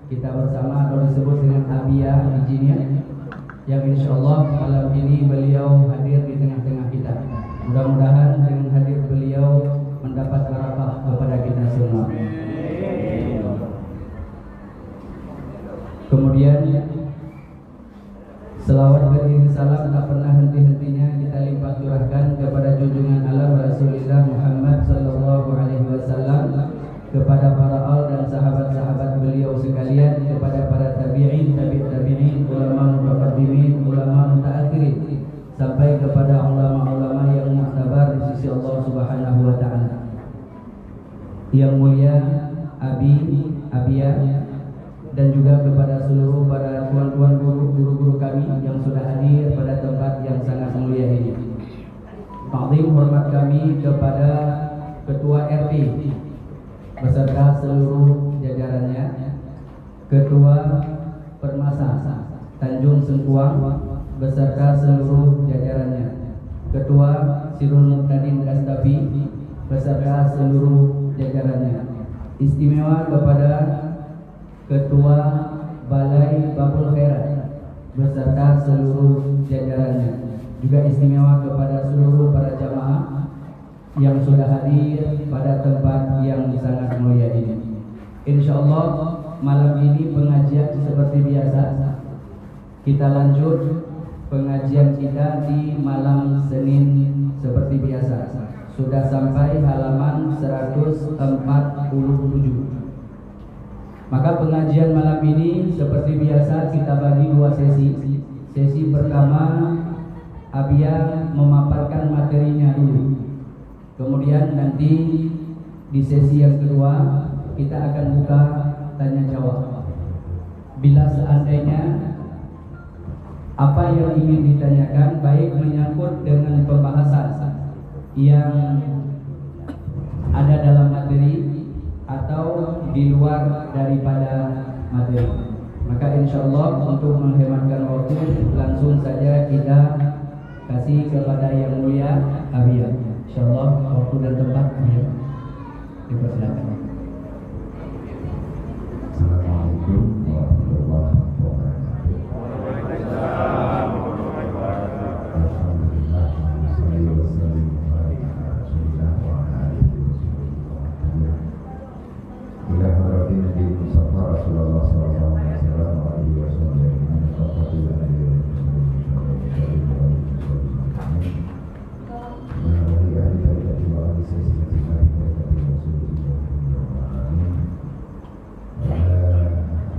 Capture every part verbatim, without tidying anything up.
Kita bersama atau disebut dengan Abia di sini, yang insya Allah malam ini beliau hadir di tengah-tengah kita. Mudah-mudahan dengan hadir beliau mendapat barakah kepada kita semua. Kemudian, selawat beriring salam tak pernah henti-hentinya kita limpah curahkan kepada junjungan alam Rasulullah Muhammad sallallahu alaihi wasallam, kepada para al dan sahabat-sahabat beliau sekalian, kepada para tabi'in, tabi' tabi'in, ulama mutaqaddimin, ulama mutaakhirin, sampai kepada ulama-ulama yang muktabar di sisi Allah Subhanahu wa Ta'ala. Yang mulia Abi, Abia, dan juga kepada seluruh para tuan-tuan guru, guru-guru kami yang sudah hadir pada tempat yang sangat mulia ini. Takzim hormat kami kepada Ketua R T beserta seluruh jajarannya, Ketua Permasa Tanjung Sengkuang beserta seluruh jajarannya, Ketua Sirul Muqtadin Kastapi beserta seluruh jajarannya, istimewa kepada Ketua Balai Babul Khairat beserta seluruh jajarannya, juga istimewa kepada seluruh para jamaah yang sudah hadir pada tempat yang sangat mulia ini. Insya Allah, malam ini pengajian seperti biasa. Kita lanjut pengajian kita di malam Senin seperti biasa. Sudah sampai halaman seratus empat puluh tujuh. Maka pengajian malam ini seperti biasa kita bagi dua sesi. Sesi pertama, Abia memaparkan materinya dulu. Kemudian nanti di sesi yang kedua, kita akan buka tanya jawab. Bila seandainya apa yang ingin ditanyakan, baik menyangkut dengan pembahasan yang ada dalam materi atau di luar daripada materi, maka insya Allah, untuk menghematkan waktu, langsung saja kita kasih kepada Yang Mulia Abia. Insya Allah, waktu dan tempat, Abia, dipersilakan. Assalamualaikum warahmatullahi wabarakatuh. Alhamdulillah, wa salli wa sallim wa barik ala Rasulillah wa ala alihi wa sahbihi wa man tabi'ah. Ila hadratin Nabi Mustafa Rasulullah sallallahu alaihi wasallam wa alihi wa sahbihi ajma'in, wa qul amin. Wa ala ahli tariqati wa ahli silsilati wa ahli tariqati Rasulillah. Amin. Wa ala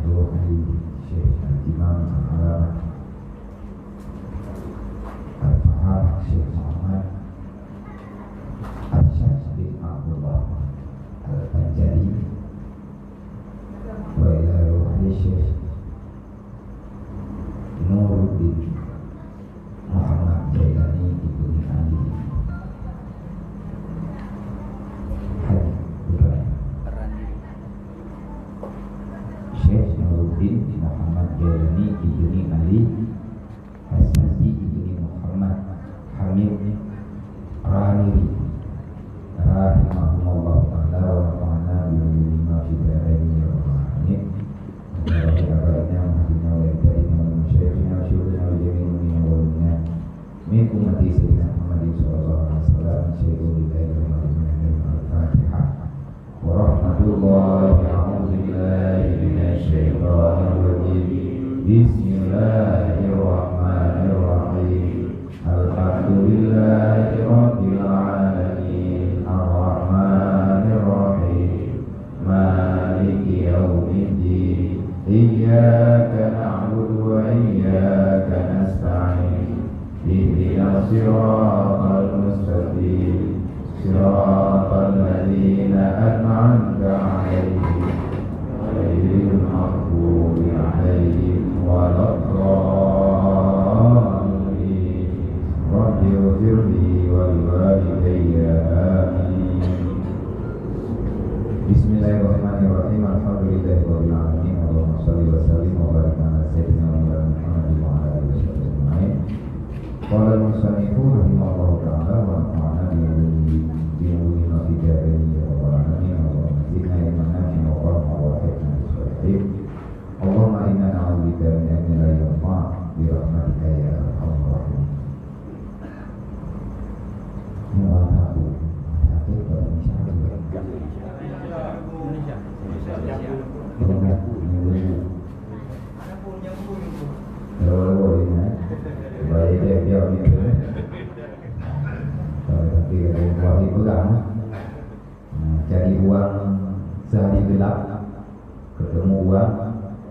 ruhi Syekh Al-Imam Al-Allamah Al-Faham Syekh Muhammad Arsyad bin Abdullah Al-Banjari, wa ila ruhi Syekh Nuruddin Muhammad Jailani ibni Ali Haji Ibrahim. Syekh Nuruddin Muhammad Jailani ibni Ali Haji ibni Muhammad Hamid Raniri, rahimahumullahu ta'ala, wa nafa'ana bi ulumihima fid darain ya rabbal alamin. Wa bi abaina wa ahdina wa ajdadina wa masyaikhina wa syuyukhina wa jami'il mu'minina wal mu'minat min ummati Sayyidina Muhammadin sallallahu alaihi wasallam. Syaikhul Lillahi Rahmatullahi Al-Fatihah. Warahmatullahi, a'udzubillahi minasyaitonirrajim. Bismillahirrahmanirrahim. Alhamdulillahi rabbil alamin. Arrahmanirrahim. Maliki yaumiddin. Iyyaka na'budu wa iyyaka nasta'in. Ihdinas siratal mustaqim. Siratal ladzina an'amta 'alaihim, ghairil maghdubi 'alaihim waladdallin. Rabbighfirli wa liwalidayya. Amin. Bismillahirrahmanirrahim. Alhamdulillahirabbil alamin. Allahumma shalli wa sallim wa barik ala sayyidina wa maulana Muhammadin wa ala alihi wa sahbihi ajmain. Qala al-musannifu rahimahullahu ta'ala wa nafa'ana bi ulumihi, bi ulumihi fid darain ya rabbal alamin. Allahumma zidna ilman nafi'an.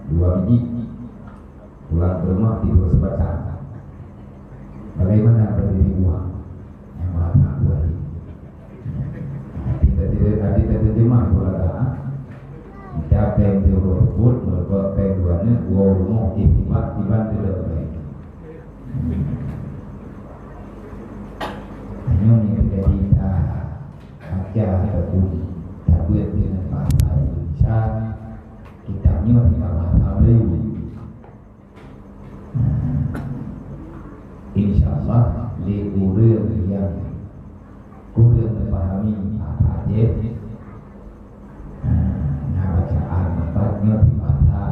Dua biji. Pulang ke rumah, tidur sebatang. Bagaimana berdiri uang yang maha tahu hari? Nanti terjemah, nanti terjemah pula dah. Kita peng di urut put, merupakan peng dua ni, dua rumah, ihtibat, tiban tidak baik. Hanya ni terjadi dah. Baca ataupun tabuet dengan bahasa Indonesia, kitab nyoe tinggai bahasa Melayu. Nah, insya Allah, lé ureueng nyang kureueng memahami bahasa Aceh, nah, na bacaan empat nyoe di bahasa,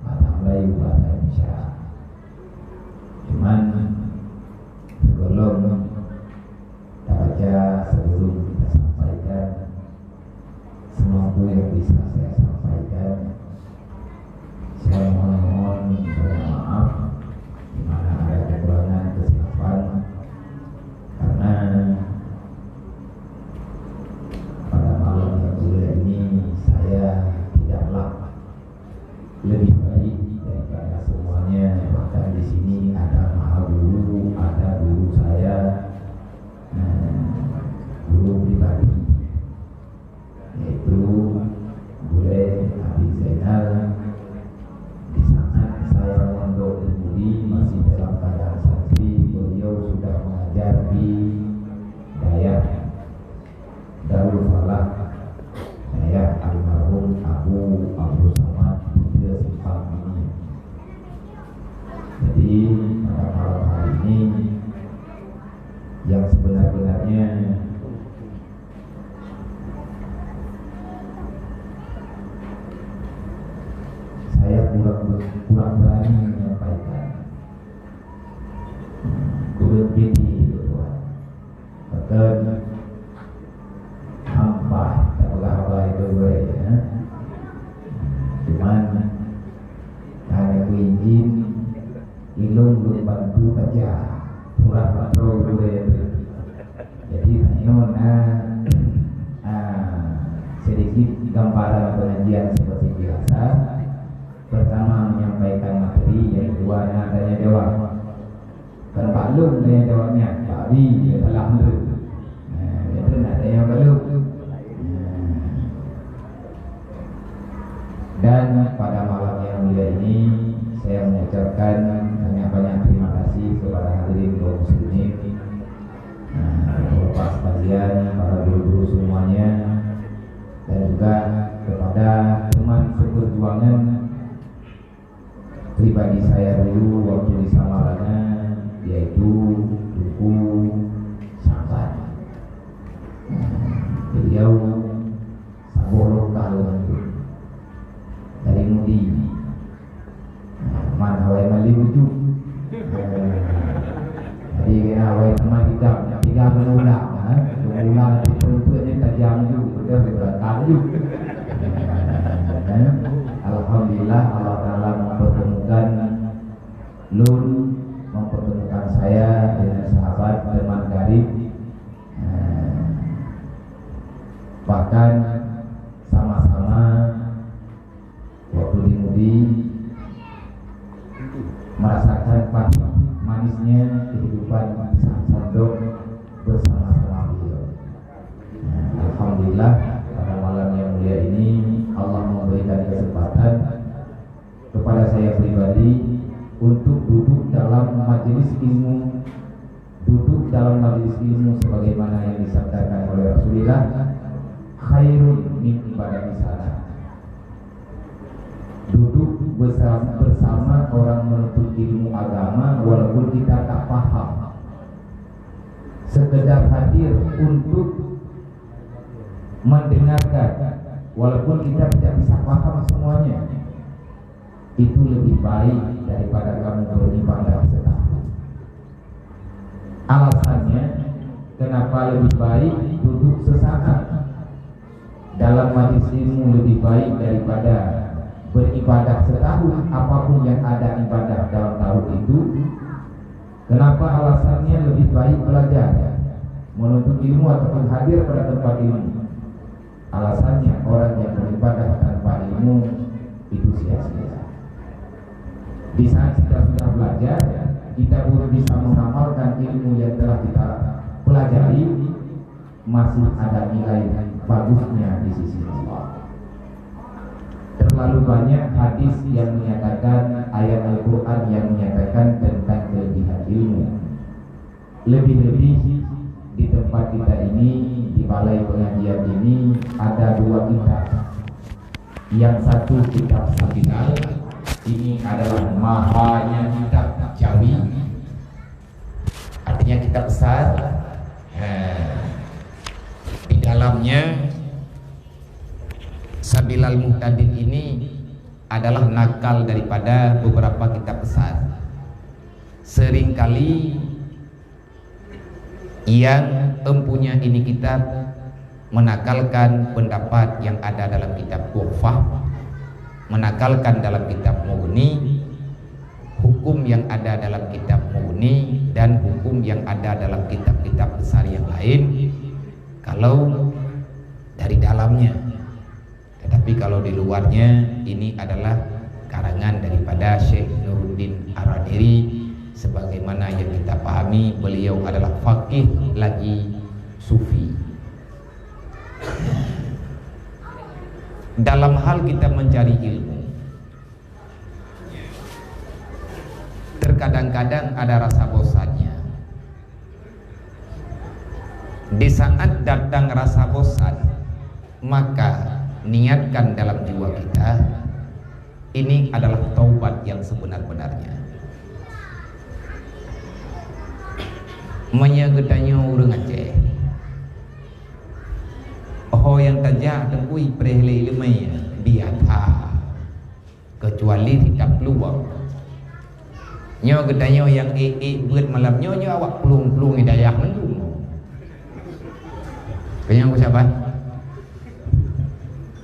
bahasa Melayu, bahasa Indonesia. Cuman, sebelum tabaca, sebelum kita sampaikan, semampu yang bisa saya sampaikan, saya mohon, mohon banyak maaf di mana ada kekurangan, kesilapan, karena pada malam yang mulia ini saya tidaklah lebih baik daripada semuanya. Bahkan di sini ada maha guru, ada guru saya, eh, guru pribadi, yaitu Bule Abi Zainal. Di saat saya mondok di Budi, masih dalam keadaan santri, beliau sudah mengajar di dayah Darul Falah, dayah almarhum Abu Abdul Samad, tiga simpang ini. Jadi, pada malam hari ini, yang sebenar-benarnya saya kurang, kurang berani menyampaikan. Kurang pede, Tuan. Bahkan hampa tapeugah haba itu, ya. Cuman, hana kuizin, ilôn lôn bantu baca, surah Al-Baqarah. Jadi, tanyoe na, ah, sedikit gambaran pengajian seperti biasa. Pertama, menyampaikan materi, yang kedua, na tanya jawab. Kan bak lôn tanya jawab nyan, bak Abi, ya, salah lôn. Nah, itu na tanya bak lôn. Nah. Dan pada malam yang mulia ini, saya mengucapkan banyak-banyak terima kasih kepada hadirin kaum muslimin. Nah, Bapak-bapak sekalian, para guru-guru semuanya, dan juga kepada teman seperjuangan pribadi saya dulu waktu di Samarana, yaitu Teungku Syahban. Beliau saboh lokal dari Mudi. Man awai Mali uju. Jadi, kena awai teman kita tiga mula, ha? Mula di perut ni tajam ju, betul, betul, tajam ju. Alhamdulillah, Allah Taala mempertemukan lôn, mempertemukan saya dengan sahabat, teman karib. Bahkan sama-sama waktu di Mudi, merasakan pahit manisnya kehidupan di Sandok bersama-sama beliau. Nah, alhamdulillah, pada malam yang mulia ini, Allah memberikan kesempatan kepada saya pribadi untuk duduk dalam majelis ilmu, duduk dalam majelis ilmu sebagaimana yang disabdakan oleh Rasulullah, "Khairun min ibadati sana." Duduk bersama, bersama orang menuntut ilmu agama walaupun kita tak paham. Sekedar hadir untuk mendengarkan walaupun kita tidak bisa paham semuanya, itu lebih baik daripada kamu beribadah setahun. Alasannya, kenapa lebih baik duduk sesaat dalam majlis ilmu lebih baik daripada beribadah setahun, apapun yang ada ibadah dalam tahun itu? Kenapa alasannya lebih baik belajar, menuntut ilmu ataupun hadir pada tempat ilmu? Alasannya, orang yang beribadah tanpa ilmu itu sia-sia. Di saat kita sudah belajar, kita belum bisa mengamalkan ilmu yang telah kita pelajari, masih ada nilai bagusnya di sisi Allah. Terlalu banyak hadis yang menyatakan, ayat Al-Quran yang menyatakan tentang kelebihan ilmu. Lebih-lebih di tempat kita ini, di balai pengajian ini, ada dua kitab. Yang satu kitab Sabilar, ini adalah mahanya kitab Jawi, artinya kitab besar. Ha. Di dalamnya, Sabilal Muhtadin ini adalah nakal daripada beberapa kitab besar. Seringkali yang empunya ini kitab menakalkan pendapat yang ada dalam kitab Tuhfah, menakalkan dalam kitab Mughni, hukum yang ada dalam kitab Mughni dan hukum yang ada dalam kitab-kitab besar yang lain, kalau dari dalamnya. Tetapi kalau di luarnya, ini adalah karangan daripada Syekh Nuruddin Ar-Raniri. Sebagaimana yang kita pahami, beliau adalah faqih lagi sufi. Dalam hal kita mencari ilmu, terkadang-kadang ada rasa bosannya. Di saat datang rasa bosan, maka niatkan dalam jiwa kita, ini adalah taubat yang sebenar-benarnya. Meunyoe geutanyoe ureuëng Aceh, ho nyang tajak teungku ipreh lé iéleumé, biasa. Keucuali sitab peuluwang. Nyoe geutanyoe nyang ék-ék beuet malam nyoe, nyoe awak plueng-plueng hidayah mandum. Keu nyang saban.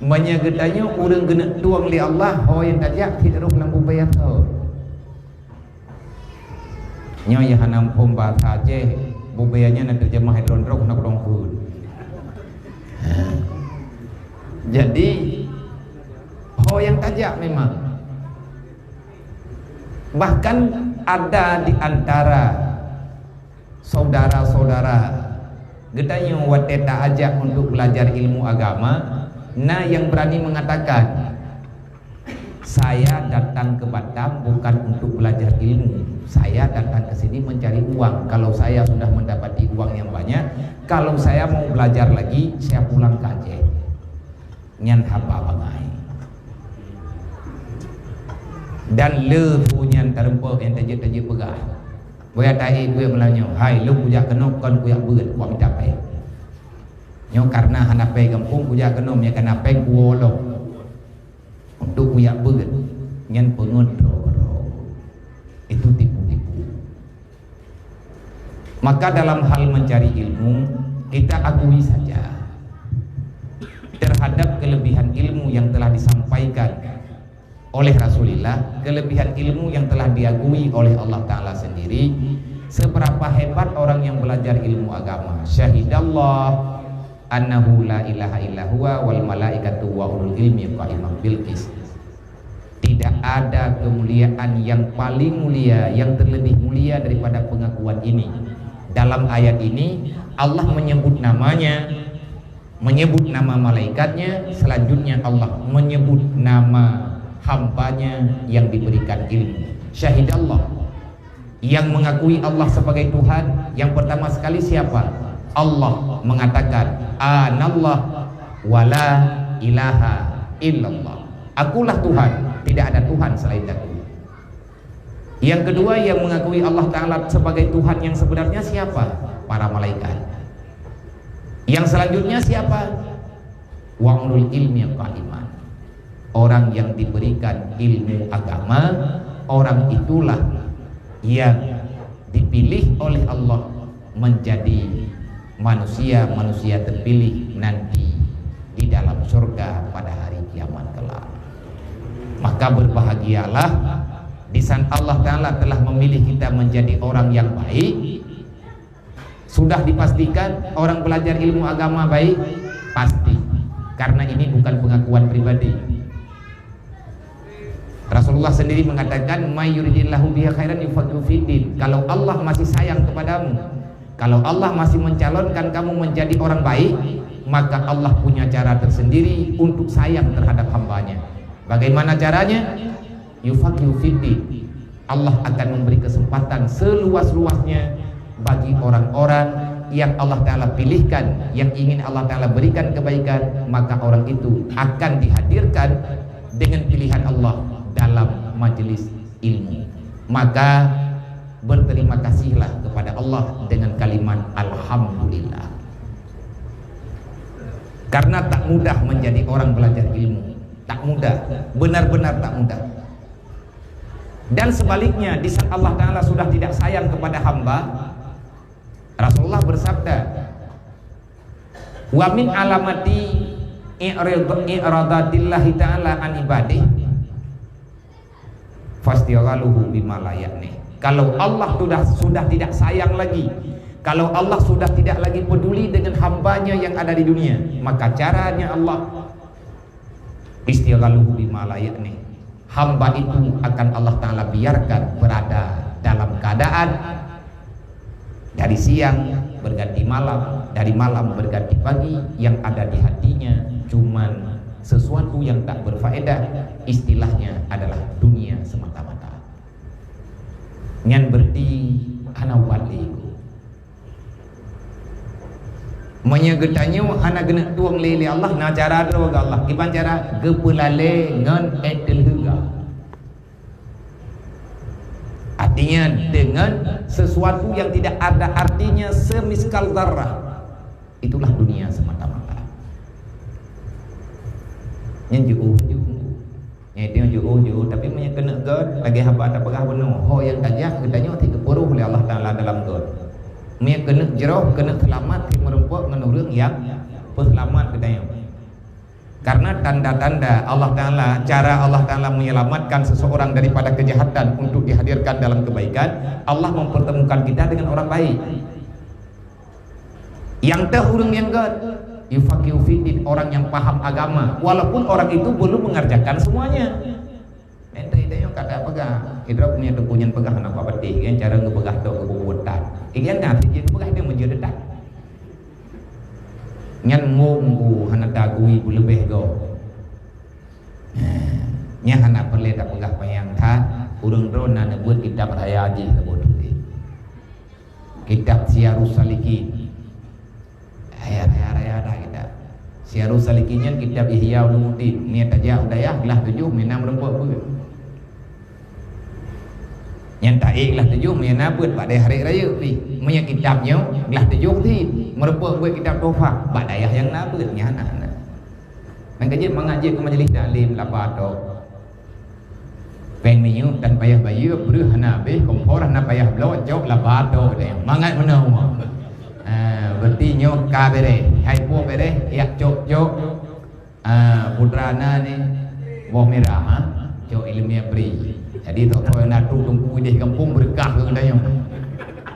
Meunyoe geutanyoe ureuëng geuneuk tueng lé Allah, ho nyang tajak cit rôh lam bubé asoe. Nyoe nyang hana muphom bahasa Aceh, bubé nyan na teujeumah droe-droe na keudong kheun. Jadi, ho nyang tajak memang. Bahkan ada di antara saudara-saudara geutanyoe watée taajak untuk belajar ilmu agama, na nyang berani mengatakan, "Saya datang ke Batam bukan untuk belajar ilmu. Saya datang ke sini mencari uang. Kalau saya sudah mendapati uang yang banyak, kalau saya mau belajar lagi, saya pulang ke Aceh." Nyan haba bangai. Dan le su nyan tarumpok nyang tajeuet-tajeuet peugah. Boya taék buet meulanyoe, "Hai, lôn kujak keunoe kon kujak beuet, kuak mita péng." Nyoe karena hana péng gampông kujak keunoe, meunyo kana péng kuwoe lom. Untuk kujak beuet, nyan peungeut droe-droe. Itu tipu-tipu. Maka dalam hal mencari ilmu, kita akui saja terhadap kelebihan ilmu yang telah disampaikan oleh Rasulullah, kelebihan ilmu yang telah diakui oleh Allah Ta'ala sendiri, seberapa hebat orang yang belajar ilmu agama. Syahidallah annahu la ilaha illa huwa wal malaikatu wa ulul ilmi qaiman bil qis. Tidak ada kemuliaan yang paling mulia, yang terlebih mulia daripada pengakuan ini. Dalam ayat ini, Allah menyebut namanya, menyebut nama malaikatnya, selanjutnya Allah menyebut nama hambanya yang diberikan ilmu. Syahidallah. Yang mengakui Allah sebagai Tuhan, yang pertama sekali siapa? Allah mengatakan, "Anallah wa la ilaha illallah." Akulah Tuhan, tidak ada Tuhan selain Aku. Yang kedua, yang mengakui Allah Ta'ala sebagai Tuhan yang sebenarnya siapa? Para malaikat. Yang selanjutnya siapa? Wa ulul ilmi qaiman. Orang yang diberikan ilmu agama, orang itulah yang dipilih oleh Allah menjadi manusia-manusia terpilih nanti di dalam surga pada hari kiamat kelak. Maka berbahagialah di saat Allah Ta'ala telah memilih kita menjadi orang yang baik. Sudah dipastikan orang belajar ilmu agama baik? Pasti. Karena ini bukan pengakuan pribadi. Rasulullah Allah sendiri mengatakan, "May yuridillahu bihi khairan yufaqihu fiddin." Kalau Allah masih sayang kepadamu, kalau Allah masih mencalonkan kamu menjadi orang baik, maka Allah punya cara tersendiri untuk sayang terhadap hambanya. Bagaimana caranya? Yufaqihu fiddin. Allah akan memberi kesempatan seluas-luasnya bagi orang-orang yang Allah Ta'ala pilihkan, yang ingin Allah Ta'ala berikan kebaikan, maka orang itu akan dihadirkan dengan pilihan Allah dalam majelis ilmu. Maka berterima kasihlah kepada Allah dengan kalimat alhamdulillah. Karena tak mudah menjadi orang belajar ilmu. Tak mudah, benar-benar tak mudah. Dan sebaliknya, di saat Allah Ta'ala sudah tidak sayang kepada hamba, Rasulullah bersabda, "Wa min alamati i'rid-, i'radatillahi ta'ala an ibadih, fastighaluhu bima la ya'ni." Kalau Allah sudah, sudah tidak sayang lagi, kalau Allah sudah tidak lagi peduli dengan hambanya yang ada di dunia, maka caranya Allah, istighaluhu bima la ya'ni. Hamba itu akan Allah Ta'ala biarkan berada dalam keadaan dari siang berganti malam, dari malam berganti pagi, yang ada di hatinya cuman sesuatu yang tak berfaedah, istilahnya adalah dunia semata-mata. Nyan berarti hana ubat lé. Meunyoe geutanyoe hana geuneuk tueng lé, lé Allah, na cara droe geuh Allah. Kiban cara? Geupeulalée ngon ék teulheuga. Artinya, dengan sesuatu yang tidak ada artinya semiskal zarrah. Itulah dunia semata-mata. Nyan jiôh, jiôh. Nyan jiôh, jiôh, jiôh. Tapi meunyoe keuneuk göt, lagée haba tapeugah bunoe, ho nyang tajak geutanyoe cit geupuroh lé Allah Ta'ala dalam göt. Meunyoe keuneuk jroh, keuneuk seulamat, cit meurumpok ngon ureuëng nyang peuseulamat geutanyoe. Karena tanda-tanda Allah Ta'ala, cara Allah Ta'ala menyelamatkan seseorang daripada kejahatan untuk dihadirkan dalam kebaikan, Allah mempertemukan kita dengan orang baik. Nyang teuh ureuëng nyang göt, yufaqihu fiddin, orang yang paham agama, walaupun orang itu belum mengerjakan semuanya. Entah itu yang kata pegang, idrop punya teungku nyan pegang anak papeutih, kan cara geupeugah tok geububuet that. Ikan dah sijil peugah dia meujeuet that. Nyan mum bu hana tagui beuleubeh go. Nyan hana peureulée tapeugah panyang that, ureuëng droe na neubuet kitab raya jih saboh tuléh. Kitab Siyarus Salikin. Raya, raya, raya dah kitab. Siyarus Salikin nyan kitab Ihya Ulumuddin. Meunyoe tajak u dayah, glah tujoh, meunyoe na meurumpok beuet. Nyan taék glah tujoh, meunyoe na beuet bak dayah Rek Rayeuk pih. Meunyoe kitab nyoe, glah tujoh cit. Meurumpok beuet kitab Tuhfah, bak dayah nyang na beuet, nyan hana. Nyan ka jeuet mangat jeuet keu majlis taklim, laba tok. Péng minyeuk tan payah bayeue, breueh hana habéh, kompor hana payah bloe, cok laba tok deh. Mangat meunoe. Ha, berarti nyoe ka bereh. Hai po bereh, yak cok-cok. Ha, putra na ni, boh mirah, ha? Cok ileumèe bri. Jadi, tok-tok na tu teungku deh gampông, beureukah keu geutanyoe.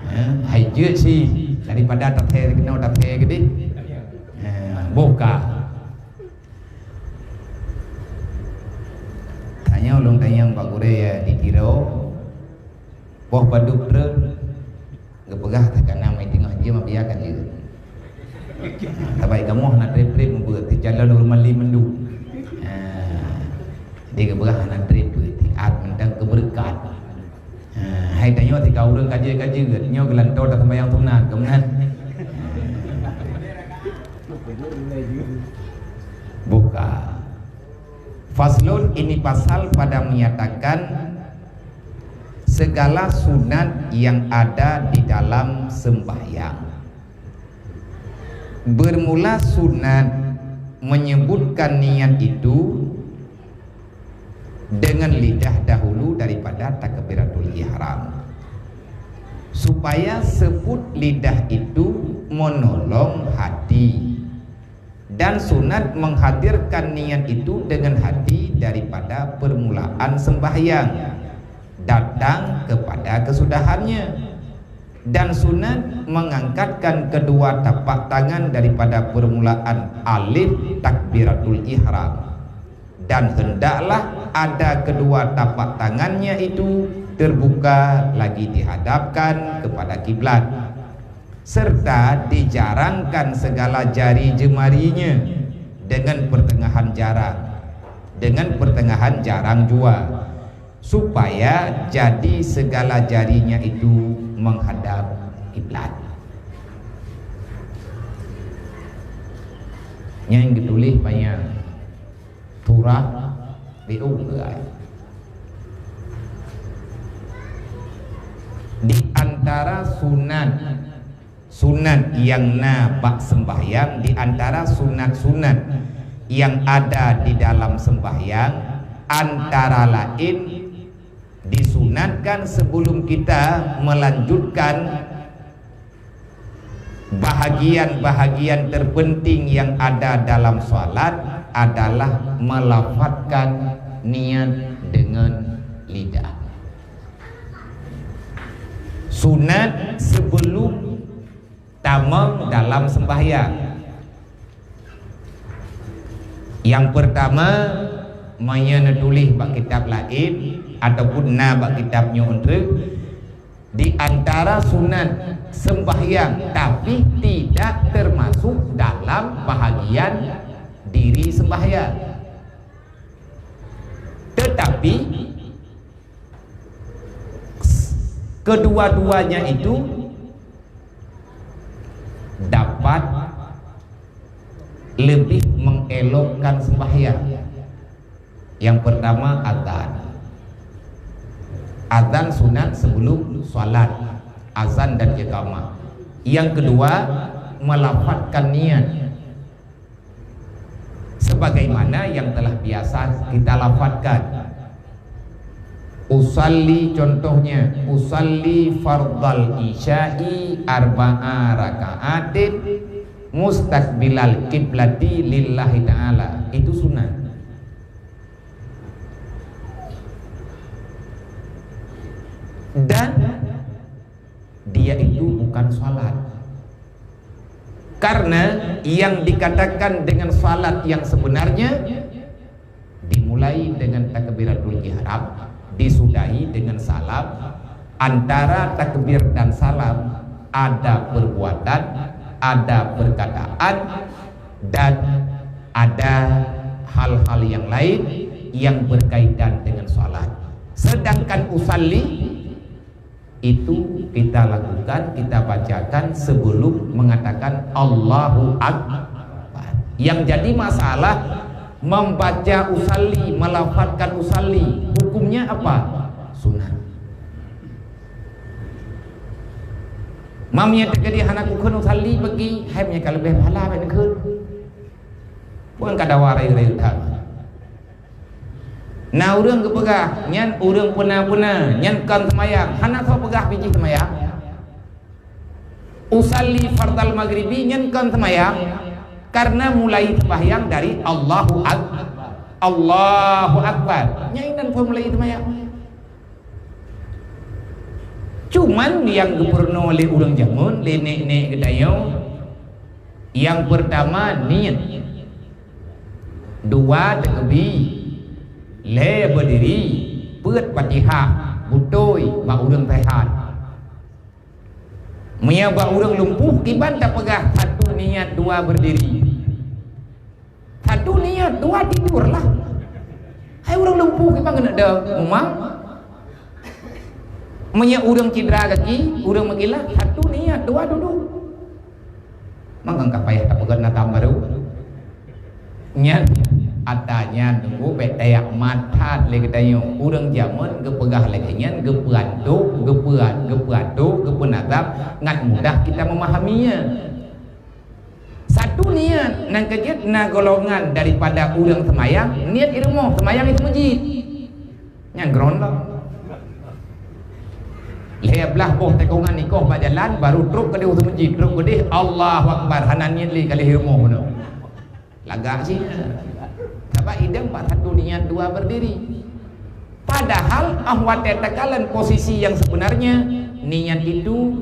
Ha, hai jeuet si, daripada tathé keunoe tathé keudeh. Ha, boh ka. Tanyoe lôn tanyong bak gurée di Tiro, boh padub treun geupeugah takana mai teungoh jeuem biakan jeuet. Tabai kamoe hana treb-treb meubeuet, teucalon ureuëng mali mandum. Ha, jadi geupeugah hana treb beuet, tiat mantong keubeureukat. Ha, hai tanyoe tika ureuëng ka jeuet-ka jeuet, nyoe geulantoe taseumbahyang sunat, keumanah? Buka. Faslun, ini pasal pada menyatakan segala sunat yang ada di dalam sembahyang. Bermula sunat menyebutkan niat itu dengan lidah dahulu daripada takbiratul ihram. Supaya sebut lidah itu menolong hati. Dan sunat menghadirkan niat itu dengan hati daripada permulaan sembahyang datang kepada kesudahannya. Dan sunat mengangkatkan kedua tapak tangan daripada permulaan alif takbiratul ihram. Dan hendaklah ada kedua tapak tangannya itu terbuka lagi dihadapkan kepada kiblat, serta dijarangkan segala jari jemarinya dengan pertengahan jarang, dengan pertengahan jarang jua, supaya jadi segala jarinya itu menghadap kiblat. Nyang geutuléh banyak. Surah B U keuhai. Di antara sunat, sunat nyang na bak sembahyang, di antara sunat-sunat nyang ada di dalam sembahyang, antara laén disunatkan sebelum kita melanjutkan bahagian-bahagian terpenting yang ada dalam salat adalah melafazkan niat dengan lidah. Sunat sebelum tamong dalam sembahyang. Yang pertama, meunyoe neutuléh bak kitab laén ataupun na bak kitab nyoe, di antara sunat sembahyang, tapi tidak termasuk dalam bahagian diri sembahyang. Tetapi kedua-duanya itu dapat lebih mengelokkan sembahyang. Yang pertama, azan. Azan sunat sebelum salat, azan dan iqamah. Yang kedua, melafazkan niat sebagaimana yang telah biasa kita lafazkan. Usalli, contohnya, usalli fardal isya'i arba'a raka'atin mustaqbilal qiblati lillahi ta'ala. Itu sunat. Dan dia itu bukan salat. Karena yang dikatakan dengan salat yang sebenarnya dimulai dengan takbiratul ihram, disudahi dengan salam. Antara takbir dan salam ada perbuatan, ada perkataan, dan ada hal-hal yang lain yang berkaitan dengan salat. Sedangkan usalli itu kita lakukan, kita bacakan sebelum mengatakan Allahu Akbar. Yang jadi masalah, membaca usalli, melafazkan usalli, hukumnya apa? Sunat. Mam nyang teuk jadi hana kukheun usalli bagi, hai meunyo ka leubeh pahala bèk neukheun. Bukan ka dawa rayeuk-rayeuk that. Na ureuëng geupeugah, nyan ureuëng peuna-peuna, nyan kon seumayang. Hana soe peugah bijih seumayang. Usalli fardal maghribi, nyan kon seumayang. Karena mulai sembahyang dari Allahu Ak-, Allahu Akbar. Nyan inan soe mulai seumayang. Cuman nyang geupeurunoe lé ureuëng jameun, lé nék-nék geutanyoe, nyang peurtama niet, dua teukeubie, lhée beudiri, peuet Fatihah, beutôi bak ureuëng seuhat. Meunyoe bak ureuëng lumpuh, kiban tapeugah satu niet, dua beudiri. Satu niet, dua tidurlah. Hai ureuëng lumpuh kiban keuneuk dong, memang. Meunyoe ureuëng cidra gaki, ureuëng meugilah, satu niet, dua duduek. Mangkang ka payah tapeugah na tam barô. Nyan, ata nyan teungku bék tayak mat that lé geutanyoe. Ureuëng jameun geupeugah lagée nyan, geupeuantok, geupeuat-, geupeuantok, geupeunazam, ngat mudah kita memahaminya. Satu niet, nyang keujeuet na golongan daripada ureuëng seumayang, niet i rumoh, seumayang i meuseujid. Nyang kron lom. Lhée blaih boh tikongan ikoh bak jalan, baru trok keudeh u meuseujid, trok keudeh, Allahu Akbar, hana niet lé ka lheueh i rumoh bunoe. Lagak cit. Sabab idong bak satu niet, dua berdiri. Padahal óh watée takalon posisi yang sebenarnya, niet itu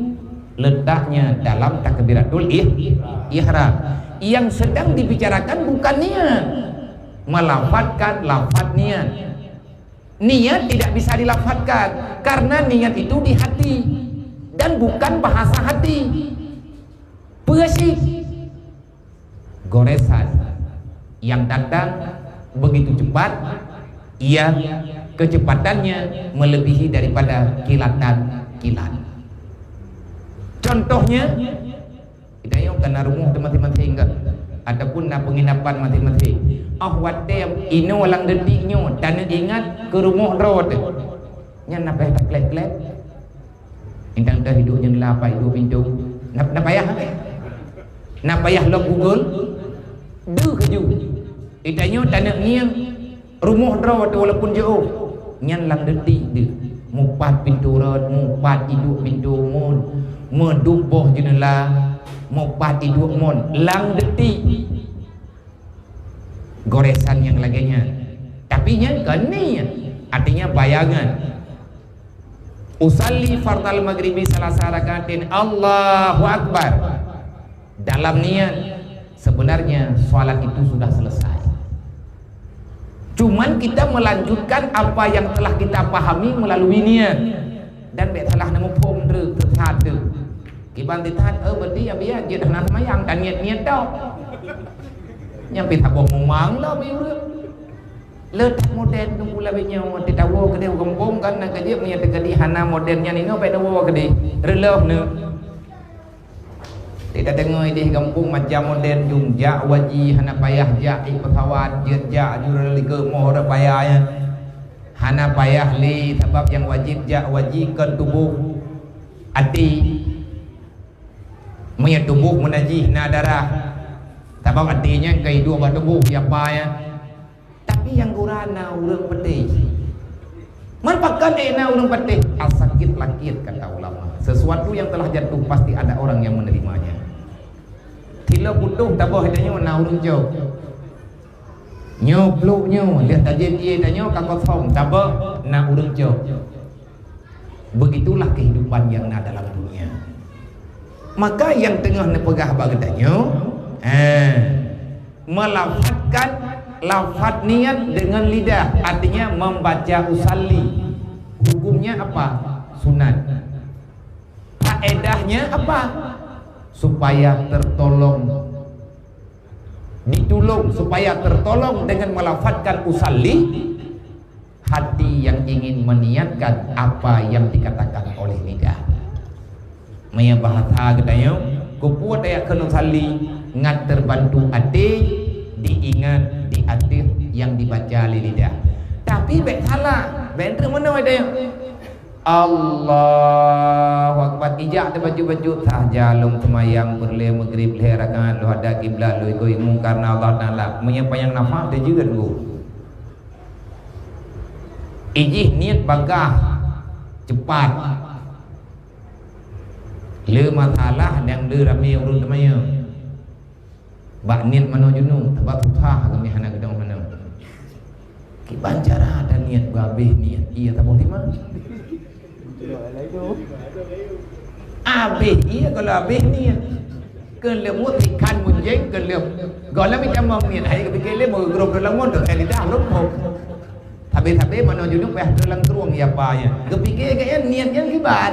letaknya dalam takbiratul ih-, ihram. Yang sedang dibicarakan bukan niet, melafazkan lafaz niet. Niat tidak bisa dilafazkan karena niat itu di hati dan bukan bahasa hati. Peue cit? Goresan yang datang begitu cepat, yang kecepatannya melebihi daripada kilatan kilat. Contohnya, kita yuk kana rumoh teuh maséng-maséng ka, ataupun na penginapan maséng-maséng. Oh watèe inoe lam detik nyoe, taneuk ingat keu rumoh droe teuh. Nyan na payah takleb-kleb. Indang teuh hidup nyan la apa hidup pintu. Na, na payah, eh? Na payah lok Google. Deuh keju. Itanyoe taneuk ngieng rumoh droe teuh walaupun jiôh. Nyan lam detik deuh. Mupat pintu rot, mupat iduek pintu mon, meuduek boh jeuneula, mupat iduek mon lam detik. Goresan nyang lagèe nyan. Tapi nyan kon niat, artinya bayangan. Usalli fardal maghribi salasa rakaatin, Allahu Akbar. Dalam niat, sebenarnya salat itu sudah selesai. Cuman kita melanjutkan apa yang telah kita pahami melalui niat. Dan bèk salah neumuphom treuk, teusat treuk. Kiban teusat, eh, berarti ya biar jeuet hana seumayang, dan niat-niat tok. Nyang pih saboh mumang lah beu ureueng. Le that modern tu pula beu nyoe, teuh tawoe keudeh u gampông kan, na keujeuet meunyoe teukeudi hana modern nyan inoe bèk tawoe keudeh. Reuloh neuh. Teuh tadeungoe ideh gampông macam modern jum, jak waji hana payah jak ié pesawat, jeuet jak aju rot likot moh rot paya nyan. Hana payah lé sabab nyang wajéb jak waji kon tuboh, até. Meunyoe tuboh meunajih na darah, sabab até nyan ka iduek bak tuboh, ya apa nyan. Tapi nyang gura na ureueng peudeh. Man pakon ék na ureueng peudeh? As-sakit lakit, kata ulama. Sesuatu yang telah jatuh pasti ada orang yang menerimanya. Tilo putôh taboh tanyoe na ureueng cok. Nyoe pluek nyoe, lheueh tajép ié tanyoe ka kosong, taboh na ureueng cok. Begitulah kehidupan yang na dalam dunia. Maka nyang teungoh neupeugah bak geutanyoe, eh, melafazkan lafaz niat dengan lidah, artinya membaca usalli. Hukumnya apa? Sunat. Faedahnya apa? Supaya tertolong, ditulông, supaya tertolong dengan melafazkan usalli, hati yang ingin meniatkan apa yang dikatakan oleh lidah. Meunyoe bahasa geutanyoe, keupeue tajak kheun usalli, ngat terbantu até, diingat di ateueh yang dibaca lé lidah. Tapi bèk salah, bèk treuk meunoe tanyoe. Allahu Akbar. Ijak teuh bacut-bacut, sah ja lôn seumayang peureulèe Maghrib lhèe rakaat, lôn hadap kiblat, lôn ikôt imum kareuna Allah Taala. Meunyoe panyang nafah, teujeuet geuh. Ijih niet bagaih, cepat. Le masalah nyang le ramé ureueng teumanyong. Bak niet manoe junub, sabab susah kami hana geudong manoe. Kiban cara ada niet beu abéh niet, ié saboh teuma. Abéh ié kalau abéh niet. Keu leumo ikan munjeng keu leumo. Gohlom itamong niet, hai geupike lé meugrôp dalam ngon teuka lidah lom. Sabe-sabe manoe junub payah teulang krueng ié apa nyan. Geupike geuh niet nyan kiban.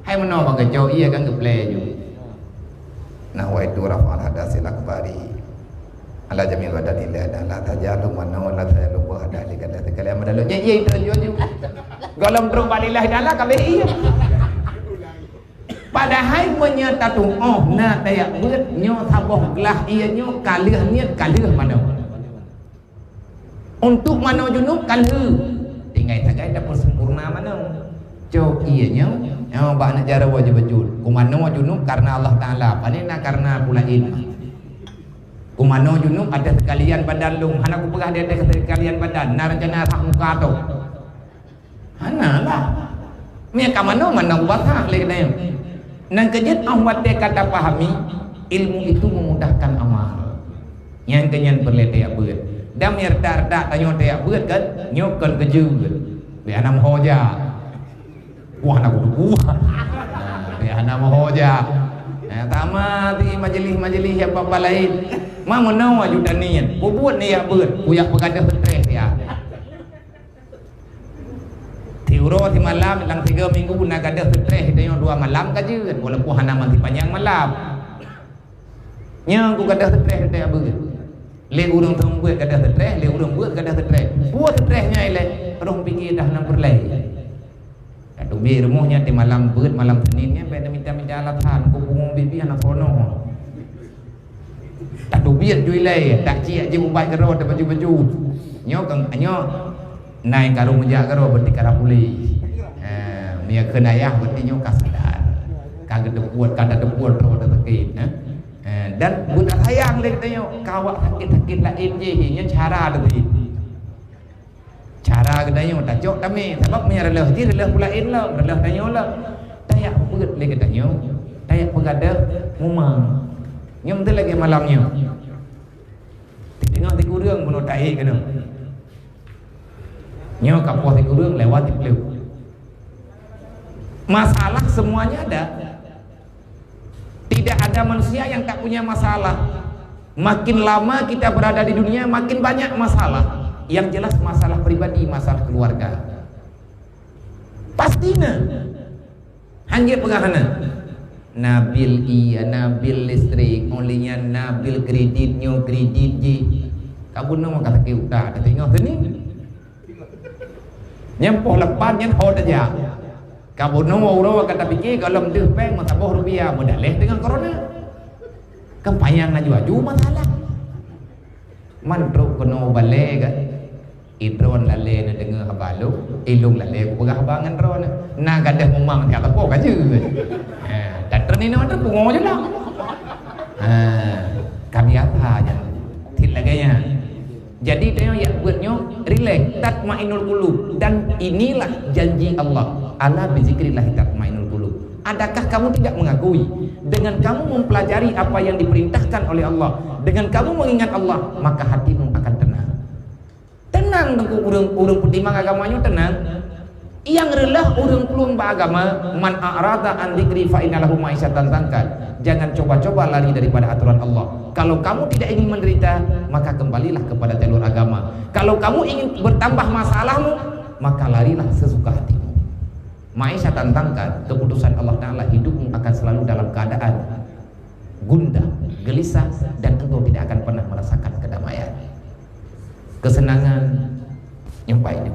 Hai meunoe bak geucok ié kan geuplè ju. Nawaitu raf'al hadasil akbari ala jamil badan illa dan la tajalu manoe la tajalu beuh hadas di kada sekali amal dalam. Nyan ié itu ju ju. Gohlom trok bak lillahi taala ka abéh ié. Padahai meunyoe tatuoh na tajak beuet nyoe saboh glah ié nyoe ka lheueh niet ka lheueh manoe. Untuk manoe junub ka lheueh, tinggai sagai tapeusempurna manoe. Cok ié nyoe, nyoe bak aneuk jaroe jeuet-jeuet. Ku manoe junub kareuna Allah Taala, pane na kareuna peue laén. Ku manoe junub ateueh seukalian badan lôn, hana kupeugah di ateueh seukalian badan, na reuncana rhah muka tôh. Hana lah. Meunyoe ka manoe, manoe ubasah lé geutanyoe. Nyang keujeuet óh watèe ka tapahami, ilmu itu memudahkan amal. Nyang keu nyan peureulèe tajak beuet. Dan meunyoe reutak-reutak tanyoe tajak beuet kan, nyoe kon keujeuet. Bèk hana meuho jak. Wah, hana kutupeue. Nah, bèk hana meuho jak. Nah, sama di majelis-majelis nyang papa laén. Ma meunoe aju taniet. Kubuet nijak beuet, kujak peugadôh stres ya. Uroe simalam lam tiga minggu na gadôh seutreh, tanyoe dua malam ka jeuet, walaupun hana mantong panjang malam. Nyan ku gadôh seutreh teuntèe beuet. Lé ureueng teuh beuet gadôh seutreh, lé ureueng beuet gadôh seutreh. Peue seutreh nyan ilèe? Roh pike dah na peureulèe. Tateubiet rumoh nyan di malam beuet, malam Senin nyan bèk na mita-mita alasan, ku pungo bibi hana soe noe. Tateubiet ju ilèe, taciek jih ubat keudroe, tabaju-baju. Nyoe keu, nyoe na nyang ka rhom jak keudroe, berarti ka rhah puléh. Ha, meunyo kheun ayah, berarti nyoe ka sadar. Ka geuteupeue, ka tateupeue droe teusakét, ha. Ha, dan beuna sayang lé geutanyoe, ka awak sakét-sakét laén jih, nyan cara teubiet. Cara geutanyoe tacok tamé, sabab meunyo reuloh jih, reuloh peue laén lom, reuloh tanyoe lom. Tajak beuet lé geutanyoe, tajak peugadôh mumang. Nyoe beutôi lagèe malam nyoe. Teungoh sikureueng bunoe taék keunoe. Nyoe ka poh sikureueng lewat siplôh. Masalah semuanya ada. Tidak ada manusia yang tak punya masalah. Makin lama kita berada di dunia, makin banyak masalah. Yang jelas masalah pribadi, masalah keluarga. Pasti na. Hana peugah hana. Na bil ie, na bil listrik, óh lheueh nyan na bil kredit nyoe, kredit jih. Ka bunoe ka sakét utak, tateungoh sini. Nyan poh lapan nyan ho tajak. Ka bunoe uroe ka tapike gohlom deuh péng meusaboh rupiah, meudaléh deungon corona. Kan panyang laju-laju masalah. Man trok keunoe balèe kan. Idroen lalèe neudeungoe haba lôn, ilôn lalèe kupeugah haba ngon droeneuh. Na gadôh mumang siat sapo ka jeuet. Ha, dat treun inoe treun pungo je lah. Ha, ka biasa nyan. Cit lagèe nyan. Jadi, tanyoe jak beuet nyoe rileks, tatmainnul qulub. Dan inilah janji Allah, "Ala bizikrillahi tatmainnul qulub." Adakah kamu tidak mengakui? Dengan kamu mempelajari apa yang diperintahkan oleh Allah, dengan kamu mengingat Allah, maka hatimu akan tenang. Tenang, Teungku, ureueng, ureueng peutimang agama nyoe tenang. Nyang reuloh ureueng plueng bak agama, "Man a'rada an dzikri fa inna lahu ma'isyatan dhanka." Jangan coba-coba lari daripada aturan Allah. Kalau kamu tidak ingin menderita, maka kembalilah kepada jalur agama. Kalau kamu ingin bertambah masalahmu, maka larilah sesuka hatimu. Ma'isyatan dhanka, keputusan Allah Ta'ala, hidupmu akan selalu dalam keadaan gundah, gelisah, dan engkau tidak akan pernah merasakan kedamaian. Kesenangan nyoe pai jih.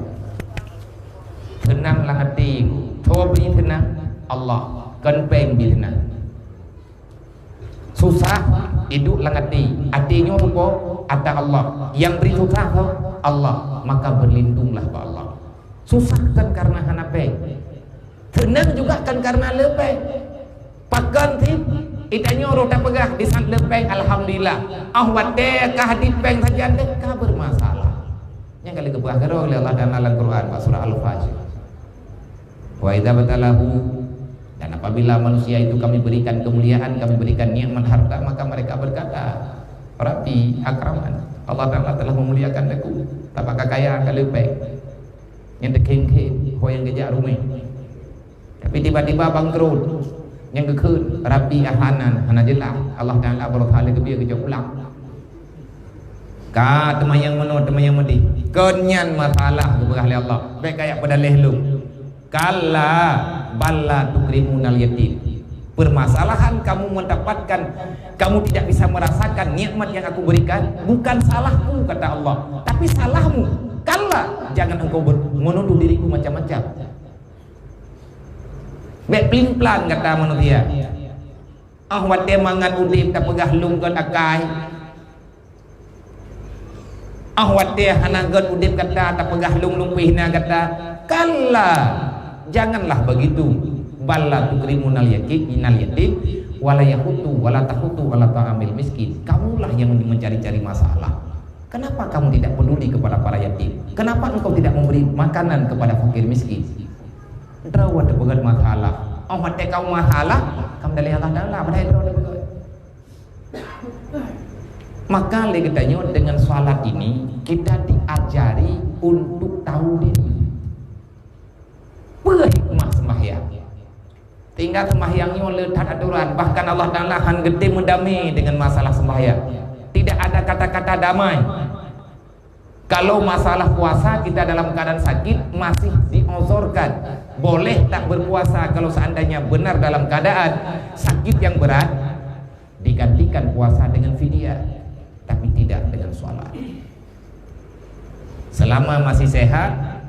Seunang lam até, soe bri seunang? Allah. Kon péng bri seunang. Susah, iduek lam até. Até nyoe rupa ata Allah. Nyang bri susah soe? Allah. Maka berlindunglah bak Allah. Susah kon karena hana péng. Seunang juga kon karena le péng. Pakon cit, geutanyoe rot tapeugah di saat le péng, alhamdulillah. Óh watèe ka habéh péng sajan deh ka bermasalah. Nyang ka lheueh geupeugah keudroe lé Allah Ta'ala lam Quran, bak surah Al-Fajr. "Wa idza batalahu," dan apabila manusia itu Kami berikan kemuliaan, Kami berikan nikmat harta, maka mereka berkata, "Rabbi akraman." Allah Ta'ala telah memuliakan aku. Tapi ka kaya ka le péng. Nyang teukhém-khém, ho nyang geujak rumeh. Tapi tiba-tiba bangkrut. Nyang geukheun, Rabbi ahanan, hana jeulaih. Allah Ta'ala berusaha lé geubri geujok pulang. Ka teumanyong meunoe, teumanyong meudéh. Kon nyan masalah geupeugah lé Allah. Bèk kajak peudaléh lôn. Kalla bal la tukrimunal yatim. Permasalahan kamu mendapatkan, kamu tidak bisa merasakan nikmat yang Aku berikan, bukan salahku, kata Allah, tapi salahmu. Kalla, jangan engkau ber-, menuduh diriku macam-macam. Bèk plimplang gata manusia. Óh watèe mangat udép tapeugah lôn kon akai. Óh watèe hana gèt udép gata tapeugah lôn, lôn pih na gata. Kalla, janganlah begitu. Bal la tukrimunal yaki-, inal yatim, wala yahutu, wala tahutu, wala ta'amil miskin. Kamulah yang mencari-cari masalah. Kenapa kamu tidak peduli kepada para yatim? Kenapa engkau tidak memberi makanan kepada fakir miskin? Droe teupeugèt masalah. Óh watèe kamu masalah, kamu dalih Allah Ta'ala, padahai droe teupeugèt. Maka lé geutanyoe dengan salat ini kita diajari untuk tahu diri. Peue hikmah sembahyang? Tinggai sembahyang nyoe le that aturan, bahkan Allah Ta'ala han geutem meudamé dengan masalah sembahyang. Tidak ada kata-kata damai. Kalau masalah puasa, kita dalam keadaan sakit, masih diuzurkan. Boleh tak berpuasa kalau seandainya benar dalam keadaan sakit yang berat, digantikan puasa dengan fidyah, tapi tidak dengan sholat. Selama masih sehat,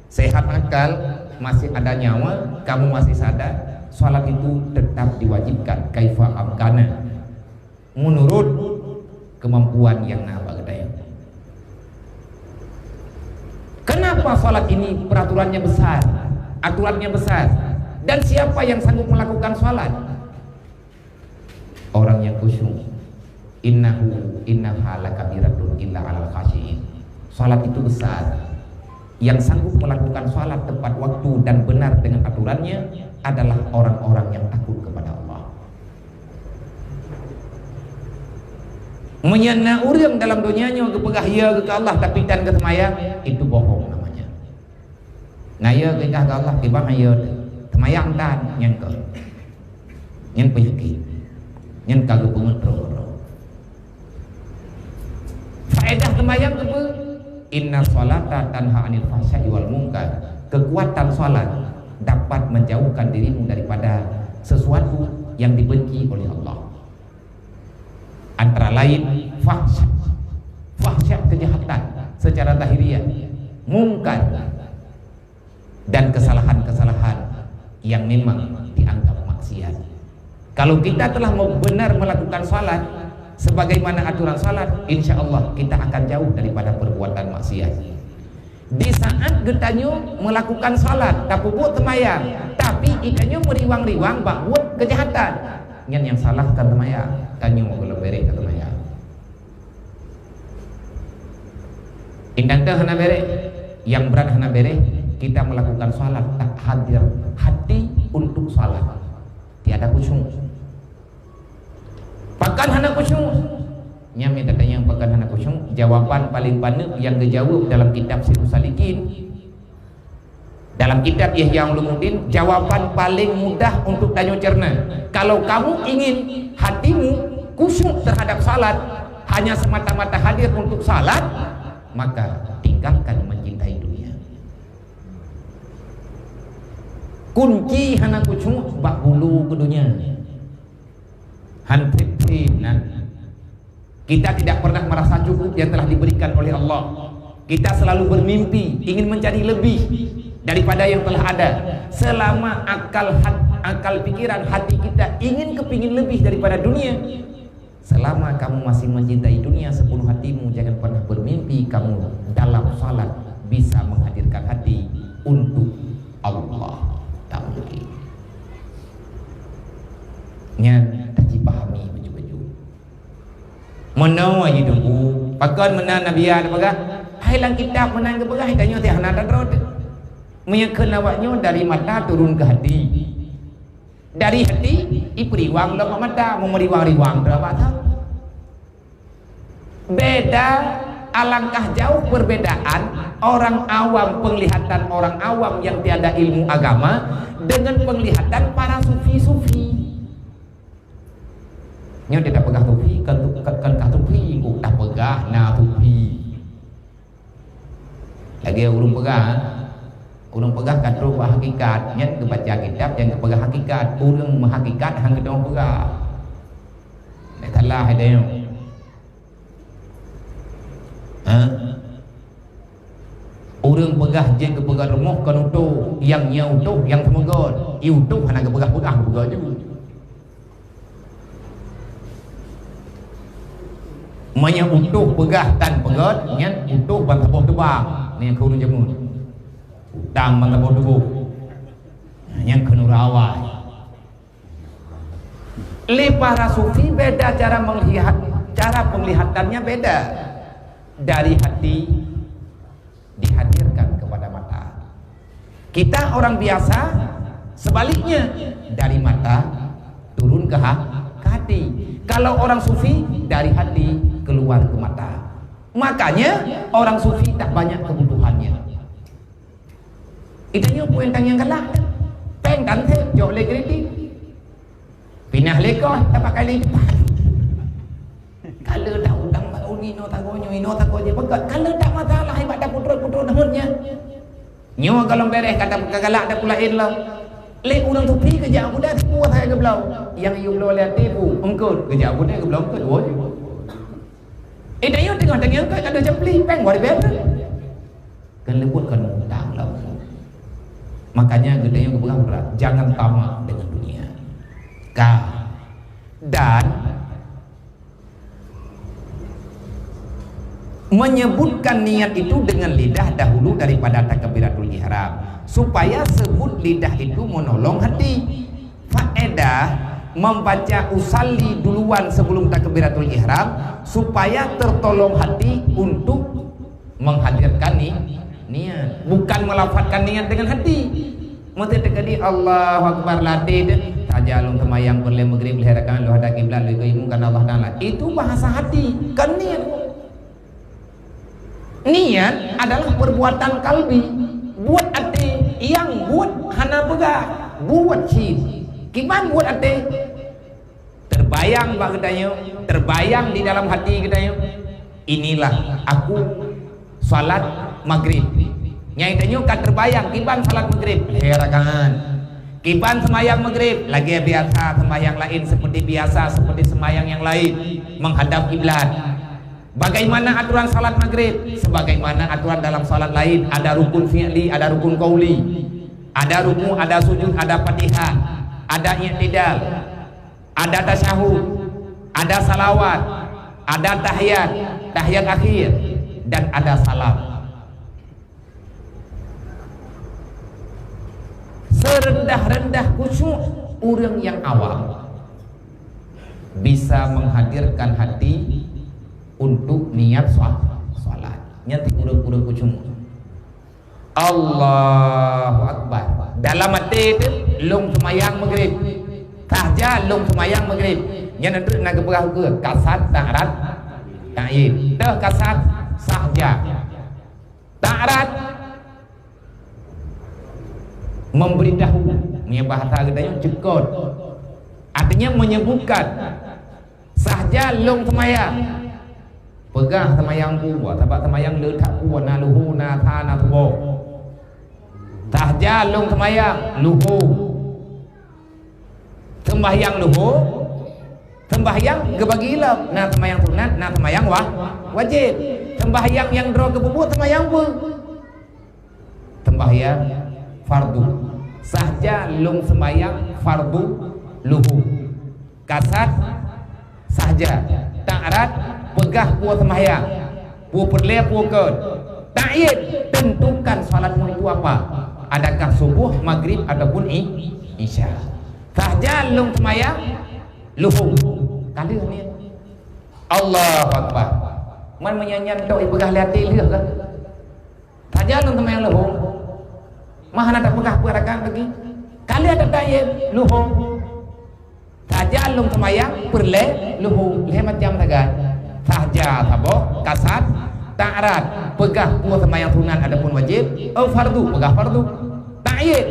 sehat akal, masih ada nyawa, kamu masih sadar, sholat itu tetap diwajibkan, kaifa amkana, menurut kemampuan yang na bak geutanyoe. Kenapa sholat ini peraturannya besar, aturannya besar, dan siapa yang sanggup melakukan sholat? Orang yang khusyuk. Innahu, innaha lakabiratun illa alal khasyiin. Salat itu besar. Yang sanggup melakukan salat tepat waktu dan benar dengan aturannya adalah orang-orang yang takut kepada Allah. Meunyoe na ureuëng dalam donya nyoe geupeugah ya keu Allah tapi tan geuseumayang, itu bohong namanya. Naya geudah keu Allah, tiba naya teuh. Teumayang tan, nyan keuh. Nyan peunyakét. Nyan ka geupeungeut droe-droe. Faedah teumayang keupeue? Inna sholata tanha anil fahsya'i wal munkar. Kekuatan salat dapat menjauhkan dirimu daripada sesuatu yang dibenci oleh Allah. Antara lain fahsya, fahsya kejahatan secara zahiriah, mungkar, dan kesalahan-kesalahan yang memang dianggap maksiat. Kalau kita telah mau benar melakukan salat sebagaimana aturan salat, insya Allah kita akan jauh daripada perbuatan maksiat. Di saat geutanyoe melakukan salat, tapeubuet teumayang, tapi geutanyoe meuriwang-riwang bak buet kejahatan, nyan nyang salah kon teumayang, tanyoe gohlom bereh ka teumayang. Indang teuh hana bereh, nyang brat hana bereh, kita melakukan salat tak hadir hati untuk salat. Tiada khusyuk. Pakon hana khusyuk? Nyan mita tanyong pakon hana khusyuk, jawaban paling paneuk nyang geujaweueb dalam kitab Sirus Salikin. Dalam kitab Ihya Ulumuddin, jawaban paling mudah untuk tanyoe cerna. Kalau kamu ingin hatimu khusyuk terhadap salat, hanya semata-mata hadir untuk salat, maka tinggalkan mencintai dunia. Kunci hana khusyuk bak bulu keu dunia. Han treb-treb na. Kita tidak pernah merasa cukup yang telah diberikan oleh Allah. Kita selalu bermimpi ingin menjadi lebih daripada yang telah ada. Selama akal hat-, akal pikiran hati kita ingin kepingin lebih daripada dunia, selama kamu masih mencintai dunia sepenuh hatimu, jangan pernah bermimpi kamu dalam salat bisa menghadirkan hati untuk Allah. Tak mungkin. Nyan tajipahami baju-baju. Meunoe jitunggu, pakon meunan Nabi Yahya geupeugah, hai lam kitab meunan geupeugah, tanyoe teuh hana tadroe. Meunyoe kheun awak nyoe dari mata turun ke hati. Dari hati, ipeuriwang lom bak mata, meumeriwang-riwang teuh bak mata. Beda, alangkah jauh perbedaan orang awam, penglihatan orang awam yang tiada ilmu agama dengan penglihatan para sufi-sufi. Nyoe dia tak peugah sufi, kan, kan, kan ka sufi, oh, tak peugah na sufi. Lagée ureuëng peugah, ureuëng peugah ka trok bak hakikat, nyan geubaca kitab nyang geupeugah hakikat, ureuëng meuhakikat han geutanyoe peugah. Nyan salah hai tanyoe. Ha? Ureuëng peugah jeuet geupeugah rumoh kon utoh, nyang nyoe utoh, nyang seumeugöt. I utoh hana geupeugah-peugah, geupeugah ju. Meunyoe utoh peugah tan peugöt, nyan utoh ban saboh teubang. Nyan keu ureuëng jameun. Utang ban saboh tuboh. Nyan keu nura awai. Lé para sufi beda cara melihat, cara penglihatannya beda. Dari hati dihadirkan kepada mata. Kita orang biasa, sebaliknya, dari mata turun ke ha-, ke hati. Kalau orang sufi, dari hati keluar ke mata. Makanya, orang sufi tak banyak kebutuhannya. Geutanyoe peue nyang galak? Péng tan sép, jok lé kredit. Pinah lé kos, tapakai lé depan. Kala dah udang baru ni Inoe sagoe nyoe, inoe sagoe jih, beugét. Ka le that masalah, ibat taputrok-putrok deungon nyan. Nyoe gohlom bèrèh, ka ta-, ka galak tapulaén lom. Lé ureueng sufi geujak u buda sipu asai geubloe. Nyang yue bloe lé até bu, eungkôt. Geujak u buda geubloe eungkôt, woe. Eh, tanyoe teungoh tangieng eungkôt ka deuh campli, péng, luar biasa. Kan leubuet kon utang lom. Makanya geutanyoe geupeugah berat, jangan tamak dengan dunia. Ka. Dan menyebutkan niat itu dengan lidah dahulu daripada takbiratul ihram, supaya sebut lidah itu menolong hati. Faedah membaca usalli duluan sebelum takbiratul ihram, supaya tertolong hati untuk menghadirkan ni-, niat, bukan melafazkan niat dengan hati. Meuteuk teukeudi Allahu Akbar lam até teuh, saja lôn seumayang peureulèe maghrib lhèe rakaat, lôn hadap kiblat, lôn ikôt imeum karena Allah Taala. Itu bahasa hati, kon niat. Niat adalah perbuatan kalbi, buet até, nyang buet hana peugah, buet cit. Kiban buet até? Terbayang bak geutanyoe, terbayang di dalam hati geutanyoe, "Inilah aku salat maghrib." Nyang geutanyoe ka terbayang kiban salat maghrib, lhèe rakaat. Kiban seumayang maghrib, lagèe biasa seumayang laén, seperti biasa, seperti seumayang nyang laén, menghadap kiblat. Bagaimana aturan salat maghrib? Sebagaimana aturan dalam salat laén, ada rukun fi'li, ada rukun qauli, ada ruku, ada sujud, ada Fatihah, ada i'tidal, ada tasyahud, ada salawat, ada tahiyat, tahiyat akhir, dan ada salam. Serendah-rendah khusyuk ureueng nyang awam bisa menghadirkan hati untuk niat sha-, salat. Nyan ti ureueng-ureueng khusyuk. Allahu Akbar. Dalam até teuh, lôn seumayang maghrib. Sahja lôn seumayang maghrib. Nyan treuk na geupeugah ukeue, kasat, ta'rad, ta'yid. Teuh kasat, sahja. Ta'rad, memberitahu. Meunyoe bahasa geutanyoe, ceukot. Artinya menyebutkan. Sahja lôn seumayang. Peugah seumayang ku, sabab seumayang le that ku, na luhu, na sa, na suboh. Sahja lôn seumayang, luhu. Seumbahyang luhu, seumbahyang geubagi lom, na seumbahyang sunat, na seumbahyang wa-, wajéb. Seumbahyang nyang droe geupeubuet seumbahyang peue? Seumbahyang fardu. Sahja lôn seumbahyang fardu luhu. Kasat sahja. Ta'rad, peugah peue seumbahyang. Peue peureulèe, peue kon. Ta'yid, tentukan salatmu itu apa. Adakah subuh, maghrib, ataupun i-, isya. Sahja lôn seumbahyang luhu. Ka lheueh niat. Allahu Akbar. Man meunyan nyan tok ipeugah lé até lheueh kah? Sahja lôn seumayang luhu. Mah hana tapeugah peue rakaat lagi. Ka lheueh that ta'yid luhu. Sahja lôn seumayang peureulèe luhu, lhèe macam sagai. Sahja saboh, kasat, ta'rad, peugah peue seumayang sunat ataupun wajéb, eu fardu, peugah fardu. Ta'yid,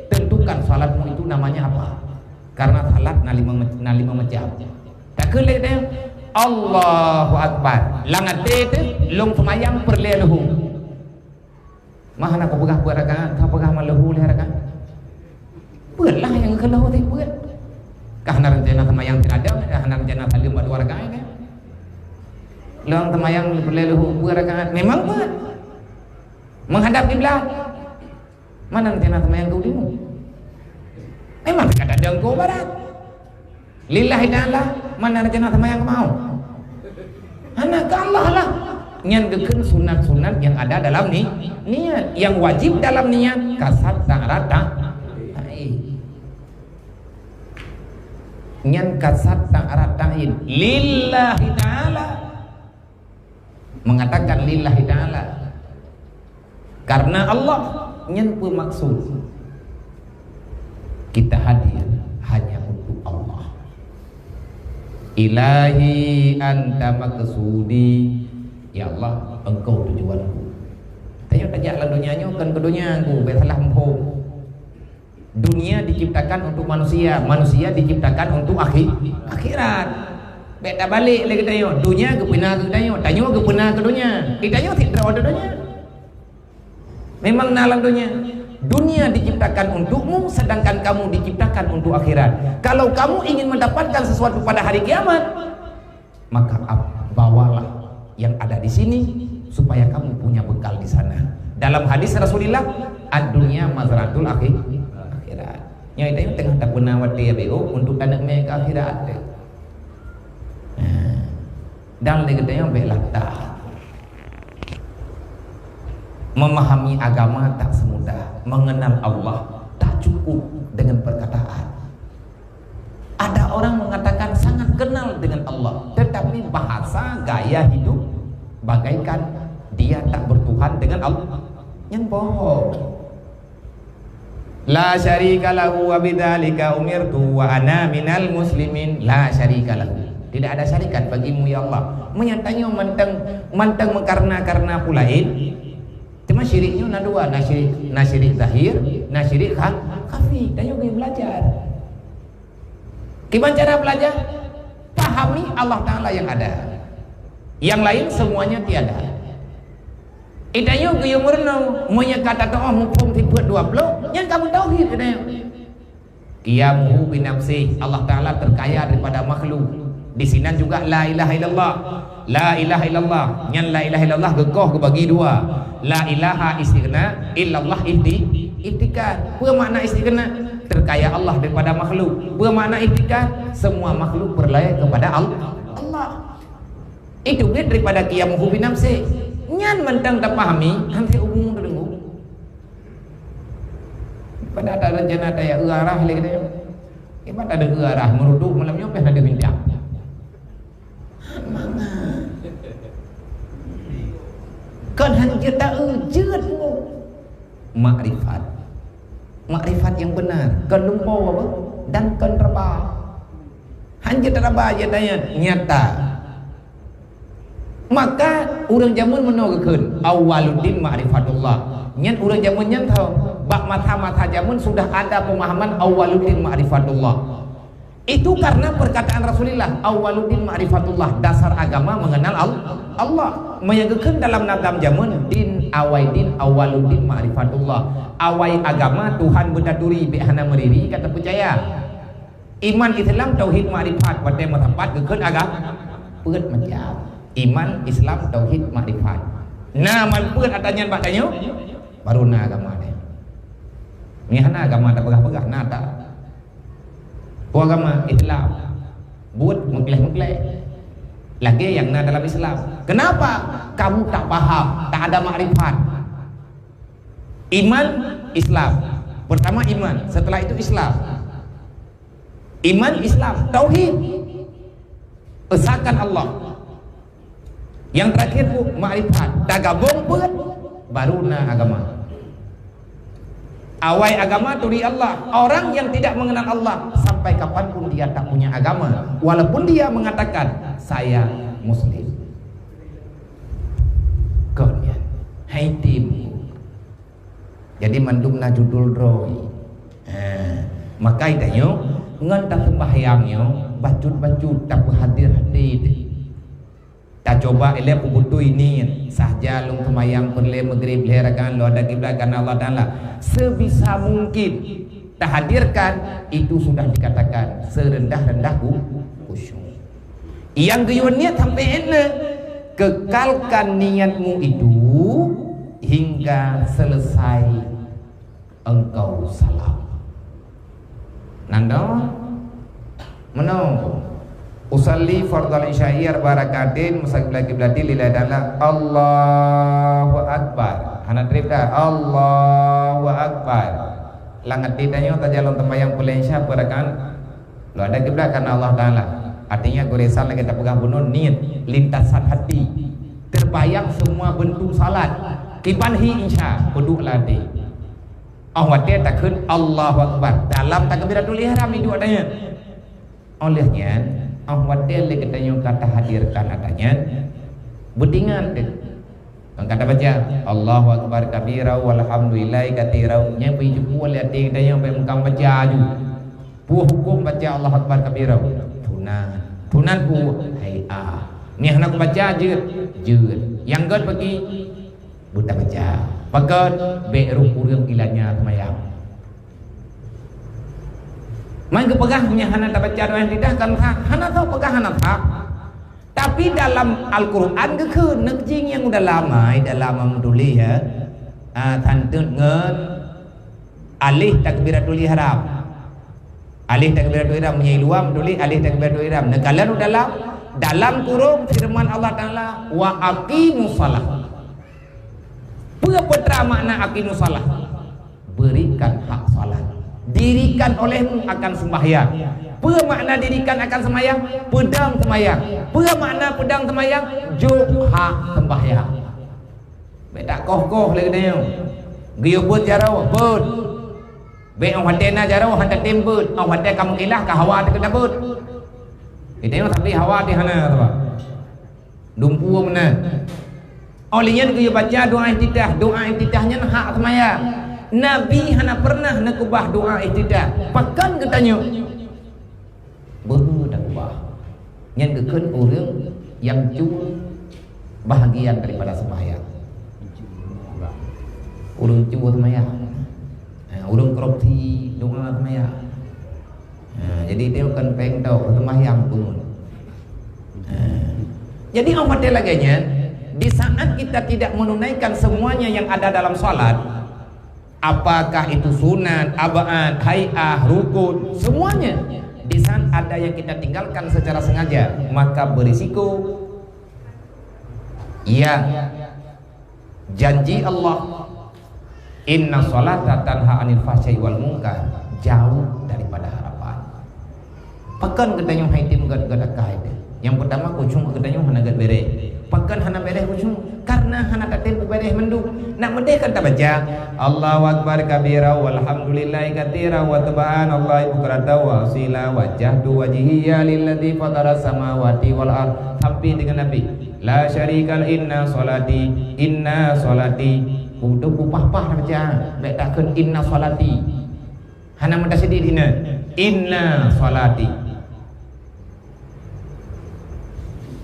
tentukan salatmu itu namanya apa. Karena salat na lima, na lima macam. Takheun lé teuh, Allahu Akbar. Lam até teuh, lôn seumayang peureulèe luhu. Mah hana kupeugah peuet rakaat, ka peugah mah luhu lhèe rakaat. Peuet lah nyang keu luhu teuh peuet. Ka hana rencana seumayang siradam, ka hana rencana saleuem bak dua rakaat kan. Lôn seumayang peureulèe luhu peuet rakaat, memang peuet. Menghadap kiblat. Mana rencana seumayang keu udeue? Memang ka tadong keu barat. Lillahi ta'ala, mana rencana seumayang keu mawöt? Hana, keu Allah lah. Nyan geukheun sunat-sunat nyang ada dalam ni-, niat. Nyang wajéb dalam niat, kasat ta'rad ta-, ta'yid. Nyan kasat ta'rad ta'yid. Lillahi ta'ala. Mengatakan lillahi ta'ala. Karena Allah, nyan peue maksud? Kita hadir hanya untuk Allah. Ilahi anta maqsudi. Ya Allah, Engkau tujuanku. Tanyoe tajak lam donya nyoe kon keu donya ku, bèk salah muphom. Dunia diciptakan untuk manusia, manusia diciptakan untuk akhi-, akhirat. Bèk tabalek lé geutanyoe, donya geupeuna keu geutanyoe, tanyoe geupeuna keu donya. Di tanyoe sit droe ateueh donya. Memang na lam donya. Dunia diciptakan untukmu, sedangkan kamu diciptakan untuk akhirat. Kalau kamu ingin mendapatkan sesuatu pada hari kiamat, maka ap-, bawalah yang ada di sini supaya kamu punya bekal di sana. Dalam hadis Rasulullah, "Ad-dunya mazra'atul akhi-, akhirat." Nyoe tanyoe teungoh tapeuna watèe ya B O untuk taneuk mè keu akhirat. Dan lé geutanyoe bèk lata. Memahami agama tak semudah, mengenal Allah tak cukup dengan perkataan. Ada orang mengatakan sangat kenal dengan Allah, tetapi bahasa gaya hidup bagaikan dia tak bertuhan dengan Allah. Nyan bohong. La syarika lahu wa bidzalika umirtu wa ana minal muslimin. La syarika lahu. Tidak ada syarikat bagimu, ya Allah. Meunyo tanyoe mantong, mantong meukareuna-kareuna peue laén. Cuma syirik nyoe na dua, na syirik, na syirik zahir, na syirik kha-, khafi. Tanyoe geubri belajar. Kiban cara belajar? Pahami Allah Taala yang ada. Yang lain semuanya tiada. Geutanyoe geuyue meurunoe, meunyo ka tateu'oh muphom sifeuet dua ploh, nyan ka meutauhid geutanyoe. Qiyamuhu binafsih, Allah Taala terkaya daripada makhluk. Di sinan juga la ilaha illallah. La ilaha illallah, nyan la ilaha illallah geukoh geubagi dua. La ilaha istighna, illallah ihti-, ihtikar. Peue makna istighna? Terkaya Allah daripada makhluk. Peue makna ihtikar? Semua makhluk peureulèe kepada Al-, Allah. Itu bit daripada qiyamuhu binafsih. Nyan mantong tapahami, han lheueh umu tadeungoe. Padahai tarencana tajak eu arah lé geutanyoe. Iban tadeungoe eu arah, meurudu malam nyoe pih tadeungoe bincang. Mangat. Kon han jeuet taeu, jeuet mu. Makrifat. Makrifat yang benar. Kon lumpoe apa? Dan kon raba. Han jeuet raba, jeuet ayat. Nyata. Maka ureueng jameun meunoe geukheun, "Awwaluddin ma'rifatullah." Nyan ureueng jameun nyan tho, bak masa-masa jameun sudah ada pemahaman awwaluddin ma'rifatullah. Itu karena perkataan Rasulullah, "Awwaluddin ma'rifatullah", dasar agama mengenal Al-, Allah. Meunyo geukheun dalam nazam jameun, "Din awai din, awwaluddin ma'rifatullah." Awai agama Tuhan beutaturi, bèk hana meuriri ka tapeucaya. Iman, Islam, tauhid, makrifat, watèe meusapat geukheun agama. Peuet macam. Iman, Islam, tauhid, makrifat. Na man peuet ata nyan bak tanyoe, baru na agama nyan. Nyan hana agama tapeugah-peugah, na that. Peue agama Islam? Buet meukleh-meukleh. Lagèe nyang na dalam Islam. Kenapa? Kamu tak paham, tak ada makrifat. Iman, Islam. Pertama iman, setelah itu Islam. Iman, Islam, tauhid. Esakan Allah. Yang terakhir tu makrifat. Tagabong peuet, baru na agama. Awai agama turi Allah. Orang yang tidak mengenal Allah, sampai kapanpun dia tak punya agama. Walaupun dia mengatakan, "Saya Muslim." Kon nyan. Hai tim. Jadi mandum na judul droe. Ha, maka tanyoe ngon taseumbahyang nyoe bacut-bacut tapeuhadir hati teuh. Tacoba ilèe peubeutôi niet, sahja lôn seumayang peureulèe Maghrib lhèe rakaat lôn hadap kiblat karena Allah Taala. Sebisa mungkin tahadirkan itu sudah dikatakan serendah-rendah khu-, khusyuk. Nyang geuyue niet sampoe ék na, kekalkan niatmu itu hingga selesai engkau salam. Nando, meunoe, usalli fardhal isya'i arba'a rak'atin, mustaqbilal qiblati lillahi ta'ala, Allahu Akbar. Hana trép dah, Allahu Akbar. Lam até tanyoe tajalon teumbayang peureulèe Isya beurakaat. Lôn hadap kiblat karena Allah Taala. Artinya goresan lagèe tapeugah bunoe niet, lintasan hati. Terbayang semua bentuk salat. Kiban hi Isya, peuduek lam até. Óh watèe takheun Allahu Akbar, dalam takbiratul ihram iduek ata nyan. Óh lheueh nyan, óh watèe lé geutanyoe ka tahadirkan ata nyan, beutingat deh. Nyang ka tabaca, "Allahu Akbar kabira walhamdulillahi katsira." Nyan beuijuku lé até geutanyoe bèk meukam baca aju. Peue hukôm baca Allahu Akbar kabira? Sunat. Sunat u hai'ah. Nyang hana kubaca jeuet, jeuet. Nyang gét bagi beutabaca. Pakon? Bék rôh ureuëng ilanya seumayang. Man geupeugah nyang hana tabaca doa iftitah kan sah, hana soe peugah hana sah. Tapi dalam Al-Quran geukheun, neuk jing nyang u dalam, ai dalam meutuléh ya. Ah, santeuet ngon alif takbiratul ihram. Alif takbiratul ihram, meunyoe i luwa meutuléh alif takbiratul ihram. Neukalon u dalam, dalam kurung firman Allah Taala, "Wa aqimus shalah." Peue peue makna aqimus shalah? Berikan hak salat. Dirikan olehmu akan sembahyang. Peue makna dirikan akan sembahyang? Peudong sembahyang. Peue makna peudong sembahyang? Jok hak sembahyang. Bék takoh-koh lé geutanyoe. Geuyue beuet jaroe, beuet. Bék óh watée na jaroe hana tem beuet, óh watée ka meukilah ka hawa teuh keuneuk beuet. Geutanyoe tapi hawa teuh hana, sabab dumpeue meunan. Óh lheueh nyan geuyue baca doa iftitah. Doa iftitah nyan hak seumayang. Nabi hana pernah neukeubah doa iftitah. Pakon geutanyoe? Beuhe takeubah. Nyan geukheun ureuëng nyang cue bahagian daripada seumayang. Ureuëng cue seumayang. Ha, ureuëng korupsi doa seumayang. Ha, jadi dia bukan peng tau, seumayang pun. Ha. Jadi orang lagée nyan, di saat kita tidak menunaikan semuanya yang ada dalam salat, apakah itu sunat, ab'ad, hai'ah, rukun, semuanya. Di saat ada yang kita tinggalkan secara sengaja, maka berisiko yang janji Allah, "Inna sholata tanha 'anil fahsya'i wal munkar," jauh daripada harapan. Pakon geutanyoe hai tem gét-gét akai teuh? Nyang peutama, khusyuk geutanyoe hana gét béreh. Pakon hana béreh khusyuk? Karena hana tatem béreh mandum. Nak meudeh kan tabaca, "Allahu akbar kabira walhamdulillahi katsira wa subhanallahi bukratan wa asila, wajjahtu wajhiya lilladzi fataras samawati wal ard," sampai dengan Nabi, "La syarika la inna sholati, inna sholati." Untuk kupah-pah tabaca, bék takheun inna sholati. Hana meutasydid inan. Inna sholati.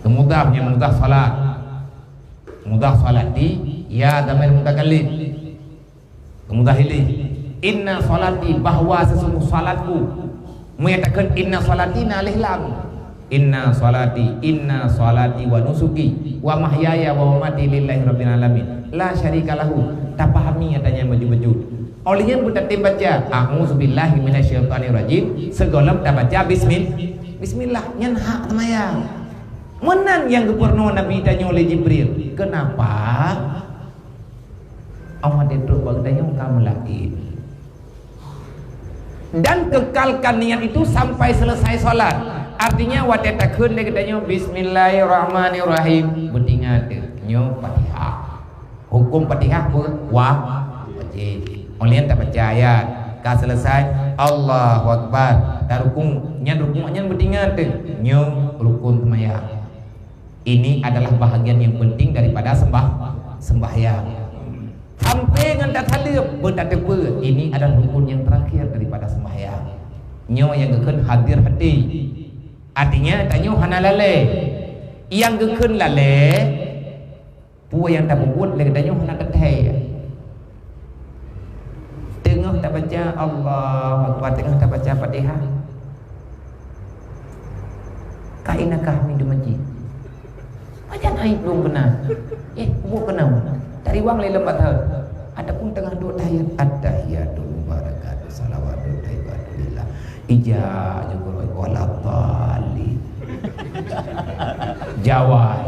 Keumudah nyang mudah salat. Mudah sholati, ya dhamir mutakallim. Keumudah ilih. Inna sholati, bahwa sesungguh salatku. Meunyo takheun inna sholati na alif lam. Inna sholati, inna sholati wa nusuki wa mahyaya wa mamati lillahi rabbil alamin. La syarika lahu. Tapahami ata nyan beujeuet-beujeuet. Óh lheueh nyan beutatem baca, "A'udzubillahi minasyaitonirrajim," sigohlom tabaca bismil-, bismillah. Nyan hak seumayang. Meunan nyang geupeurunoe Nabi tanyoe lé Jibril. Kenapa? Allah ditrok bak geutanyoe ka meulaén. Dan kekalkan niat itu sampai selesai salat. Artinya, watée takheun lé geutanyoe, "Bismillahirrahmanirrahim," beutingat teuh, nyoe Fatihah. Huköm Fatihah peue? Wa-, wajéb. Óh lheueh nyan tabaca ayat, ka selesai, Allahu Akbar. Tarukuk, nyan rukuk nyan beutingat teuh, nyoe rukun seumayang. Ini adalah bahagian yang penting daripada sembah-, sembahyang. Sampai ngon tasaleuem, beutateupeue, ini adalah rukun yang terakhir daripada sembahyang. Nyoe nyang geukheun hadir hati. Artinya, tanyoe hana lalée. Nyang geukheun lalée, peue nyang tapeubuet lé geutanyoe hana teuthée. Teungoh tabaca Allahu Akbar, teungoh tabaca Fatihah, ka inakah mi di masjid. Pajan ai lôn keunan. Eh, buet keunan. Tariwang lé lam bathon. Ataupun teungoh duek tahiyat, "At-tahiyatu mubarakatu shalawatu thayyibatu lillah." Ija nyoe, "Waladdallin." Jawai.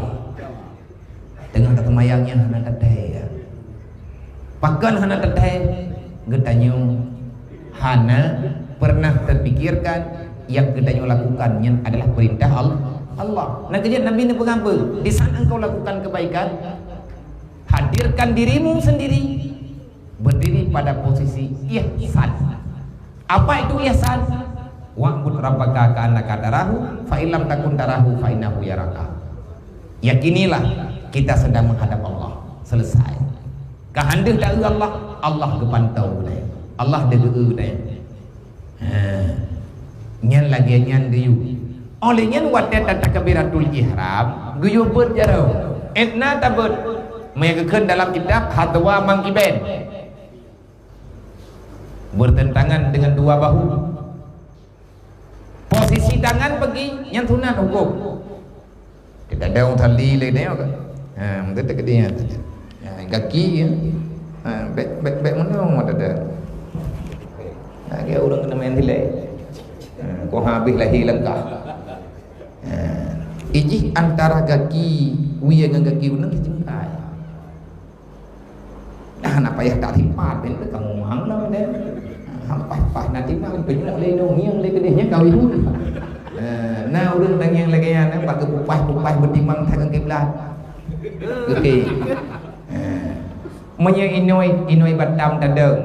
Teungoh taseumayang nyan hana teuthée, ya. Pakon hana teuthée? Geutanyoe hana pernah teupikirkan nyang geutanyoe lakukan nyan adalah peurintah Al-, Allah. Nah, keujeuet Nabi neupeugah, "Di saat engkau lakukan kebaikan, hadirkan dirimu sendiri." Berdiri pada posisi ihsan. Apa itu ihsan? "Wa'bud rabbaka ka'annaka tarahu, fa illam takun tarahu, fa innahu yaraka." Yakinilah kita sedang menghadap Allah. Selesai. Ka han deuh taeu Allah, Allah geupantau geutanyoe. Allah deuh geu-eu geutanyoe. Ha. Nyan lagée nyan geuyue. Óh lheueh nyan watée tatakbiratul ihram, geuyue beuet jaroe. Étna tabeuet. Meunyo geukheun dalam kitab Hadwa Mangkiben. Bertentangan dengan dua bahu. Posisi tangan bagi nyan sunat hukum. Tidak ada orang tali lagi tengok kan. Ha, mungkin tak kena. Ha, kaki ya. Ha, baik baik baik mana orang ada. Ha, dia orang kena main silai. Ha, kau habis lahir langkah. Ha, ijih antara kaki wie ngan kaki uneun sejengkai. Nah, na payah tak simpat ben teuka ngumang na deh. Nah, pas-pas na timang penyok lé nong ngieng lé keudeh nyan kawin. Eh, na ureueng tangieng lagèe nyan, eh, bak geupupaih-pupaih beutimang that ngon kiblat. Oke. Eh. Meunyoe inoi, inoi batam tadong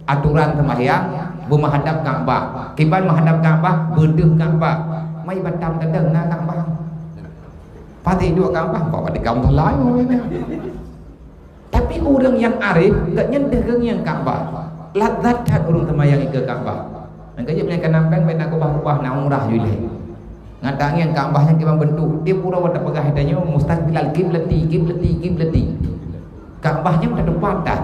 aturan seumahyang, beumeuhadap Ka'bah. Kiban meuhadap Ka'bah, beudeuh Ka'bah. Mai batam tadong na Ka'bah. Pati duek Ka'bah, kok pada kaum lain. Tapi ureueng nyang arif, gobnyan deuh geungieng Ka'bah. Lazat that ureueng seumayang ikeue Ka'bah. Nyang ka jeuet meunyoe ka nampeng, bèk na keubah-keubah, na umrah ju ilèe. Ngat tangieng Ka'bah nyang kiban beuntuk, tiep uroe tapeugah tanyoe, "Mustaqbilal kiblati, kiblati, kiblati." Ka'bah nyan ka teumpat that.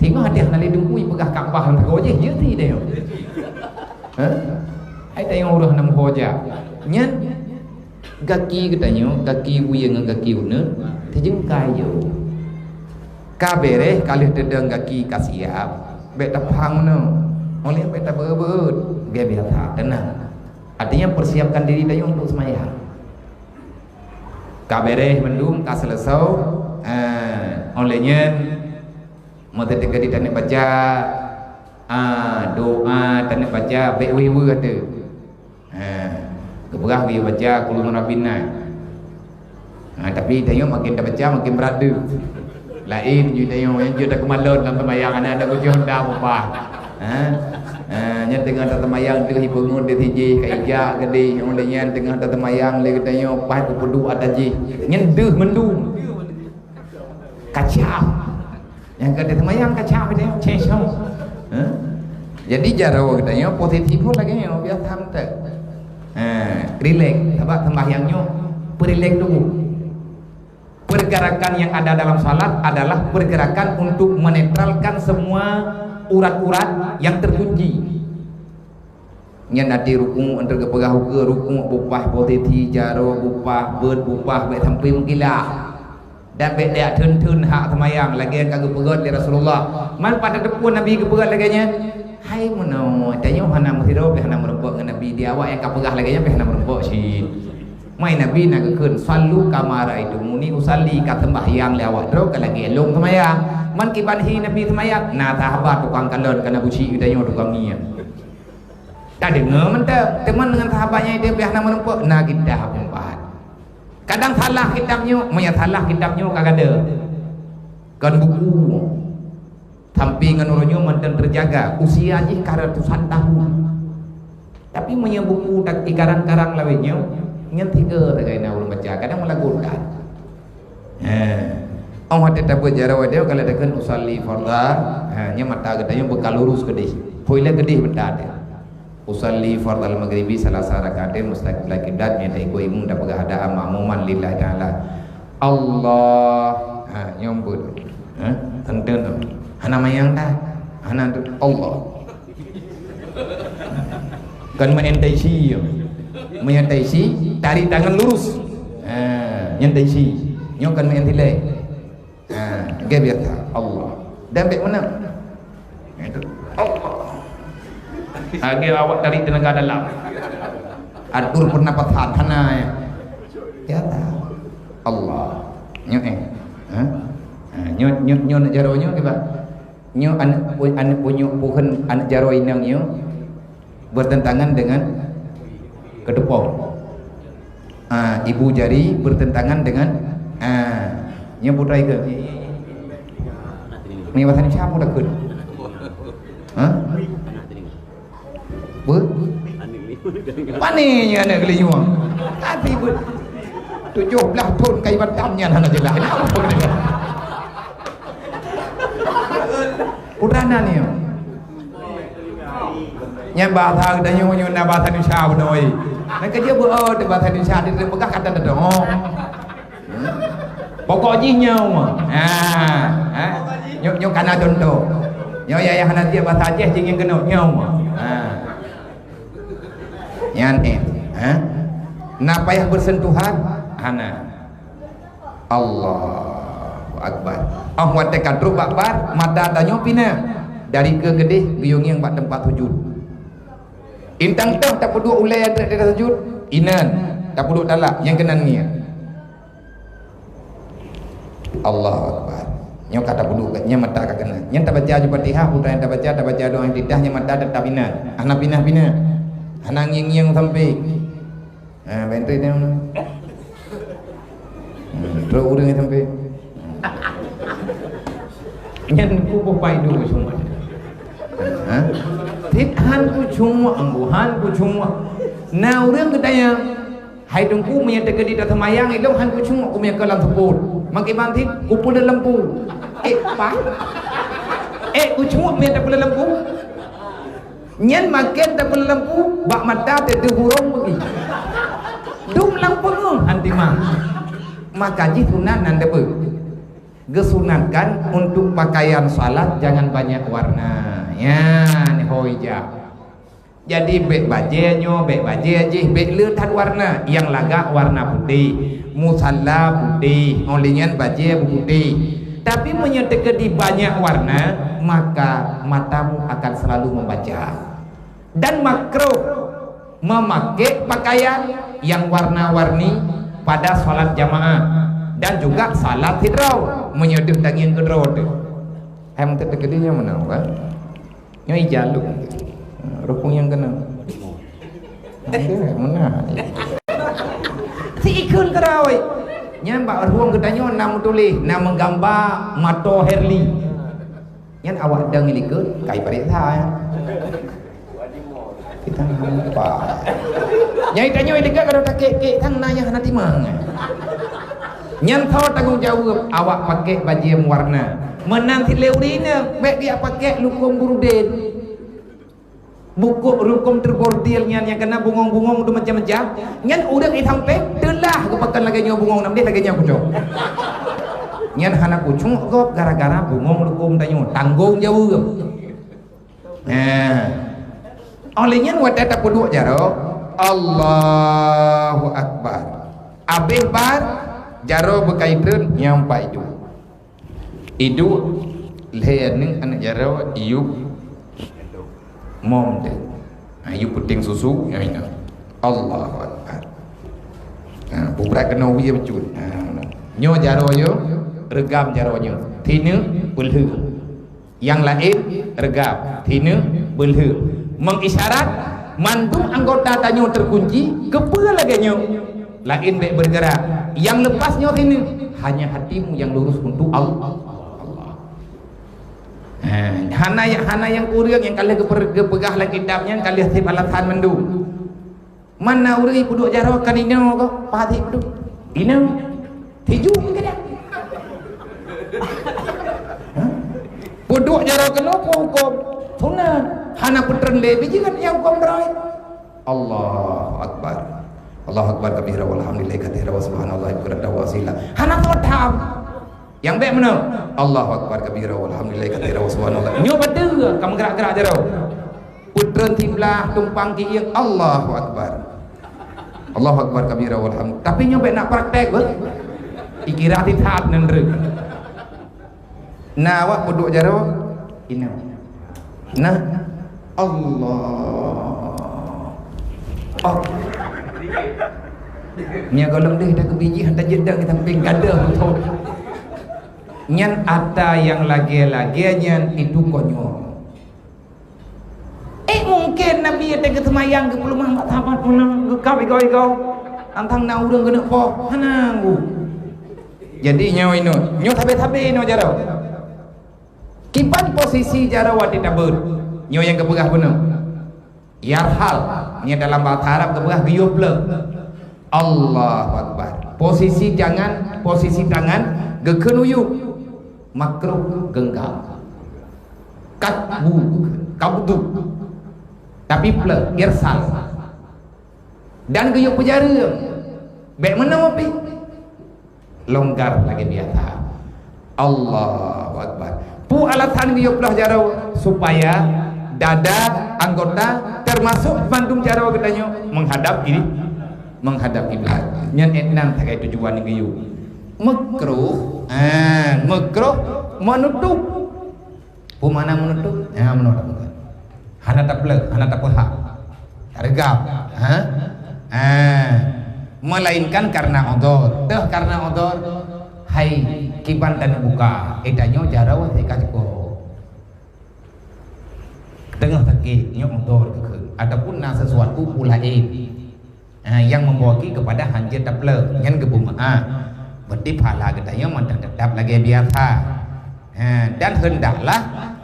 Singoh até hana lé teungku ipeugah Ka'bah lam sagoe jih, jeuet si tanyoe. Ha? Hai tanyoe uroe hana meuho jak. Nyan Gaki geutanyoe, gaki wie ngon gaki uneut, teujengkai yo. Ka bèrèh ka lheueh teudong gaki ka siap, bèk taphang meunoe. Óh lheueh bèk tabeuet-beuet, biasa-biasa, teunang. Artinya persiapkan diri tanyoe untuk seumayang. Ka bèrèh mandum, ka seuleusoe, eh, óh lheueh nyan, meuteuka di taneuk baca, ah, doa taneuk baca, bèk wie-wie ateueh. Ha, geupeugah geuyue baca Qul A'udzu Birabbin Nas. Ha, tapi tanyoe makin tabaca makin brat deuh. Laén jih tanyoe, nyang jeuet takeumalon lam seumayang, aneuk-aneuk geujoh da mubah. Ha? Ha, nyan teungoh taseumayang deuh ipeungon di sijih, ka ijak keudeh, nyang lé nyan teungoh taseumayang lé geutanyoe paih geupeuduek atas jih. Nyan deuh mandum. Kacau. Nyang ka teuseumayang kacau dia, cesong. Ha? Jadi jaroe geutanyoe positif pun lagèe nyoe, biasa mantong. Ha, rileks. Sabab sembahyang nyoe, peurileks tuboh. Pergerakan yang ada dalam salat adalah pergerakan untuk menetralkan semua urat-urat yang terkunci. Nyan até rukuk, enteuk geupeugah ukeue rukuk, bupah posisi jaroe, bupah beuet, bupah bèk sampoe meukilah. Dan bèk tajak theun-theun hak seumayang lagèe nyang ka geupeugöt lé Rasulullah. Man pat tateupeue Nabi geupeugöt lagèe nyan? Hai meunoe, tanyoe hana meusidroe, hana meurumpok ngon Nabi. Di awak nyang ka peugah lagèe nyan pih hana meurumpok cit. Mai Nabi na geukheun, "Shallu kama ra'aitumuni usalli," ka seumbahyang lé awak droe ka lagèe lôn seumayang. Man kiban hi Nabi seumayang, na sahabat tukang kalon, ka na buci geutanyoe tukang ngieng. Tadeungoe mantong, teuma ngon sahabat nyang ideh piah na meurumpok, na kitab nyoe pahat. Kadang salah kitab nyoe, meunyo salah kitab nyoe ka gadôh. Kon buku. Sampai ngon uroe nyoe mantong teujaga, usia jih ka ratusan tahun. Tapi meunyo buku tak ikarang-karang lawét nyoe, nyan tiga sagai na ulôn baca, kadang meulagu that. Ha. Oh, watèe tabeuet jaroe watèe ka lheueh takheun usalli fardha. Ha, nyan mata geutanyoe beuka lurus keudeh. Phôi lé keudeh mata teuh. Usalli fardhal maghribi salasa rakaatin mustaqbilal qiblat, nyan taikôt imum tapeugah adaan ma'muman lillahi ta'ala. Allah. Ha, nyoe beuet. Ha, teuntèe. Hana manyang dah. Hana tu Allah. Kan main tai chi. Meunyo tai chi, tarik tangan lurus. Ha, nyan tai chi. Nyoe kan main tilai. Ha, lagèe biasa. Allah. Dan bèk meunan. Itu. Allah. Lagèe awak tarik tenaga dalam. Atur pernapasan hana ya. Ya. Allah. Nyoe eh. Ha? Ha, nyoe nyoe nyoe nak jaroe nyoe kiban. Nyoe aneuk pu-, aneuk punyuek pohon aneuk jaroe inong nyoe bertentangan dengan keutupông. Ah, ibu jari bertentangan dengan, ah, nyoe putra ikeue. Ni bahasa Indonesia apa takut? Hah? Beuh? Pane nyan aneuk geulinyueng. Tapi beuh. Tujoh blah thon ka ibatam nyan hana jeulaih. Kenapa kena? Udah na ni. Nyan bahasa geutanyoe nyoe na bahasa Indonesia bunoe. Maka dia buat, oh, di bahasa Indonesia dia peugah kata dia, oh. Hmm. Pokok jih nyoe. Ha, ha. Nyoe, nyoe kana contoh. Nyoe ya, ya hana dia bahasa Aceh jih nyang keunoe nyoe. Ha. Nyan eh, ha? Na payah bersentuhan? Hana. Allahu Akbar. Oh, watèe ka trok bak bar, mata tanyoe pina. Dari keu keudeh geuyue ngieng bak teumpat sujud. Intang toh tapeuduek ulèe trok di atas sujud, inan tapeuduek talak nyang keunan ngieng. Allahu Akbar. Nyoe ka tapeuduek, nyan mata ka keunan. Nyan tabaca ju Fatihah, peue nyang tabaca, tabaca doa iftitah, nyan mata teutap inan. Hana pinah-pinah. Hana ngieng-ngieng sampé. Ha, bèk enteuk nyan. Hmm, trok ureueng sampé. Nyan kuboh pai dulu semua. Ha? Sit han kucuma, anggu han kucuma. Na ureueng geutanyong, "Hai Teungku, meunyoe teukeudi taseumayang ilôn han kucuma, kumeung lam seupôt. Makai ban sit, kupeuleuet lampu." Eh, pa? Eh, kucuma meunyoe tapeuleuet lampu? Nyan maken tapeuleuet lampu, bak mata teuh hurông beugi. Dum lam peungeuh han timang. Maka jih sunat nan teubeuet. Geusunatkan untuk pakaian salat jangan banyak warna. Nyan ho ijab. Jadi bèk bajèe nyoe, bèk bajèe jih, bèk le that warna. Nyang lagak warna putéh, musalla putéh, óh lheueh nyan bajèe putéh. Tapi meunyoe teukeudi banyak warna, maka matamu akan selalu membaca. Dan makruh memakai pakaian yang warna-warni pada salat jamaah dan juga salat sidroe meunyoe deuh tangieng keudroe teuh. Hai meuteuk teukeudi nyoe meunan kan? Nyoe ija lôn. Rukun nyang keunan. Meunan. Si ikheun keudroe. Nyan bak rueng geutanyoe na meutuléh, na meugamba mato Herli. Nyan awak dang likot, kai pareksa, ya. Kita nampak. Nyai tanyoe dekat kalau takek-kek kan nanya hana timang. Nyan tho tanggong jaweueb awak pakek bajèe meuwarna. Meunan silée ureueng inong, bèk geujak pakek lukôm gurudén. Bukôk lukôm terbordil nyan nyang kana bungong-bungong dum macam-macam. Nyan ureueng itam pèng teulah geupakon lagèe nyoe bungong nam deh lagèe nyoe kucok. Nyan hana kucok gob gara-gara bungong lukôm tanyoe. Tanggong jaweueb. Nah, óh lheueh nyan watèe tapeuduek jaroe, Allahu Akbar. Abéh bar, jaroe beukai treun nyang pat iduek. Iduek lhèe aneuk, aneuk jaroe iyup mom teuh. Ha, iyup peuting susu nyang inan. Allahu Akbar. Ha, bubrak keunoe wie bacut. Ha, nyoe jaroe nyoe, reugam jaroe nyoe. Sineuk peulheueh. Nyang laén reugam, sineuk beulheueh. Mengisyarat mandum anggota tanyoe terkunci, keupeue lagèe nyoe? Laén bèk bergerak. Nyang lepas nyoe sineuk, hanya hatimu yang lurus untuk Allah. Allah. Ha, hana, hana nyang kureueng nyang ka lheueh geupeugah lam kitab nyan ka lheueh sép alasan mandum. Mana ureueng peuduek jaroe kan inoe kok, pahat peuduek. Inoe. Tiju mungkin ya. Ha? Peuduek jaroe keunoe pun hukum sunat. Hana peutreun lé biji kan nyang hukum droe. Allahu Akbar. Allahu Akbar kabira walhamdulillahi katsira wa subhanallahi bukratan wa asila. Hana totam. Nyang bèk meunoe, Allahu Akbar kabira walhamdulillahi katsira wa subhanallah. Nyoe beutôi ka meugerak-gerak jaroe. Peutreun siblah tumpang kieng, Allahu Akbar. Allahu Akbar kabira walhamd. Tapi nyoe bèk nak praktek beuh. Dikira tithat nan reuek. Na awak peuduek jaroe, inoe. Nah, Allah. Oh. Nya gohlom deh dah keubiji hantar jeda ke samping gadoh beutôi. Nyan ata nyang lagèe-lagèe nyan itu konyol. Eh, mungkin Nabi ata geuseumayang geupeuleumah mat sahabat meunang geukab igoe-igoe. Tantang na ureueng keuneuk poh, hana nggu. Jadi nyoe inoe, nyoe sabe-sabe inoe jaroe. Kiban posisi jaroe watèe tabeuet? Nyoe nyang geupeugah bunoe. Yarhal, nyoe dalam bahasa Arab geupeugah geuyue pleueh. Allahu Akbar. Posisi jangan, posisi tangan geukheun u yup. Makruh genggam. Katbu, kabdu. Tapi pleueh, irsal. Dan geuyue peujareueng. Bék meunoe pih. Longgar lagée biasa. Allahu Akbar. Peue alasan geuyue ploh jaroe? Supaya dada, anggota, teumasok bandum jaroe geutanyoe meuhadab kiri, meuhadab kiblat. Nyan ék nan sagai tujuan geuyue. Meukruh, ha, meukruh meunutôp. Peue makna meunutôp? Ha, meunoe tapeugah. Hana tapeuleueh, hana tapeuhah. Tareugam, ha? Ha. Melainkan karena udhur. Teuh karena udhur, hai kiban taneubuka. Eh, tanyoe jaroe teuka cukôp. Teungoh sakét, nyoe udhur keuh. Ataupun na sesuatu peue laén. Ha, nyang membawa kepada hanjeuet tapeuleueh, nyan geupeumaáh. Berarti pahala geutanyoe mantong tetap lagée biasa. Ha, dan hendaklah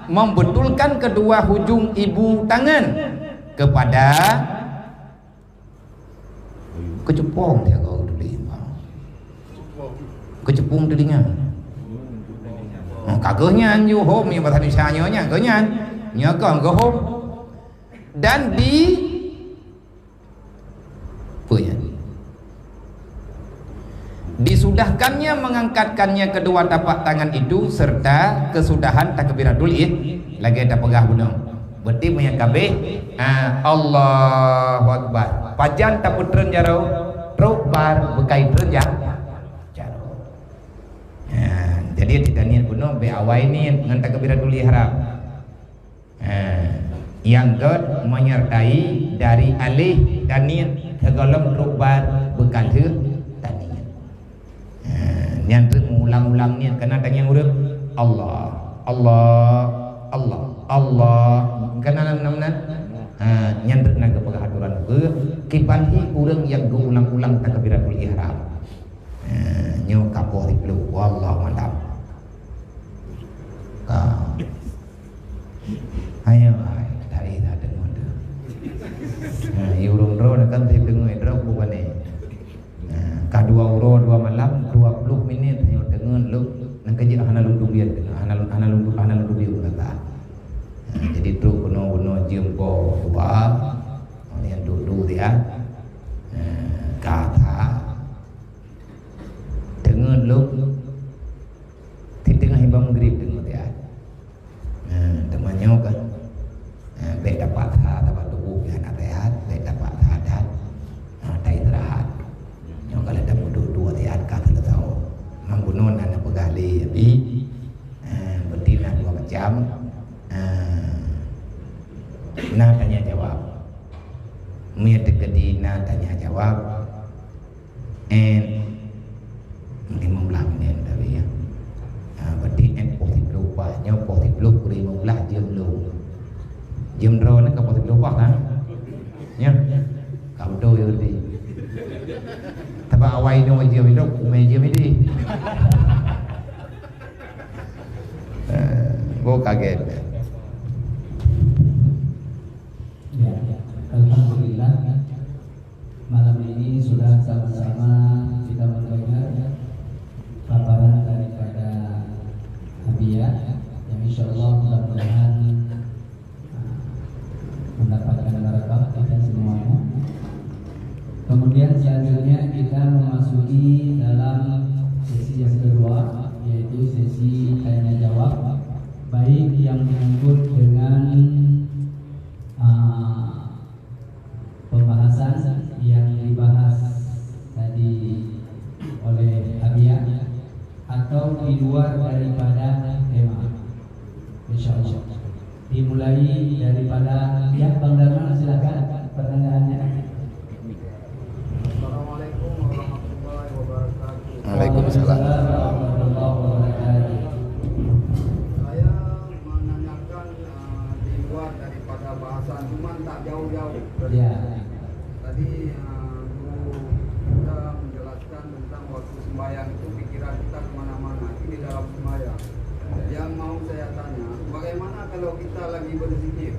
membetulkan kedua hujung ibu tangan kepada keucupong, dia kau tulis. Keucupong telinga. Ha, ka geuh nyan, yu hom, nyang bahasa Indonesia nyoe nyan, geuh nyan. Nyoe kon geuh hom. Dan di Peue nyan? Disudahkannya mengangkatkannya kedua tapak tangan itu serta kesudahan takbiratul ih-, lagée tapeugah bunoe. Berarti meunyo kabeh, ah, Allahu Akbar. Pajan tapeutreun jaroe, trok bar beukai treun ja-, jaroe. Ah, jadi taniet bunoe bék awai niet ngon takbiratul ihram. Ha, nyang gét menyertai dari aléh taniet sigohlom trok bar beukalheueh taniet. Ha, nyan treuk meuulang-ulang niet, kana tanyong ureuëng, Allah, Allah, Allah, Allah. Kana lam nam nan? Ha, nyan treuk na geupeugah aturan geuh, kiban hi ureuëng nyang geuulang-ulang takbiratul ihram. Ha, nyoe ka poh siplôh, wallahu a'lam. Ka. Ayo, hai, dari dah dengar tu. Ha, i ureuëng droe kan saya dengar droe bukan ni. Ha, ka dua uroe dua malam, dua puluh minit ayo dengar lu. Nang kejak hana lôn dubiet, hana lôn, hana lôn, hana lôn dubiet kata. Ha, jadi trok bunoe-bunoe jeuem po dua. Ni yang dulu dia. Ha, kata. Deungon lôn, di teungoh iba meugrib deungon tiat. Nah, teuma nyoe kan. Nah, bék tapaksa, sabab tuboh pih hana sehat, bék tapaksa that. Nah, taistirahat. Nyoe ka lheueh tamuduek dua tiat ka seuleusoe. Mang bunoe na neupeugah lé Abi. Nah, berarti na dua macam. Nah, na tanya jawab. Meunyo teukeudi na tanya jawab, N, lima belas minit tadi ya. Ha, berarti N poh siplôh pat. Nyoe poh siplôh kureueng lima belas jeuem lom. Jeuem droe nyoe ka poh siplôh pat kan? Ya. Ka beutôi ya berarti. Tapi awai nyoe jeuem itu, umai jeuem ini. Eh, bo kaget. Ya, alhamdulillah. Malam ini sudah sama-sama kita mendengar paparan daripada Abiya, yang insya Allah mudah-mudahan, ah, mendapatkan barakah kita semuanya. Kemudian selanjutnya kita memasuki dalam sesi yang kedua, yaitu sesi tanya jawab, baik yang menyangkut dengan, ah, pembahasan yang dibahas tadi oleh Abiya atau di luar daripada tema. Insya Allah. Dimulai daripada, ya, Bang Darman, silakan pertanyaannya. Assalamualaikum warahmatullahi wabarakatuh. Waalaikumsalam. Waalaikumsalam warahmatullahi wabarakatuh. Saya menanyakan, eh, di luar daripada bahasan, cuman tak jauh-jauh. Ya. Tadi, eh, guru kita menjelaskan tentang waktu sembahyang itu pikiran kita kemana-mana. Itu di dalam sembahyang. Yang mau saya tanya, bagaimana kalau kita lagi berzikir?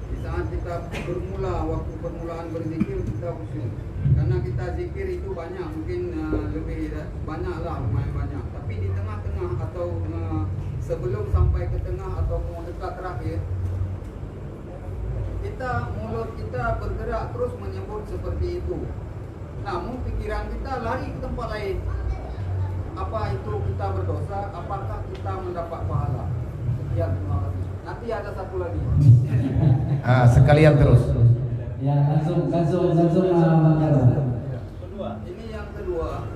Di saat kita bermula, waktu permulaan berzikir, kita khusyuk. Karena kita zikir itu banyak, mungkin, eh, lebih da-, banyak lah, lumayan banyak. Tapi di tengah-tengah atau, eh, sebelum sampai ke tengah atau mau dekat terakhir, it-, Kita, mulut kita bergerak terus menyebut seperti itu. Namun pikiran kita lari ke tempat lain. Apa itu kita berdosa? Apakah kita mendapat pahala? Sekian, terima kasih. Nanti ada satu lagi. Ah, sekalian terus. Ya, langsung, langsung, langsung, ah, Bang Karman. Kedua, ini yang kedua,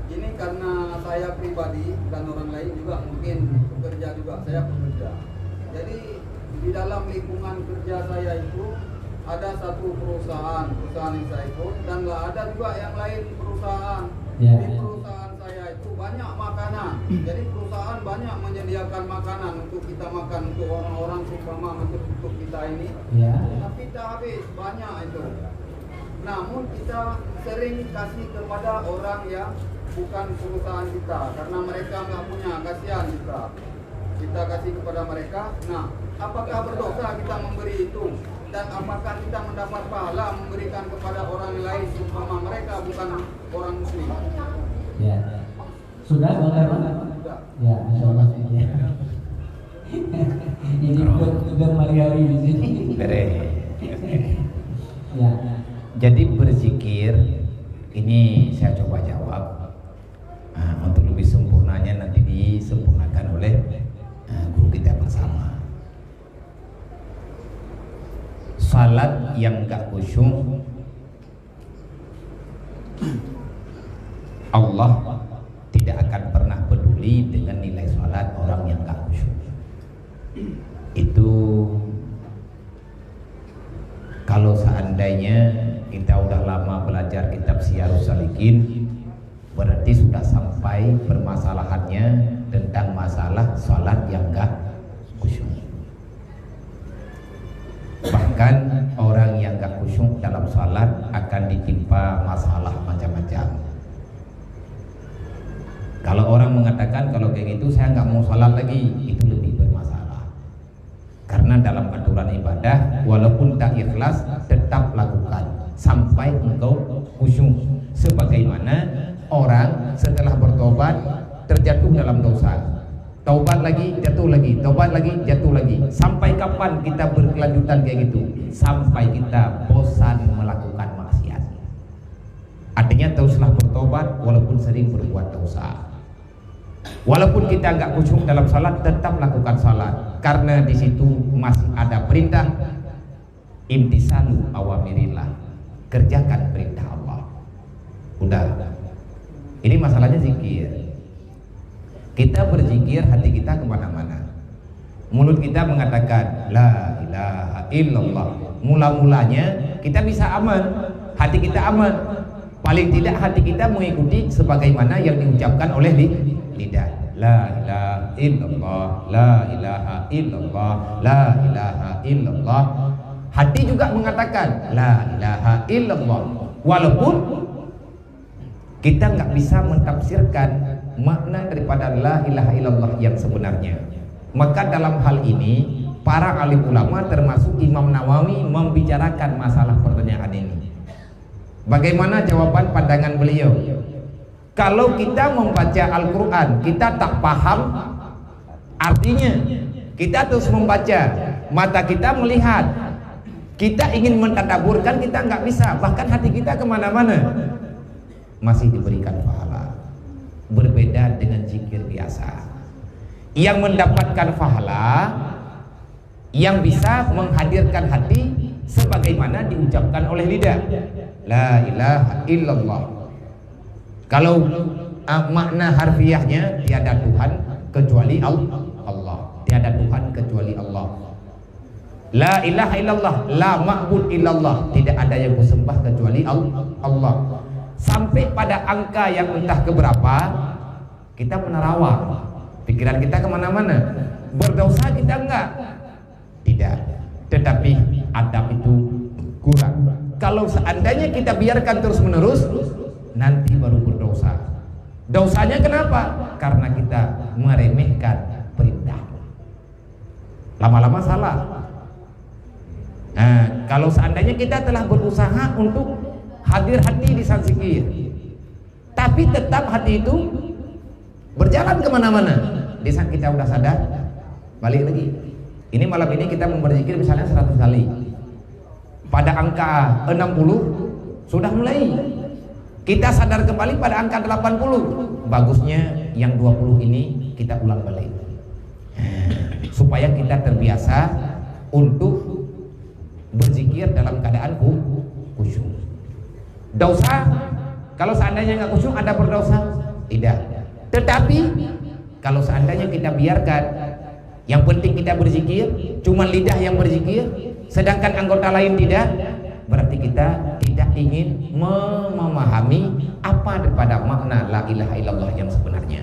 ini karena saya pribadi dan orang lain juga mungkin pekerja juga, saya pekerja. Jadi di dalam lingkungan kerja saya itu ada satu perusahaan, perusahaan yang saya ikut, dan lah ada juga yang lain perusahaan. Ya. Di perusahaan saya itu banyak makanan. Jadi perusahaan banyak menyediakan makanan untuk kita makan, untuk orang-orang, seumpama untuk, untuk kita ini. Ya. Tapi tak habis, banyak itu. Namun kita sering kasih kepada orang yang bukan perusahaan kita, karena mereka nggak punya, kasihan kita. Kita kasih kepada mereka. Nah, apakah berdosa kita memberi itu? Dan apakah kita mendapat pahala memberikan kepada orang lain, seumpama mereka bukan orang muslim? Ya. Sudah, Bang Herman? Sudah. Ya, insya Allah. Ya. Ini juga, juga mari-hari di sini. Beres. Ya. Jadi berzikir ini saya coba jawab. Ah, untuk lebih sempurnanya nanti disempurnakan oleh, ah, guru kita bersama. Salat yang gak khusyuk, Allah tidak akan pernah peduli dengan nilai salat orang yang gak khusyuk. Itu kalau seandainya kita udah lama belajar kitab Siyarus Salikin, berarti sudah sampai permasalahannya tentang masalah salat yang gak khusyuk. Bahkan orang yang gak khusyuk dalam salat akan ditimpa masalah macam-macam. Kalau orang mengatakan, "Kalau kayak gitu saya nggak mau salat lagi," itu lebih bermasalah. Karena dalam aturan ibadah, walaupun tak ikhlas, tetap lakukan sampai engkau khusyuk. Sebagaimana orang setelah bertobat terjatuh dalam dosa, taubat lagi, jatuh lagi, taubat lagi, jatuh lagi. Sampai kapan kita berkelanjutan kayak gitu? Sampai kita bosan melakukan maksiat. Artinya, teruslah bertobat walaupun sering berbuat dosa. Walaupun kita nggak khusyuk dalam salat, tetap lakukan salat. Karena di situ masih ada perintah, imtisalu awamirillah, kerjakan perintah Allah. Udah. Ini masalahnya zikir. Kita berzikir, hati kita kemana-mana. Mulut kita mengatakan, "La ilaha illallah." Mula-mulanya kita bisa aman, hati kita aman. Paling tidak hati kita mengikuti sebagaimana yang diucapkan oleh li-, lidah. "La ilaha illallah, la ilaha illallah, la ilaha illallah." Hati juga mengatakan, "La ilaha illallah." Walaupun kita nggak bisa mentafsirkan makna daripada la ilaha illallah yang sebenarnya. Maka dalam hal ini, para alim ulama termasuk Imam Nawawi membicarakan masalah pertanyaan ini. Bagaimana jawaban pandangan beliau? Kalau kita membaca Al-Quran, kita tak paham artinya, kita terus membaca, mata kita melihat, kita ingin mentadabburkan, kita nggak bisa, bahkan hati kita kemana-mana. Masih diberikan pahala. Berbeda dengan zikir biasa. Yang mendapatkan pahala yang bisa menghadirkan hati sebagaimana diucapkan oleh lidah. La ilaha illallah. Kalau, ah, makna harfiahnya, tiada Tuhan kecuali Al-, Allah. Tiada Tuhan kecuali Allah. La ilaha illallah, la ma'bud illallah, tidak ada yang bersembah kecuali Al-, Allah. Sampai pada angka yang entah keberapa, kita menerawang. Pikiran kita kemana-mana. Berdosa kita enggak? Tidak. Tetapi adab itu kurang. Kalau seandainya kita biarkan terus-menerus, nanti baru berdosa. Dosanya kenapa? Karena kita meremehkan perintah. Lama-lama salah. Nah, kalau seandainya kita telah berusaha untuk hadir hati di saat zikir, tapi tetap hati itu berjalan kemana-mana, di saat kita udah sadar, balik lagi. Ini malam ini kita mau berzikir misalnya seratus kali. Pada angka enam puluh sudah mulai. Kita sadar kembali pada angka delapan puluh. Bagusnya yang dua puluh ini kita ulang balik. Supaya kita terbiasa untuk berzikir dalam keadaan khu-, khusyuk. Dosa, kalau seandainya nggak khusyuk, ada berdosa? Tidak. Tetapi kalau seandainya kita biarkan, yang penting kita berzikir, cuma lidah yang berzikir, sedangkan anggota lain tidak, berarti kita tidak ingin me-, memahami apa daripada makna la ilaha illallah yang sebenarnya.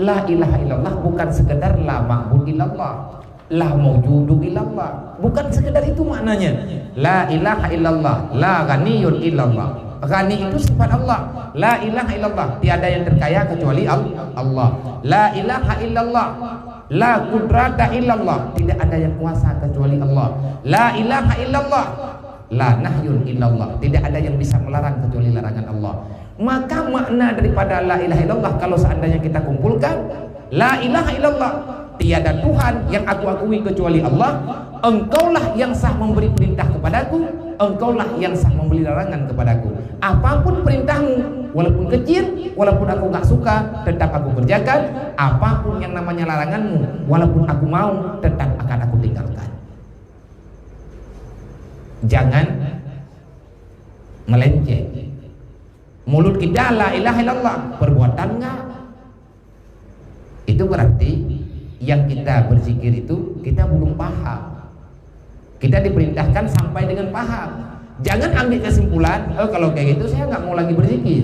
La ilaha illallah bukan sekedar la ma'bud illallah, la maujudu illallah. Bukan sekedar itu maknanya. La ilaha illallah, la ghaniyun illallah. Ghani itu sifat Allah. La ilaha illallah, tiada yang terkaya kecuali Al-, Allah. La ilaha illallah, la qudrata illallah, tidak ada yang kuasa kecuali Allah. La ilaha illallah, la nahyun illallah, tidak ada yang bisa melarang kecuali larangan Allah. Maka makna daripada la ilaha illallah kalau seandainya kita kumpulkan, la ilaha illallah, tiada Tuhan yang aku akui kecuali Allah, Engkaulah yang sah memberi perintah kepadaku, Engkaulah yang sah memberi larangan kepadaku. Apapun perintahmu, walaupun kecil, walaupun aku nggak suka, tetap aku kerjakan. Apapun yang namanya laranganmu, walaupun aku mau, tetap akan aku tinggalkan. Jangan melenceng. Mulut kita la ilaha illallah, perbuatan enggak. Itu berarti yang kita berzikir itu kita belum paham. Kita diperintahkan sampai dengan paham. Jangan ambil kesimpulan, "Oh, kalau kayak gitu saya nggak mau lagi berzikir."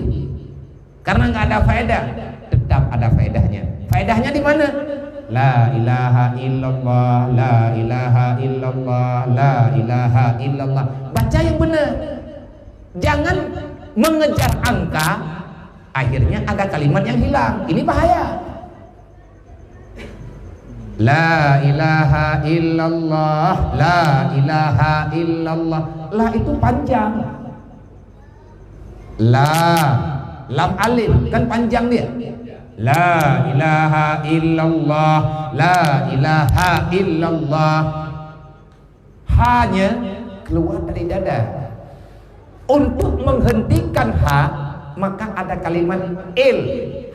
Karena nggak ada faedah. Tetap ada faedahnya. Faedahnya di mana? La ilaha illallah, la ilaha illallah, la ilaha illallah. Baca yang benar. Jangan mengejar angka, akhirnya ada kalimat yang hilang. Ini bahaya. La ilaha illallah, la ilaha illallah. La itu panjang. La, lam alif kan panjang dia. La ilaha illallah, la ilaha illallah. Ha-nya keluar dari dada. Untuk menghentikan ha, maka ada kalimat il,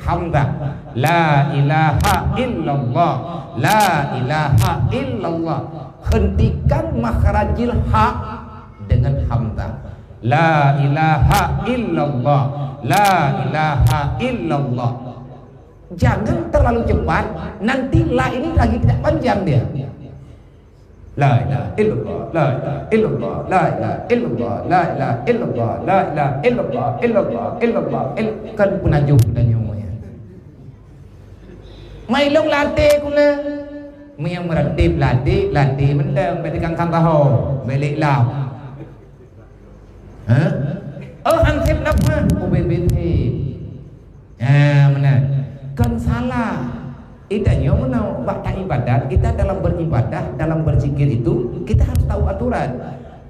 hamzah. La ilaha illallah, la ilaha illallah. Hentikan makhrajil ha dengan hamzah. La ilaha illallah, la ilaha illallah. Jangan terlalu cepat, nanti la ini lagi tidak panjang dia. La ilaha illallah, la ilaha illallah, la ilaha illallah, la ilaha illallah, la ilaha illallah, illallah, illallah, il-, kan penajoh, penajoh ya. Mai lôn latih guna. Meunyo meureunteb latih, latih mantong, bèk dikangkang taho, bèk lé lam. Hah? Oh, han sép nafah, ubé-bé sép. Nah, meunan. Kon salah. Itanyoe meunan, bak taibadat, kita dalam beribadah, dalam berzikir itu, kita harus tahu aturan.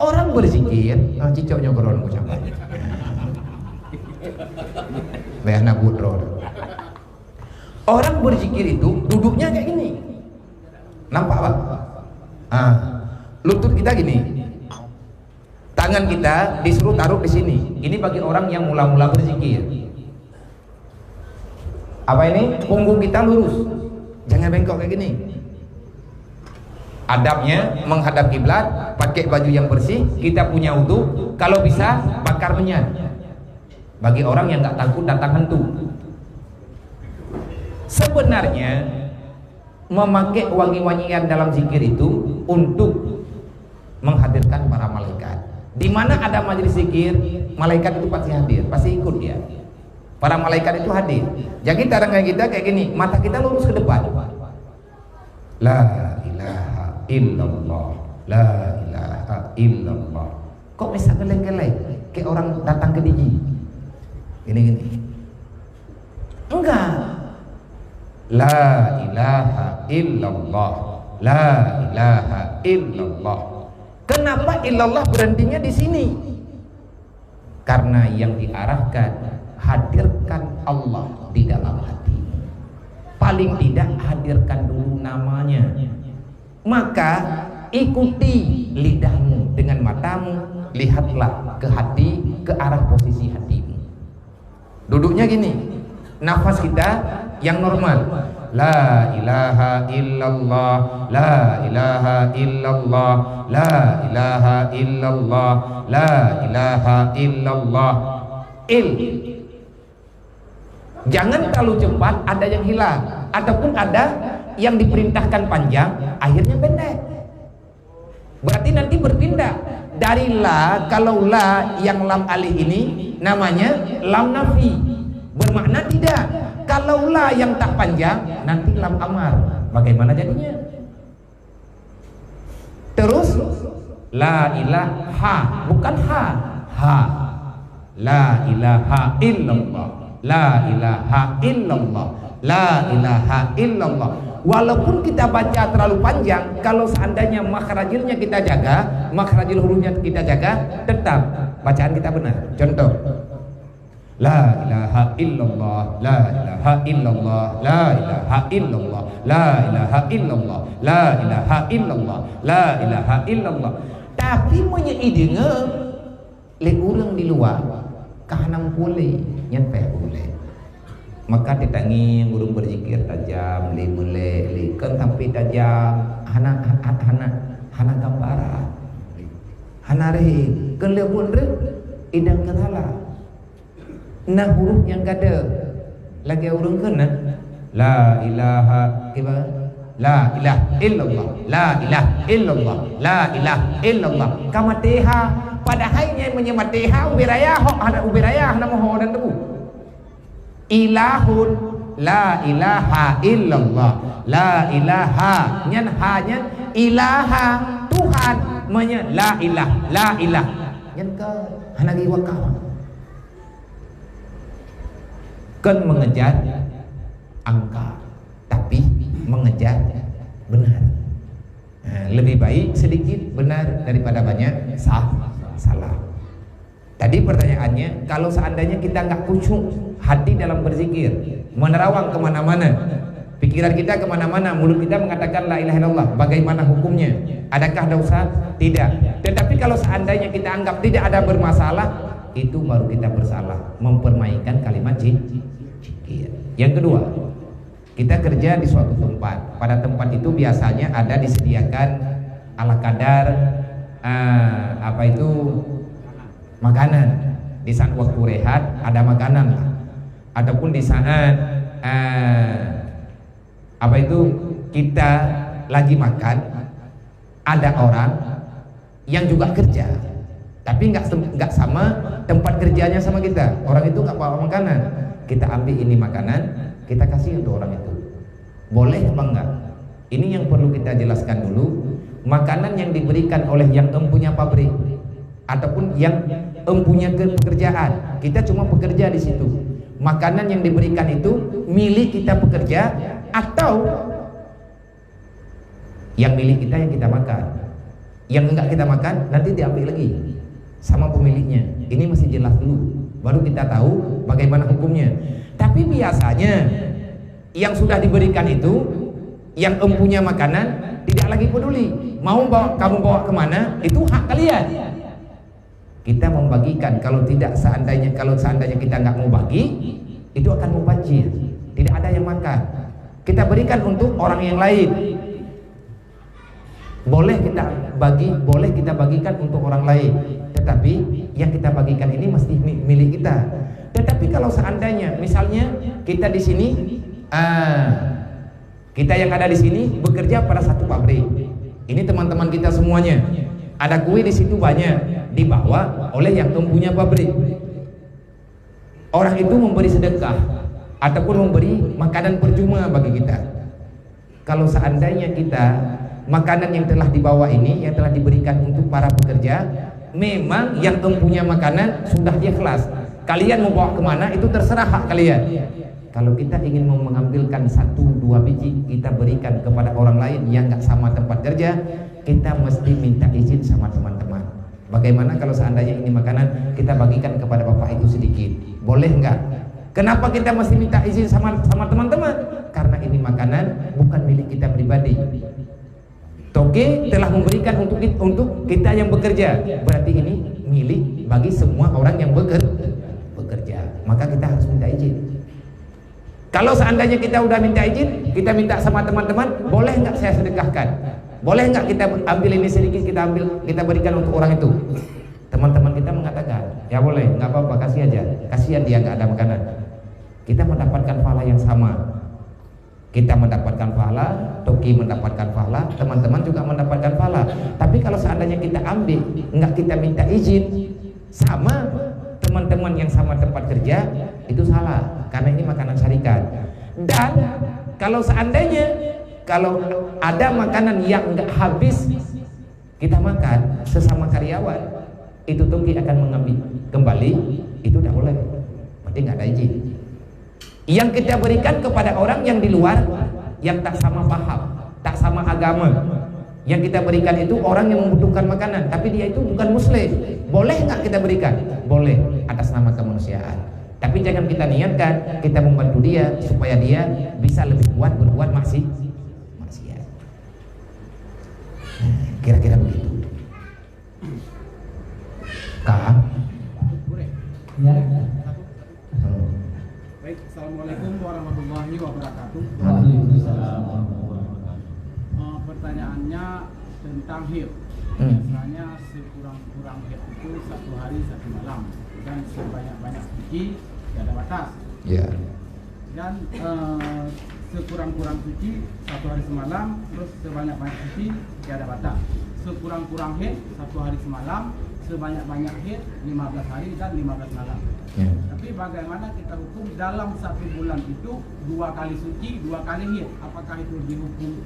Orang berzikir, ah, cicok nyoe keudroe ucapan. Bèk hana buet droe. Orang berzikir itu duduknya kayak gini. Nampak, Pak? Ah, lutut kita gini. Tangan kita disuruh taruh di sini. Ini bagi orang yang mula-mula berzikir. Apa ini? Punggung kita lurus. Jangan bengkok kayak gini. Adabnya menghadap kiblat, pakai baju yang bersih, kita punya wudu, kalau bisa bakar menyan. Bagi orang yang nggak takut datang hantu. Sebenarnya memakai wangi-wangian dalam zikir itu untuk menghadirkan para malaikat. Di mana ada majelis zikir, malaikat itu pasti hadir, pasti ikut dia. Para malaikat itu hadir. Jadi tangan kita kayak gini, mata kita lurus ke depan. La ilaha illallah, la ilaha illallah. Kok bisa geleng-geleng? Kayak orang datang ke digi. Gini-gini. Enggak. La ilaha illallah. La ilaha illallah. Kenapa illallah berhentinya di sini? Karena yang diarahkan, hadirkan Allah di dalam hati. Paling tidak hadirkan dulu namanya. Maka ikuti lidahmu dengan matamu, lihatlah ke hati, ke arah posisi hatimu. Duduknya gini, nafas kita yang normal. La ilaha illallah, la ilaha illallah, la ilaha illallah, la ilaha illallah. Il. Jangan terlalu cepat, ada yang hilang, ataupun ada yang diperintahkan panjang, akhirnya pendek. Berarti nanti berpindah dari la, kalau la yang lam alif ini namanya lam nafi, bermakna tidak. Kalau la yang tak panjang, nanti lam amar. Bagaimana jadinya? Terus, la ilaha, bukan ha, ha. La ilaha illallah, la ilaha illallah, la ilaha illallah. Walaupun kita baca terlalu panjang, kalau seandainya makhrajilnya kita jaga, makhrajil hurufnya kita jaga, tetap bacaan kita benar. Contoh, la ilaha illallah, la ilaha illallah, la ilaha illallah, la ilaha illallah, la ilaha illallah, la ilaha illallah. Tapi meunyoe ideungoe lé ureuëng di luwa, ka hana muphom lé, nyan payah ulée. Maka teutangieng ureuëng beuzikir tajam, lé meulée, lé kon sampai tajam, hana, ha-, hana, hana gambaran. Hana rhim, kon lé buet rhim, idang ka salah. Na huruf nyang gadeuh. Lagée ureuëng kheun na, la ilaha, kiban? La ilaha illallah, la ilaha illallah, la ilaha illallah. Ka maté ha, padahai nyan meunyoe maté ha, ubé raya hok, hana ubé raya, hana meuho dan tebu. Ilahun, la ilaha illallah, la ilaha. Nyan ha nyan ilaha, Tuhan. Meunyoe la ilah, la ilah. Nyan ka hana geuwakaf. Kon mengejar angka, tapi mengejar benar. Ha, lebih baik sedikit benar daripada banyak sa-, salah. Tadi pertanyaannya, kalau seandainya kita nggak khusyuk hati dalam berzikir, menerawang kemana-mana, pikiran kita kemana-mana, mulut kita mengatakan la ilaha illallah, bagaimana hukumnya? Adakah dosa? Tidak. Tetapi kalau seandainya kita anggap tidak ada bermasalah, itu baru kita bersalah, mempermainkan kalimat ji-, zikir. Yang kedua, kita kerja di suatu tempat. Pada tempat itu biasanya ada disediakan ala kadar, eh, apa itu, makanan. Di saat waktu rehat ada makanan lah. Ataupun di saat, eh, apa itu, kita lagi makan, ada orang yang juga kerja, tapi nggak sem-, nggak sama tempat kerjanya sama kita. Orang itu nggak bawa makanan. Kita ambil ini makanan, kita kasih untuk orang itu. Boleh apa enggak? Ini yang perlu kita jelaskan dulu. Makanan yang diberikan oleh yang empunya pabrik ataupun yang empunya ke-, pekerjaan, kita cuma pekerja di situ. Makanan yang diberikan itu milik kita pekerja atau yang milik kita yang kita makan. Yang enggak kita makan, nanti diambil lagi sama pemiliknya. Ini mesti jelas dulu, baru kita tahu bagaimana hukumnya. Tapi biasanya yang sudah diberikan itu, yang empunya makanan, tidak lagi peduli. Mau bawa, kamu bawa kemana, itu hak kalian. Kita membagikan, kalau tidak seandainya, kalau seandainya kita nggak mau bagi, itu akan mubazir. Tidak ada yang makan. Kita berikan untuk orang yang lain. Boleh kita bagi, boleh kita bagikan untuk orang lain. Tetapi yang kita bagikan ini mesti mi-, milik kita. Tetapi kalau seandainya, misalnya kita di sini, ah, kita yang ada di sini bekerja pada satu pabrik. Ini teman-teman kita semuanya. Ada kue di situ banyak, dibawa oleh yang empunya pabrik. Orang itu memberi sedekah ataupun memberi makanan percuma bagi kita. Kalau seandainya kita, makanan yang telah dibawa ini, yang telah diberikan untuk para pekerja, memang yang empunya makanan sudah ikhlas. Kalian mau bawa kemana, itu terserah hak kalian. Kalau kita ingin mau mengambilkan satu dua biji, kita berikan kepada orang lain yang nggak sama tempat kerja, kita mesti minta izin sama teman-teman. Bagaimana kalau seandainya ini makanan kita bagikan kepada bapak itu sedikit? Boleh nggak? Kenapa kita mesti minta izin sama, sama teman-teman? Karena ini makanan bukan milik kita pribadi. Toke telah memberikan untuk kit-, untuk kita yang bekerja. Berarti ini milik bagi semua orang yang beker-, bekerja. Maka kita harus minta izin. Kalau seandainya kita udah minta izin, kita minta sama teman-teman, "Boleh nggak saya sedekahkan? Boleh nggak kita ambil ini sedikit, kita ambil, kita berikan untuk orang itu?" Teman-teman kita mengatakan, "Ya boleh, nggak apa-apa, kasih aja. Kasihan dia nggak ada makanan." Kita mendapatkan pahala yang sama. Kita mendapatkan pahala, toke mendapatkan pahala, teman-teman juga mendapatkan pahala. Tapi kalau seandainya kita ambil, nggak kita minta izin sama teman-teman yang sama tempat kerja, itu salah, karena ini makanan syarikat. Dan kalau seandainya, kalau ada makanan yang nggak habis kita makan sesama karyawan, itu toke akan mengambil kembali, itu tidak boleh. Berarti nggak ada izin. Yang kita berikan kepada orang yang di luar, yang tak sama paham, tak sama agama. Yang kita berikan itu orang yang membutuhkan makanan, tapi dia itu bukan muslim. Boleh nggak kita berikan? Boleh, atas nama kemanusiaan. Tapi jangan kita niatkan kita membantu dia supaya dia bisa lebih kuat berbuat maksi-, maksiat. Kira-kira begitu. Kak? Ya. Hmm. Baik, assalamualaikum warahmatullahi wabarakatuh. Waalaikumsalam warahmatullahi wabarakatuh. Eh, pertanyaannya tentang haid. Hmm. Biasanya sekurang-kurang haid itu satu hari satu malam dan sebanyak-banyak suci tiada batas. Ya. Dan, eh, sekurang-kurang suci satu hari semalam, terus sebanyak-banyak suci tiada batas. Sekurang-kurang haid satu hari semalam, sebanyak-banyak haid lima belas hari dan lima belas malam. Ya. Tapi bagaimana kita hukum dalam satu bulan itu dua kali suci, dua kali haid? Apakah itu dihukum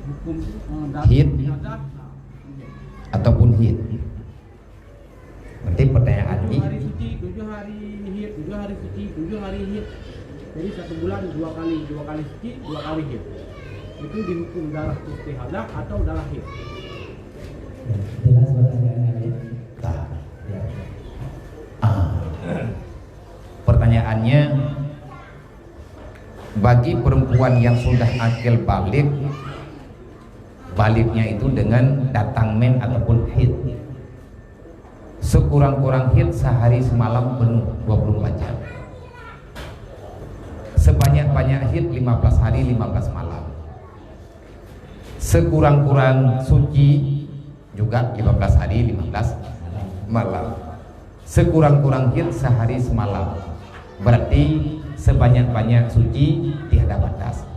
hukum, eh, darah Haid. Jenazah? Nah, iya. Ataupun haid? Nanti pertanyaan Tujuh ini. Hari suci, tujuh hari haid, tujuh hari suci, tujuh hari haid. Jadi satu bulan dua kali, dua kali suci, dua kali haid. Itu dihukum darah istihadah atau darah haid? Ya, jelas pertanyaannya, ya. Nah. Ya. Ah. Pertanyaannya, bagi perempuan yang sudah akil baligh, balighnya itu dengan datang men ataupun haid. Sekurang-kurang haid sehari semalam penuh dua puluh empat jam. Sebanyak-banyak haid lima belas hari, lima belas malam. Sekurang-kurang suci juga lima belas hari, lima belas malam. Sekurang-kurang haid sehari semalam. Berarti sebanyak-banyak suci tiada batas.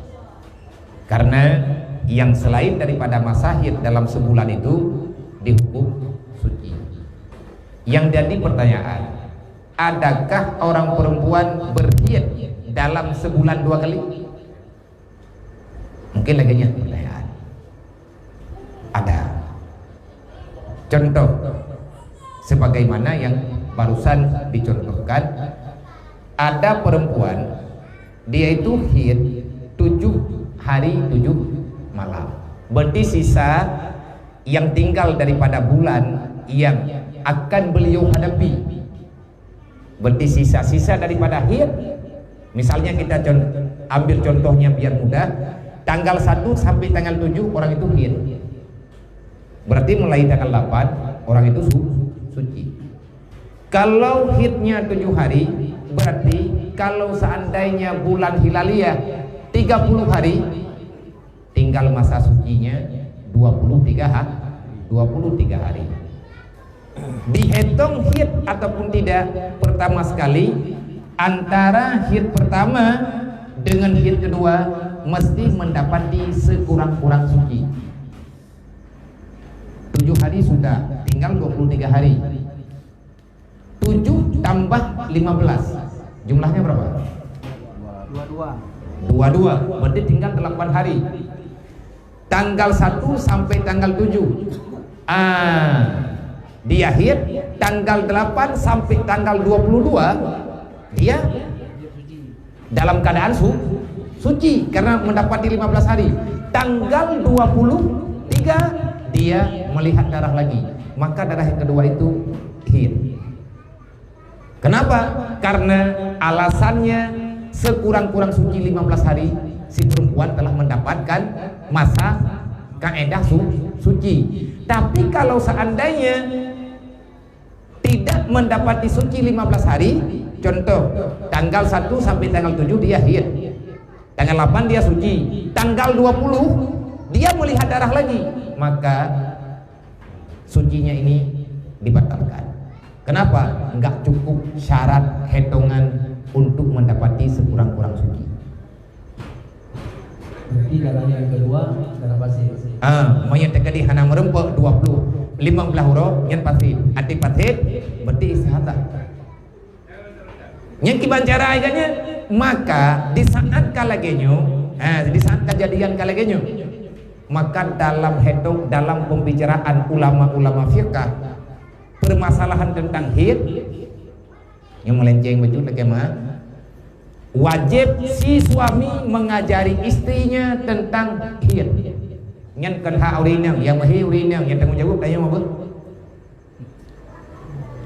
Karena yang selain daripada masa haid dalam sebulan itu dihukum suci. Yang jadi pertanyaan, adakah orang perempuan berhaid dalam sebulan dua kali? Mungkin lagèe nyan pertanyaan. Ada. Contoh, sebagaimana yang barusan dicontohkan, ada perempuan, dia itu haid tujuh hari tujuh malam. Berarti sisa yang tinggal daripada bulan yang akan beliau hadapi, berarti sisa-sisa daripada haid. Misalnya kita con-, ambil contohnya biar mudah, tanggal satu sampai tanggal tujuh orang itu haid. Berarti mulai tanggal delapan orang itu su-, suci. Kalau haidnya tujuh hari, berarti kalau seandainya bulan hilaliah tiga puluh hari, tinggal masa sucinya dua puluh tiga ha-, dua puluh tiga hari. Dihitung haid ataupun tidak, pertama sekali, antara haid pertama dengan haid kedua mesti mendapati sekurang-kurang suci. Tujuh hari sudah, tinggal dua puluh tiga hari. Tujuh tambah lima belas. Jumlahnya berapa? Dua dua. Dua dua. Berarti tinggal delapan hari. Tanggal satu sampai tanggal tujuh. Ah, dia haid, tanggal delapan sampai tanggal dua puluh dua, dia dalam keadaan su-, suci karena mendapati lima belas hari. Tanggal dua puluh tiga dia melihat darah lagi. Maka darah yang kedua itu haid. Kenapa? Karena alasannya sekurang-kurang suci lima belas hari si perempuan telah mendapatkan masa Kaedah su-, suci. Tapi kalau seandainya tidak mendapati suci lima belas hari, contoh, tanggal satu sampai tanggal tujuh dia haid. Tanggal delapan dia suci. Tanggal dua puluh dia melihat darah lagi. Maka sucinya ini dibatalkan. Kenapa? Enggak cukup syarat hitungan untuk mendapati sekurang-kurang suci. Berarti darah yang kedua, darah fasid. Ah, meunyoe teukeudi hana meureumpok dua puluh, limong blaih uroe, nyan fasid. Arti fasid, berarti istihadah. Nyan kiban cara agaknya, maka di saat ka lagée nyoe, ha, di saat kejadian ka lagée nyoe, maka dalam hitung, dalam pembicaraan ulama-ulama fiqah, permasalahan tentang haid, nyang melenceng bacut lagée ma, wajib si suami mengajari istrinya tentang haid. Nyan kon hak ureueng inong, nyang meuhé ureueng inong, nyang tanggung jaweueb tanyoe apa?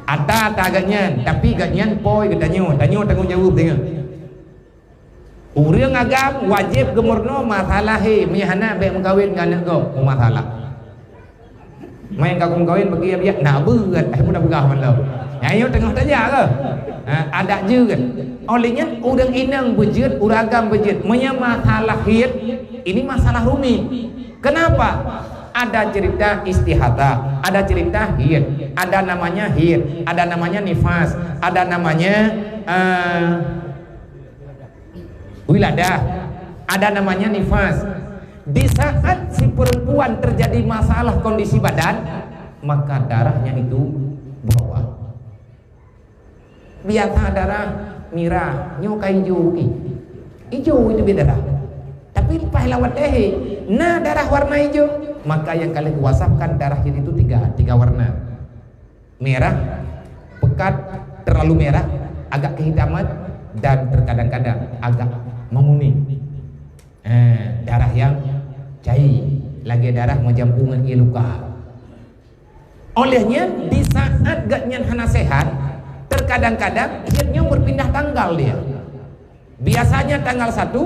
Ata-ata geuh nyan, tapi geuh nyan poi geutanyoe, tanyoe tanggung jaweueb deungon. Ureueng agam wajéb geumeurunoe masalah hé, meunyo hana bék meukawen ngon aneuk gob, meumasalah. Main ka meukawen bagi biak na beuet, eh, pun peugah mandum. Nyan nyoe teungoh tajak keuh. Ha, adat jeuet. Oleh nyan ureueng inong beujeuet, ureueng agam beujeuet. Meunyo masalah hiet, ini masalah rumit. Kenapa? Ada cerita istihadah, ada cerita haid, ada namanya haid, ada namanya nifas, ada namanya, eh, wiladah, ada namanya nifas. Di saat si perempuan terjadi masalah kondisi badan, maka darahnya itu berubah. Biasa darah mirah, nyoe ka ijo, eh. Ijo itu beda darah. Tapi lepas lawat deh, na darah warna ijo, maka yang kalian wasafkan darah itu tiga, tiga warna. Merah, pekat, terlalu merah, agak kehitaman, dan terkadang-kadang agak menguning. Eh, darah yang cai, lagée darah meujampu ngon ié luka. Oleh nyan, di saat geuh nyan hana sehat, terkadang-kadang hiet nyoe berpindah tanggal dia. Biasanya tanggal satu,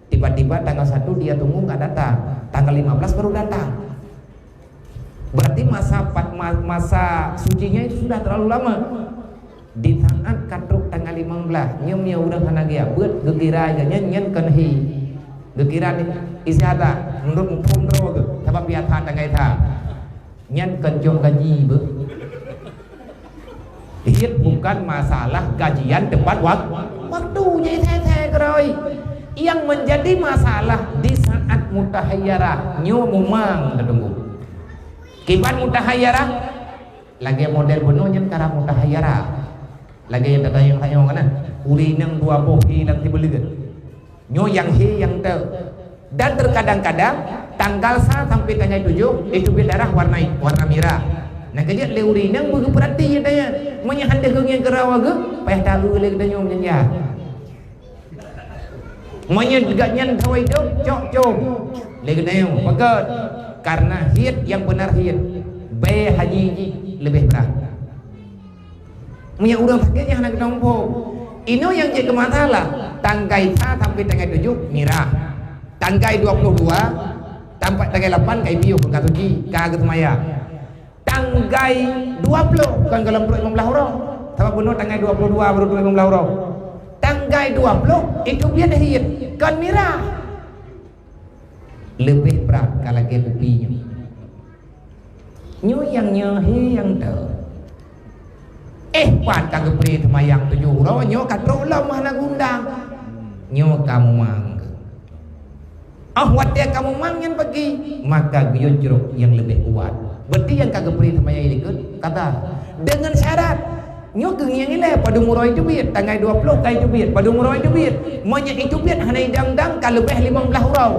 tiba-tiba tanggal satu dia tunggu nggak datang, tanggal lima belas baru datang. Berarti masa pa-, ma-, masa sucinya itu sudah terlalu lama. Di saat ka trok tanggal limong blaih, nyoe meunyo ureueng hana geujak beuet, geukira nyan, nyan kon hi. Geukira ni istihadah, menurut muphom droe geuh, sabab biasa tanggai that. Nyan kon jok gaji beuh. Hiet bukan masalah gajian tepat wak-, waktu, jadi saya-saya keurôi. Yang menjadi masalah di saat mutahayyarah, nyoe mumang tatunggu. Kiban mutahayyarah, lagée model bunoe nyan karab mutahayyarah. Lagée nyang tatanyong-tanyong kan, ureueng inong dua boh hi lam sibuleuen. Nyoe nyang hi nyang te. Dan terkadang-kadang tanggal sa sampai tanggal tujoh, itu pih darah warna, warna mirah. Nah, keujeuet lé ureueng inong beugeupeurati tanya. Meunyo han deuh geungieng keurawa geuh, payah taeu lé geutanyoe meunyan. Meunyo geuh nyan dawai dong, cok com. Lé geutanyoe, peugah. Karena hiet nyang beuna hiet, bée haji jih leubeh brat. Meunyo ureueng sakét nyang hana geutanyoe muphom. Inoe nyang jeuet keu masalah, tanggai sa sampai tanggai tujoh mirah. Tanggai dua puluh dua sampai tanggai lapan kai piôh ka suci, ka geuseumayang. Tanggai dua puluh kon goh lom trok limong blaih uroe. Sabab bunoe tanggai dua puluh dua baru trok limong blaih uroe. Tanggai dua puluh itu biet hiet, kon mirah. Leubeh brat ka lagée kupi nyoe. Nyoe nyang nyoe he nyang te. Eh, pat ka geubri seumayang tujoh uroe, nyoe ka trok lom hana geuundang. Nyoe ka mumang. Ah, watée ka mumang nyan pagi, maka geuyue jroh nyang leubeh kuat. Berarti nyang ka geubri seumayang likot, kata, deungon syarat, nyoe geungieng ilée padum uroe teubiet, tanggai dua puluh ka teubiet, padum uroe teubiet. Meunyoe teubiet hana idang-dang ka leubeh limong blaih uroe.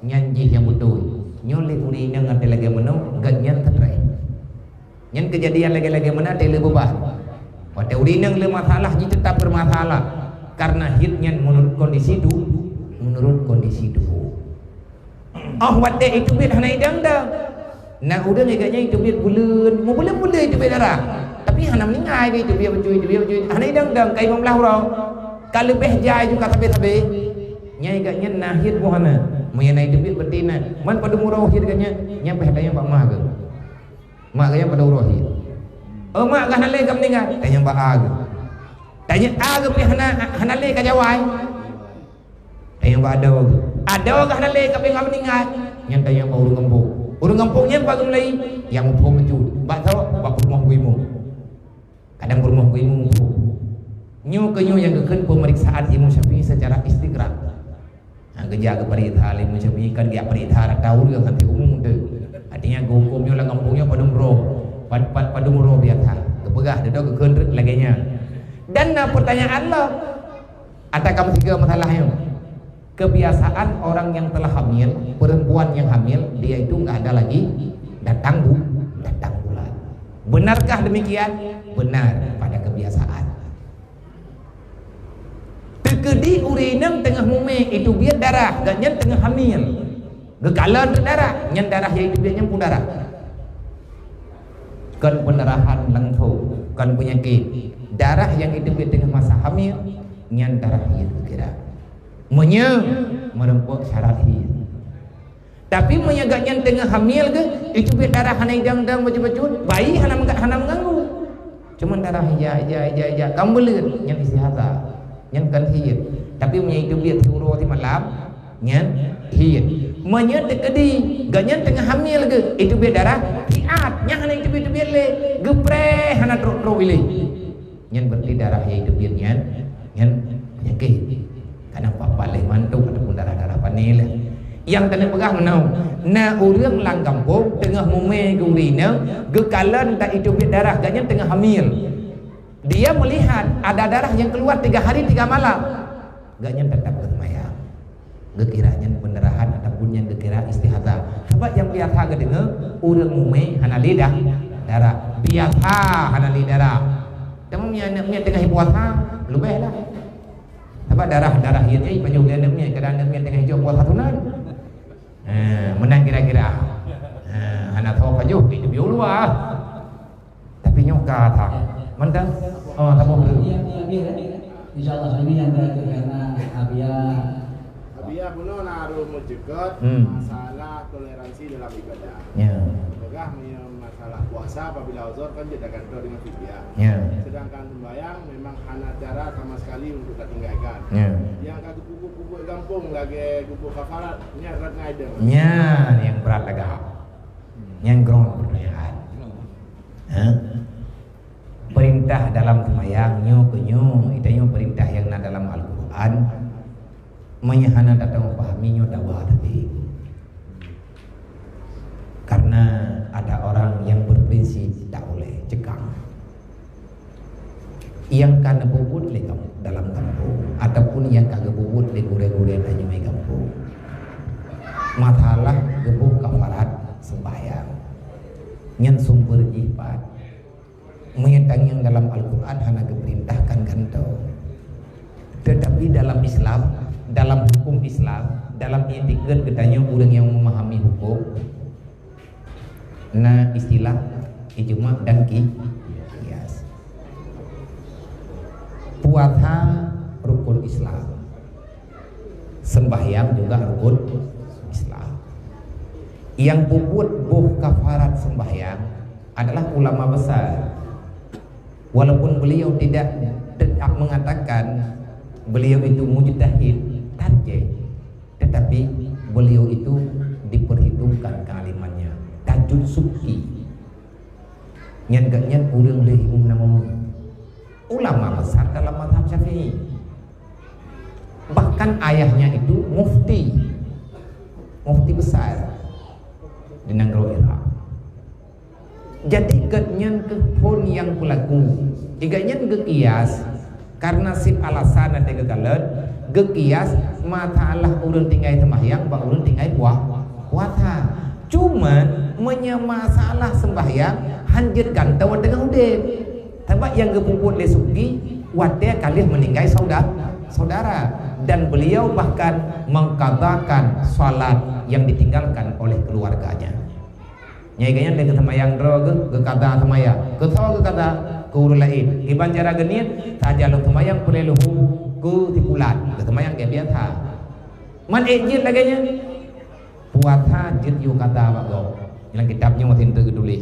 Nyan jih nyang beutôi. Nyoe lé ureueng inong até lagée meunoe, gét nyan stres. Nyan keujadian lagée-lagée meunan até lé beubah. Watée ureueng inong lé masalah jih teutap beurmasalah. Karena hiet nyan meunurut kondisi tu, meunurut kondisi tuboh. Oh, watée teubiet hana idang-dang. Na ureueng gét nyan teubiet buleuen, meubuleuen-buleuen teubiet darah. Tapi hana meuninggai, teubiet bacut, teubiet bacut, hana idang-dang, ka limong blaih uroe. Ka leubeh jai ju ka sabe-sabe. Nyai gak nyan na hiet boh hana. Meunyo na iteubiet berarti na. Man padum uroe hiet gak nyan? Nyan payah tanyong bak ma geuh. Mak geuh nyan padum uroe hiet. Oh, mak geuh hana lé ka meuninggai? Tanyong bak a geuh. Tanyong a geuh pih hana, hana lé ka jawai. Tanyong bak adoe geuh. Adoe geuh hana lé ka pih ka meuninggai. Nyan tanyong bak ureueng gampông. Ureueng gampông nyan bak geuh mulai nyang muphom bacut. Bak soe? Bak peurumoh geuh imum. Kadang peurumoh geuh imum muphom. Nyoe keuh nyoe nyang geukheun peumeriksaan Imam Syafi'i secara istiqra'. Ha, geujak geupeuriksa lé Imam Syafi'i, kan geujak peuriksa rata ureueng, hana umum teuh. Artinya geuhuköm nyoe lam gampông nyoe padum uroe, pad-, pad-, padum uroe biasa. Geupeugah, dudoe geukheun lagèe nyan. Dan na peutanyaan lom. Ata ka meusigoe masalah nyoe. Kebiasaan orang yang telah hamil, perempuan yang hamil, dia itu nggak ada lagi datang bu-, datang bulan. Benarkah demikian? Benar pada kebiasaan. Teukeudi ureueng inong teungoh mumè, iteubiet darah, gobnyan teungoh hamil. Geukalon teuk darah, nyan darah nyang iteubiet nyan peue darah? Kon pendarahan langsông, kon peunyakét. Darah nyang iteubiet teungoh masa hamil, nyan darah hiet geukira. Meunyoe meureumpok syarat hiet. Tapi meunyoe gobnyan teungoh hamil geuh, iteubiet darah hana idang-dang bacut-bacut, bayi hana meuga-, hana meuganggu. Cuma darah ija, ija, ija, ija, ka meubeuleuen, nyan istihadah. Nyan kon hiet. Tapi meunyoe iteubiet siuroe simalam, nyan hiet. Meunyoe teukeudi gobnyan teungoh hamil geuh, iteubiet darah, hiat, nyan hana iteubiet-teubiet lé, geupreh hana trok-trok ilée. Nyan berarti darah nyang iteubiet nyan, nyan peunyakét. Kadang pat-pat lé mantok ataupun darah-darah pané lé. Nyang keuneuk peugah meunoe, na ureueng lam gampông teungoh mumè geuh ureueng inong, geukalon dan iteubiet darah, gobnyan teungoh hamil. Dia melihat ada darah yang keluar tiga hari tiga malam. Gobnyan teutap geuseumayang. Geukira nyan pendarahan ataupun nyan geukira istihadah. Sabab nyang biasa geudeungoe, ureueng mumè hana lé dah darah. Biasa hana lé darah. Teuma meunyoe aneuk miet teungoh puasa, leubeh lah. Sabab darah, darah hiet nyan ipajoh lé aneuk miet, kadang aneuk miet teungoh jok puasa sunat. Ha, meunan kira-kira. Ha, hana tho pajoh, itu biu luar. Tapi nyoe ka that. Mantap. Oh, saboh dulu. Yang terakhir, ya. Insya Allah, ini yang terakhir karena Abiya. Abiya bunoe na harôh meuceukat Hmm. masalah toleransi dalam ibadah. Ya. Peugah meunyoe masalah puasa apabila uzur kan jeuet tagantoe dengan fidyah. Ya. Sedangkan sembahyang memang hana cara sama sekali untuk tatinggalkan. Ya. Nyang ka geupeubuet-peubuet gampông lagèe geupeu kafarat, nyan rot ngai deuh. Nyan nyang brat lagak. Nyan grong pertanyaan. Ha? Perintah dalam seumayang nyoe keuh nyoe, itanyoe perintah nyang na dalam Al-Quran. Meunyoe hana tateumé pahami nyoe dawa tapi. Karena ada orang yang berprinsip tak boleh cekang. Nyang ka neupeubuet lé kam-, dalam gampông ataupun nyang ka geupeubuet lé gurèe-gurèe tanyoe gampông. Masalah geuboh kafarat sembahyang. Nyan sumber jih pat. Meunyoe tangieng dalam Al-Quran hana geupeurintahkan gantoe. Tetapi dalam Islam, dalam hukum Islam, dalam itikad geutanyoe ureueng nyang memahami hukum, na istilah ijma dan ki-, qiyas. Puasa rukun Islam. Sembahyang juga rukun Islam. Nyang peubuet boh kafarat sembahyang adalah ulama besar. Walaupun beliau tidak tetap mengatakan beliau itu mujtahid, tarjih, tetapi beliau itu diperhitungkan kealimannya. Tajud Subki. Nyan geuh nyan ureueng lheueh Imam Nawawi. Ulama besar dalam mazhab Syafi'i. Bahkan ayahnya itu mufti. Mufti besar di nanggroe Irak. Jadi geuh nyan keuh phon nyang peulaku. Geuh nyan geukias. Karena seb alasan até geukalon, geukias masalah ureueng tinggai seumahyang bak ureueng tinggai pua-, puasa. Cuman, meunyoe masalah seumahyang, hanjeuet gantoe teungoh udeb. Sabab nyang geupeubuet lé Subki, watée ka lheueh meuninggai sauda-, saudara. Dan beliau bahkan mengqadhakan salat yang ditinggalkan oleh keluarganya. Nyai geuh nyan lé geuseumayang droe geuh, geuqadha seumayang. Keu soe geuqadha? Keu ureueng laén. Kiban cara geuniet, sajan lôn seumayang peureulée leuhô keu si pulan. Geuseumayang gét biasa. Man ék jeuet lagée nyan? Puasa jeuet yue qadha bak gob. Lam kitab nyoe masih teuk geutuléh.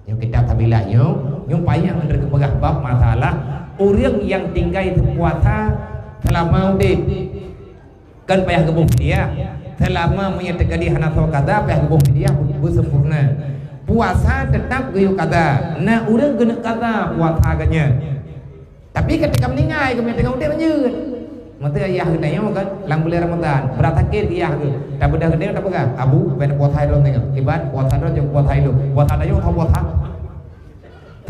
Nyoe kitab Sabilah nyoe, nyoe payah meunurot geupeugah bab masalah ureuëng nyang tinggai puasa seulama udeb. Kan payah geuboh fidyah. Seulama meunyoe teukeudi hana soe qadha, payah geuboh fidyah beu-, beuseupurna. Puasa teutap geuyue qadha. Na ureuëng keuneuk qadha puasa geuh nyan. Tapi ketika meuninggai, keumiet teungoh udeb lanjut. Meuteuk ayah geutanyoe kan, lam buleuen Ramadhan, brat sakét keu ayah geuh. Tapeugah geutanyoe, tapeugah, "Abu, bèk puasa droe teungoh. Iban puasa droe jeuet puasa ilôn. Puasa tanyoe ka puasa."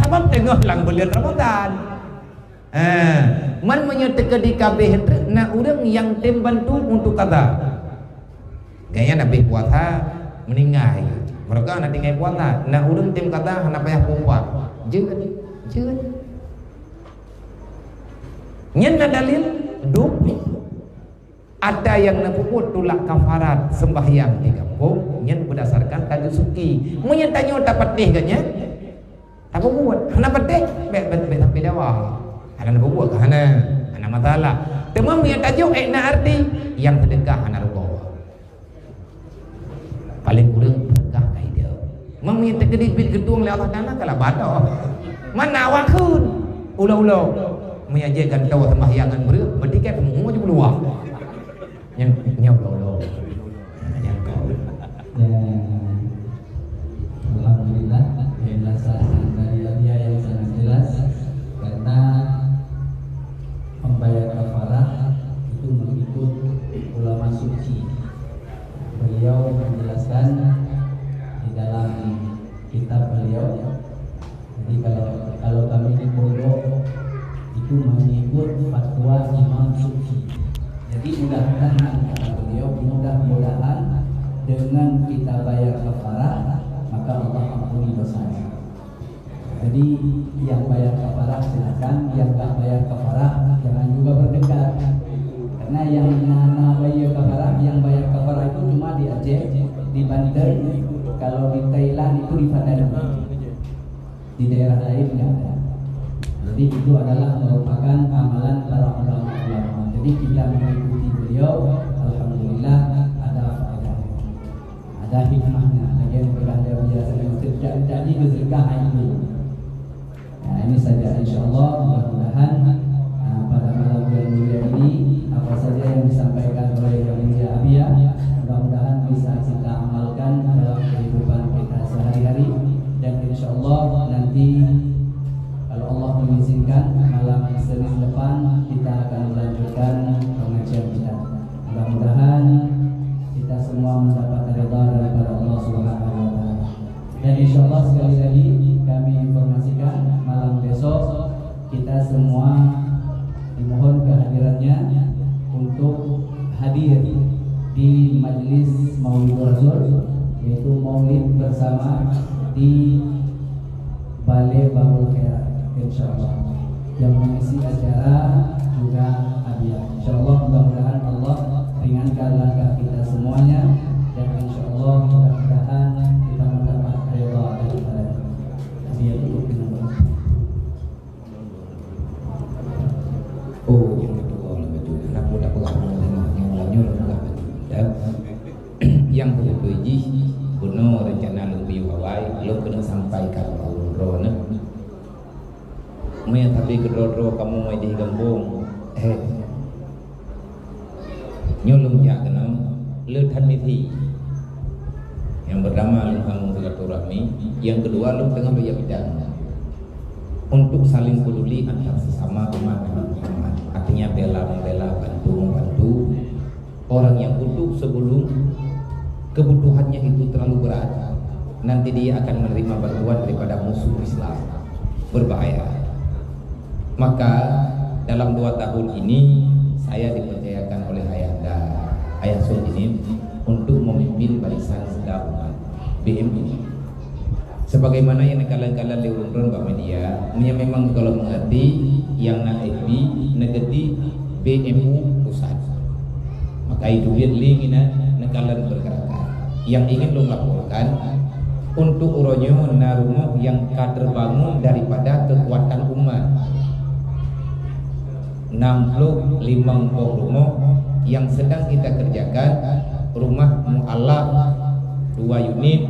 Sabab teungoh lam buleuen Ramadhan. Ha, man meunyoe teukeudi ka abéh treuk, na ureuëng nyang tem bantu untuk qadha. Gaya Nabi puasa meuninggai. Mereka na tinggai puasa. Na ureuëng tem qadha hana payah puasa. Jeuet, jeuet. Nyan na dalil dum. Ada yang neupeubuet tulak kafarat sembahyang di kampung, nyan berdasarkan tajud suki. Meunyoe tanyoe tapatéh geuh nyan, tapeubuet. Hana patéh, bèk, bèk, bèk sampai dawa. Hana neupeubuet keu hana, hana masalah. Teuma meunyoe tajok ék na arti, nyang seudeukah hana rugoe. Paléng kureueng seudeukah ka hideue. Meunyoe teukeudi biet geutueng lé Allah Taala, ka laba toh. Mana awak kheun? Ulo-ulo. Meunyoe jeuet gantoe seumbahyang ngon breueh, berarti kan peunguh jih beuluwah. Nyang, nyang ulo-ulo. Nyang kau. Ya. Alhamdulillah, penjelasan dari Abiya yang sangat jelas. Karena membayar kafarah itu mengikut ulama suci. Beliau menjelaskan di dalam kitab beliau. Jadi kalau, kalau kami di pondok itu mengikut fatwa Imam Sufi. Jadi mudah-mudahan, kata beliau, mudah-mudahan dengan kita bayar kafarah, maka Allah ampuni dosanya. Jadi yang bayar kafarah silakan, yang tak bayar kafarah jangan juga berdekat. Karena yang na, na bayar kafarah, yang bayar kafarah itu cuma di Aceh, di Banten, kalau di Thailand itu di Padang. Di daerah lain nggak ada. Jadi itu adalah merupakan amalan para ulama-ulama. Jadi kita mengikuti beliau, alhamdulillah ada faedahnya. Ada hikmahnya. Lagian pedah dia biasa, sejak-sejak ni bersedekah itu. Nah, ini saja, insyaallah, mudah-mudahan, ah, pada malam yang mulia ini, apa saja yang disampaikan oleh Yang Mulia Abiya, mudah-mudahan bisa kita amalkan dalam kehidupan kita sehari-hari. Dan insyaallah nanti, kalau Allah mengizinkan, malam Senin depan kita akan melanjutkan pengajian kita. Mudah-mudahan kita semua mendapat ridha daripada Allah Subhanahu wa Taala. Dan insyaallah, sekali lagi kami informasikan, malam besok kita semua dimohon kehadirannya untuk hadir di majlis Maulid Rasul, yaitu maulid bersama di Balai Bahrul Khairat, insyaallah. Yang mengisi acara juga Abiya. Insyaallah, mudah-mudahan Allah ringankan langkah kita semuanya, dan insyaallah, mudah-mudahan kita mendapat ridha daripada Abiya. Cukup dengan Oh, nyang keudua lagèe tu. Kenapa tak peugah nama tengok? Nyang ulang nyoe peugah lagèe tu. Dan nyang beutôi jih, bunoe rencana lôn piôh awai, lôn keuneuk sampaikan bak ureueng droeneuh. Meunyo sabe keudroe-droe kamoe di gampông, eh, nyoe lôn jak keunoe, le that misi. Nyang pertama, lôn sambông silaturahmi. Yang kedua, lôn teungoh lôn jak bidang untuk saling peduli antar sesama umat Nabi Muhammad. Artinya, bela membela, bantu membantu orang yang butuh sebelum kebutuhannya itu terlalu berat. Nanti dia akan menerima bantuan daripada musuh Islam. Berbahaya. Maka, dalam dua tahun ini, saya dipercayakan oleh Ayahanda, Ayah Sulaiman, untuk memimpin Barisan Muda Umat, B M U. Sebagaimana nyang neukalon-kalon lé ureueng droen bak media, meunyo memang kalau mengerti, nyang na F B, neugeudi B M U pusat. Maka itu biet lé inan neukalon pergerakan. Yang ingin lôn laporkan, untuk uroe nyoe na rumoh nyang ka terbangun daripada kekuatan umat. Enam puluh lima boh rumoh yang sedang kita kerjakan, rumah mualaf dua unit,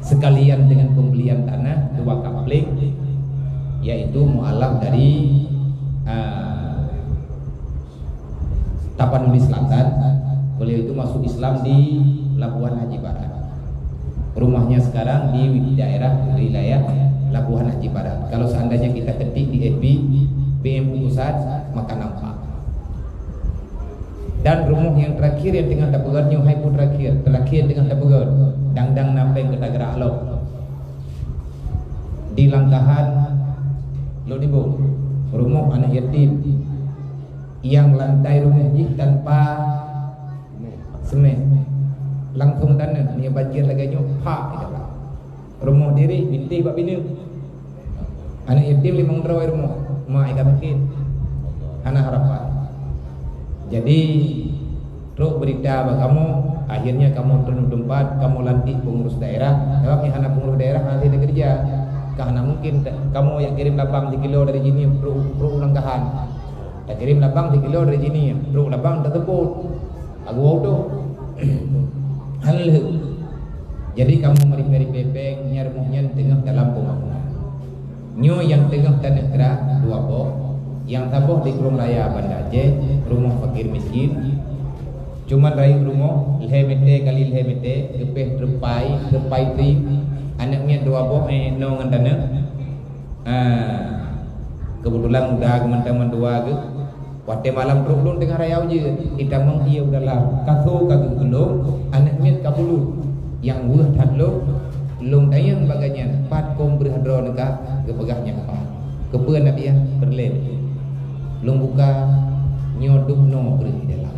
sekalian dengan pembelian tanah dua kapling, yaitu mualaf dari, ah, Tapanuli Selatan. Beliau itu masuk Islam di Pelabuhan Haji Barat. Rumahnya sekarang di daerah wilayah Pelabuhan Haji Barat. Kalau seandainya kita ketik di F B B M U Pusat, maka nampak. Dan rumoh nyang terakhir nyang teungoh tapeugöt nyoe hai peue terakhir, terakhir teungoh tapeugöt, dang-dang na péng keu tagerak lom. Di Langkahan, Lhokseumawe, rumoh aneuk yatim nyang lantai rumoh jih tanpa semen. Langsung taneuh, nyoe banjir lagèe nyoe, phak, di dalam. Rumoh diri bintéh bak bineuk. Aneuk yatim limong droe rumoh, mak ka sakét. Hana harapan. Jadi, trok beurita bak kamoe, akhirnya kamoe teuneuk teumpat, kamoe lantik peungurus daerah. Sabab nyang hana peungurus daerah hana lé keureuja. Ka hana mungkin ta-, kamoe jak kirém labang sikilo dari Jeunieb trok, trok u Langkahan. Takirém labang sikilo dari Jeunieb, trok labang taseupôt. Lagu wau tu. Hana lheueh. Jadi kamoe meuripèe-ripèe péng, nyan rumoh nyan teungoh dalam pembangunan. Nyoe nyang teungoh taneuh grak dua boh, nyang saboh di Krueng Raya Banda Aceh, rumoh fakir miskin. Cuman rayeuk rumoh lhèe mètè kali lhèe mètè, leubeh teupai, teupai trim. Aneuk miet dua boh, eh, noe ngon taneuh. Ah, keubeutulan muda geuh mantong mandua geuh. Watèe malam trok lôn teungoh raya ujeuen, itamong ié u dalam. Ka tho ka geugeulong, aneuk miet ka bulut. Nyang weueh that lôn, lôn tanyong bak gobnyan, "Pat kon breueh droeneuh ka?" Geupeugah, "Nyan pat." "Keupeue, Nabiah?" "Peureulèe." Lôn buka, nyoe dub noe breueh di dalam.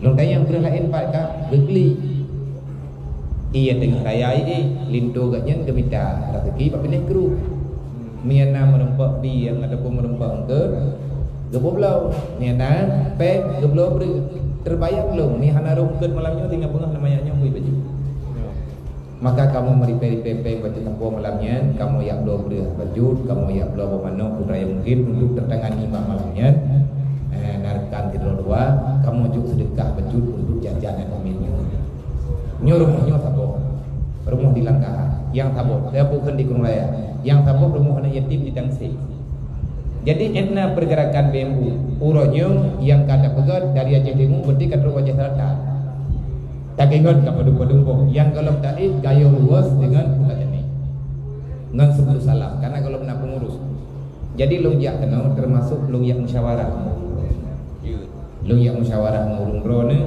Lôn tanyong breueh laén pat ka, geuklik. Ié teungoh raya ié, linto gobnyan geumita raseuki bak binéh krueng. Meunyo na meurumpok bie ataupun meurumpok eungkôt, geubloe bloe. Meunyo na péng, geubloe breueh. Teubayang lôn, meunyo hana rôh eungkôt malam nyoe, singoh beungoh na manyak nyoe bui bajèe. Maka kamoe meuripèe-ripèe péng bacut sapo malam nyan, kamoe jak bloe breueh bacut, kamoe jak bloe boh manok, peue nyang mungkin untuk teutangani bak malam nyan. Eh, na rekan sidroe dua, kamoe jok seudeukah bacut untuk jajan aneuk miet nyoe. Nyoe rumoh nyoe saboh. Rumoh di Langkahan, nyang saboh. Saya bukan di Krueng Raya. Nyang saboh rumoh aneuk yatim di Tangsé. Jadi, na pergerakan B M U. Uroe nyoe nyang ka tapeugöt dari Aceh Timu, berarti ka trok Aceh Selatan. Takingon ka padum-padum boh nyang gohlom taéh gayo luwes deungon kuta jenih ngon Subulus Salam, karena gohlom na pengurus. Jadi lôn jak keunoe termasuk lôn jak musyawarah. Lôn jak musyawarah ngon ureueng droeneuh,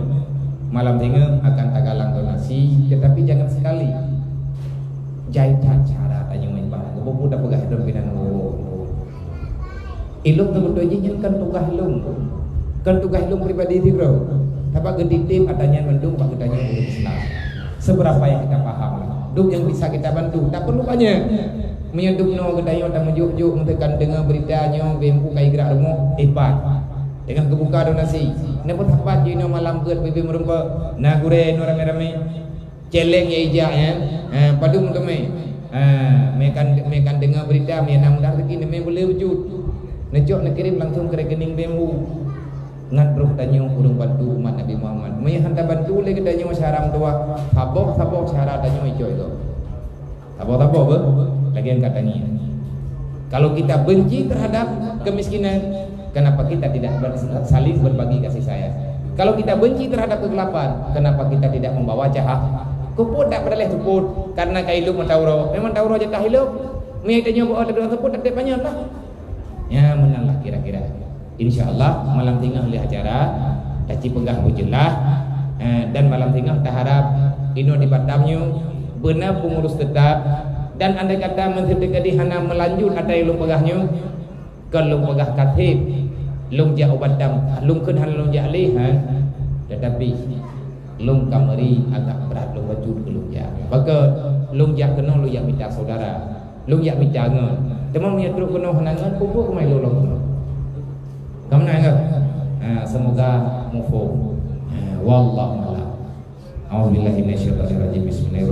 malam singoh akan tagalang donasi, tetapi jangan sekali. Jai that cara tanyoe ibarat. Geuboh peugah droe pinan, oh. Ilôn teubeutôi jih nyan kon tugaih lôn, kon tugaih lôn pribadi sidroe. Sabab geutitém ata nyan mandum bak geutanyoe ureueng Islam. Seberapa yang kita paham lah. Dum nyang bisa kita bantu, tak perlu banyak. Meunyoe dum noe geutanyoe tameujok-jok, meunteuk kan deungoe beurita nyoe, B M U ka geugrak rumoh, hebat. Deungon geubuka donasi. Nyan pun sapat jinoe malam beuet bibée meurumpok. Na gurée nyoe ramé-ramé. Céléng ya ijak nyan. Ha, padum teumé. Ha, meukan, meukan deungoe beurita, meunan mudah rezeki, neumé beuleueh beujeuet. Neucok neukirém langsung keu rekening B M U. Ngat roh tanyoe ureueng bantu umat Nabi Muhammad. Meunyoe hana bantu lé geutanyoe syara meutuwah, saboh-saboh syara tanyoe icok-icok. Saboh-saboh beuh, lagée nyang ka tangieng. Kalau kita benci terhadap kemiskinan, kenapa kita tidak ber-, saling berbagi kasih sayang? Kalau kita benci terhadap kegelapan, kenapa kita tidak membawa cahaya? Keupeue tak peudaléh seupôt, karena ka ilop mata uroe. Memang mata uroe jatah ilop. Meunyoe tanyoe beuoh teuduek seupôt, tak panyang lah. Ya, meunan lah kira-kira. Insya Allah, malam singoh lé acara, taci peugah beujeulaih, eh, dan malam singoh taharap inoe di Batam nyoe beuna pengurus tetap, dan andai kata meuseuti hana meulanjut ata nyang lôn peugah nyoe, kon lôn peugah ka sép, lôn jak u Batam, lôn kheun hana lôn jak lé, ha. Tetapi, lôn ka meuri agak brat lôn bacut keu lôn jak. Pakon lôn jak keunoe lôn jak mita saudara. Lôn jak mita ngon. Teuma meunyoe trok keunoe hana ngon, peue-peue keumae lôn lôn keunoe. Ka meunan kan? Ha, semoga muphom. Ha, wallahu a'lam. A'udzubillahi minasyaitonirrajim. Bismillahirrahmanirrahim.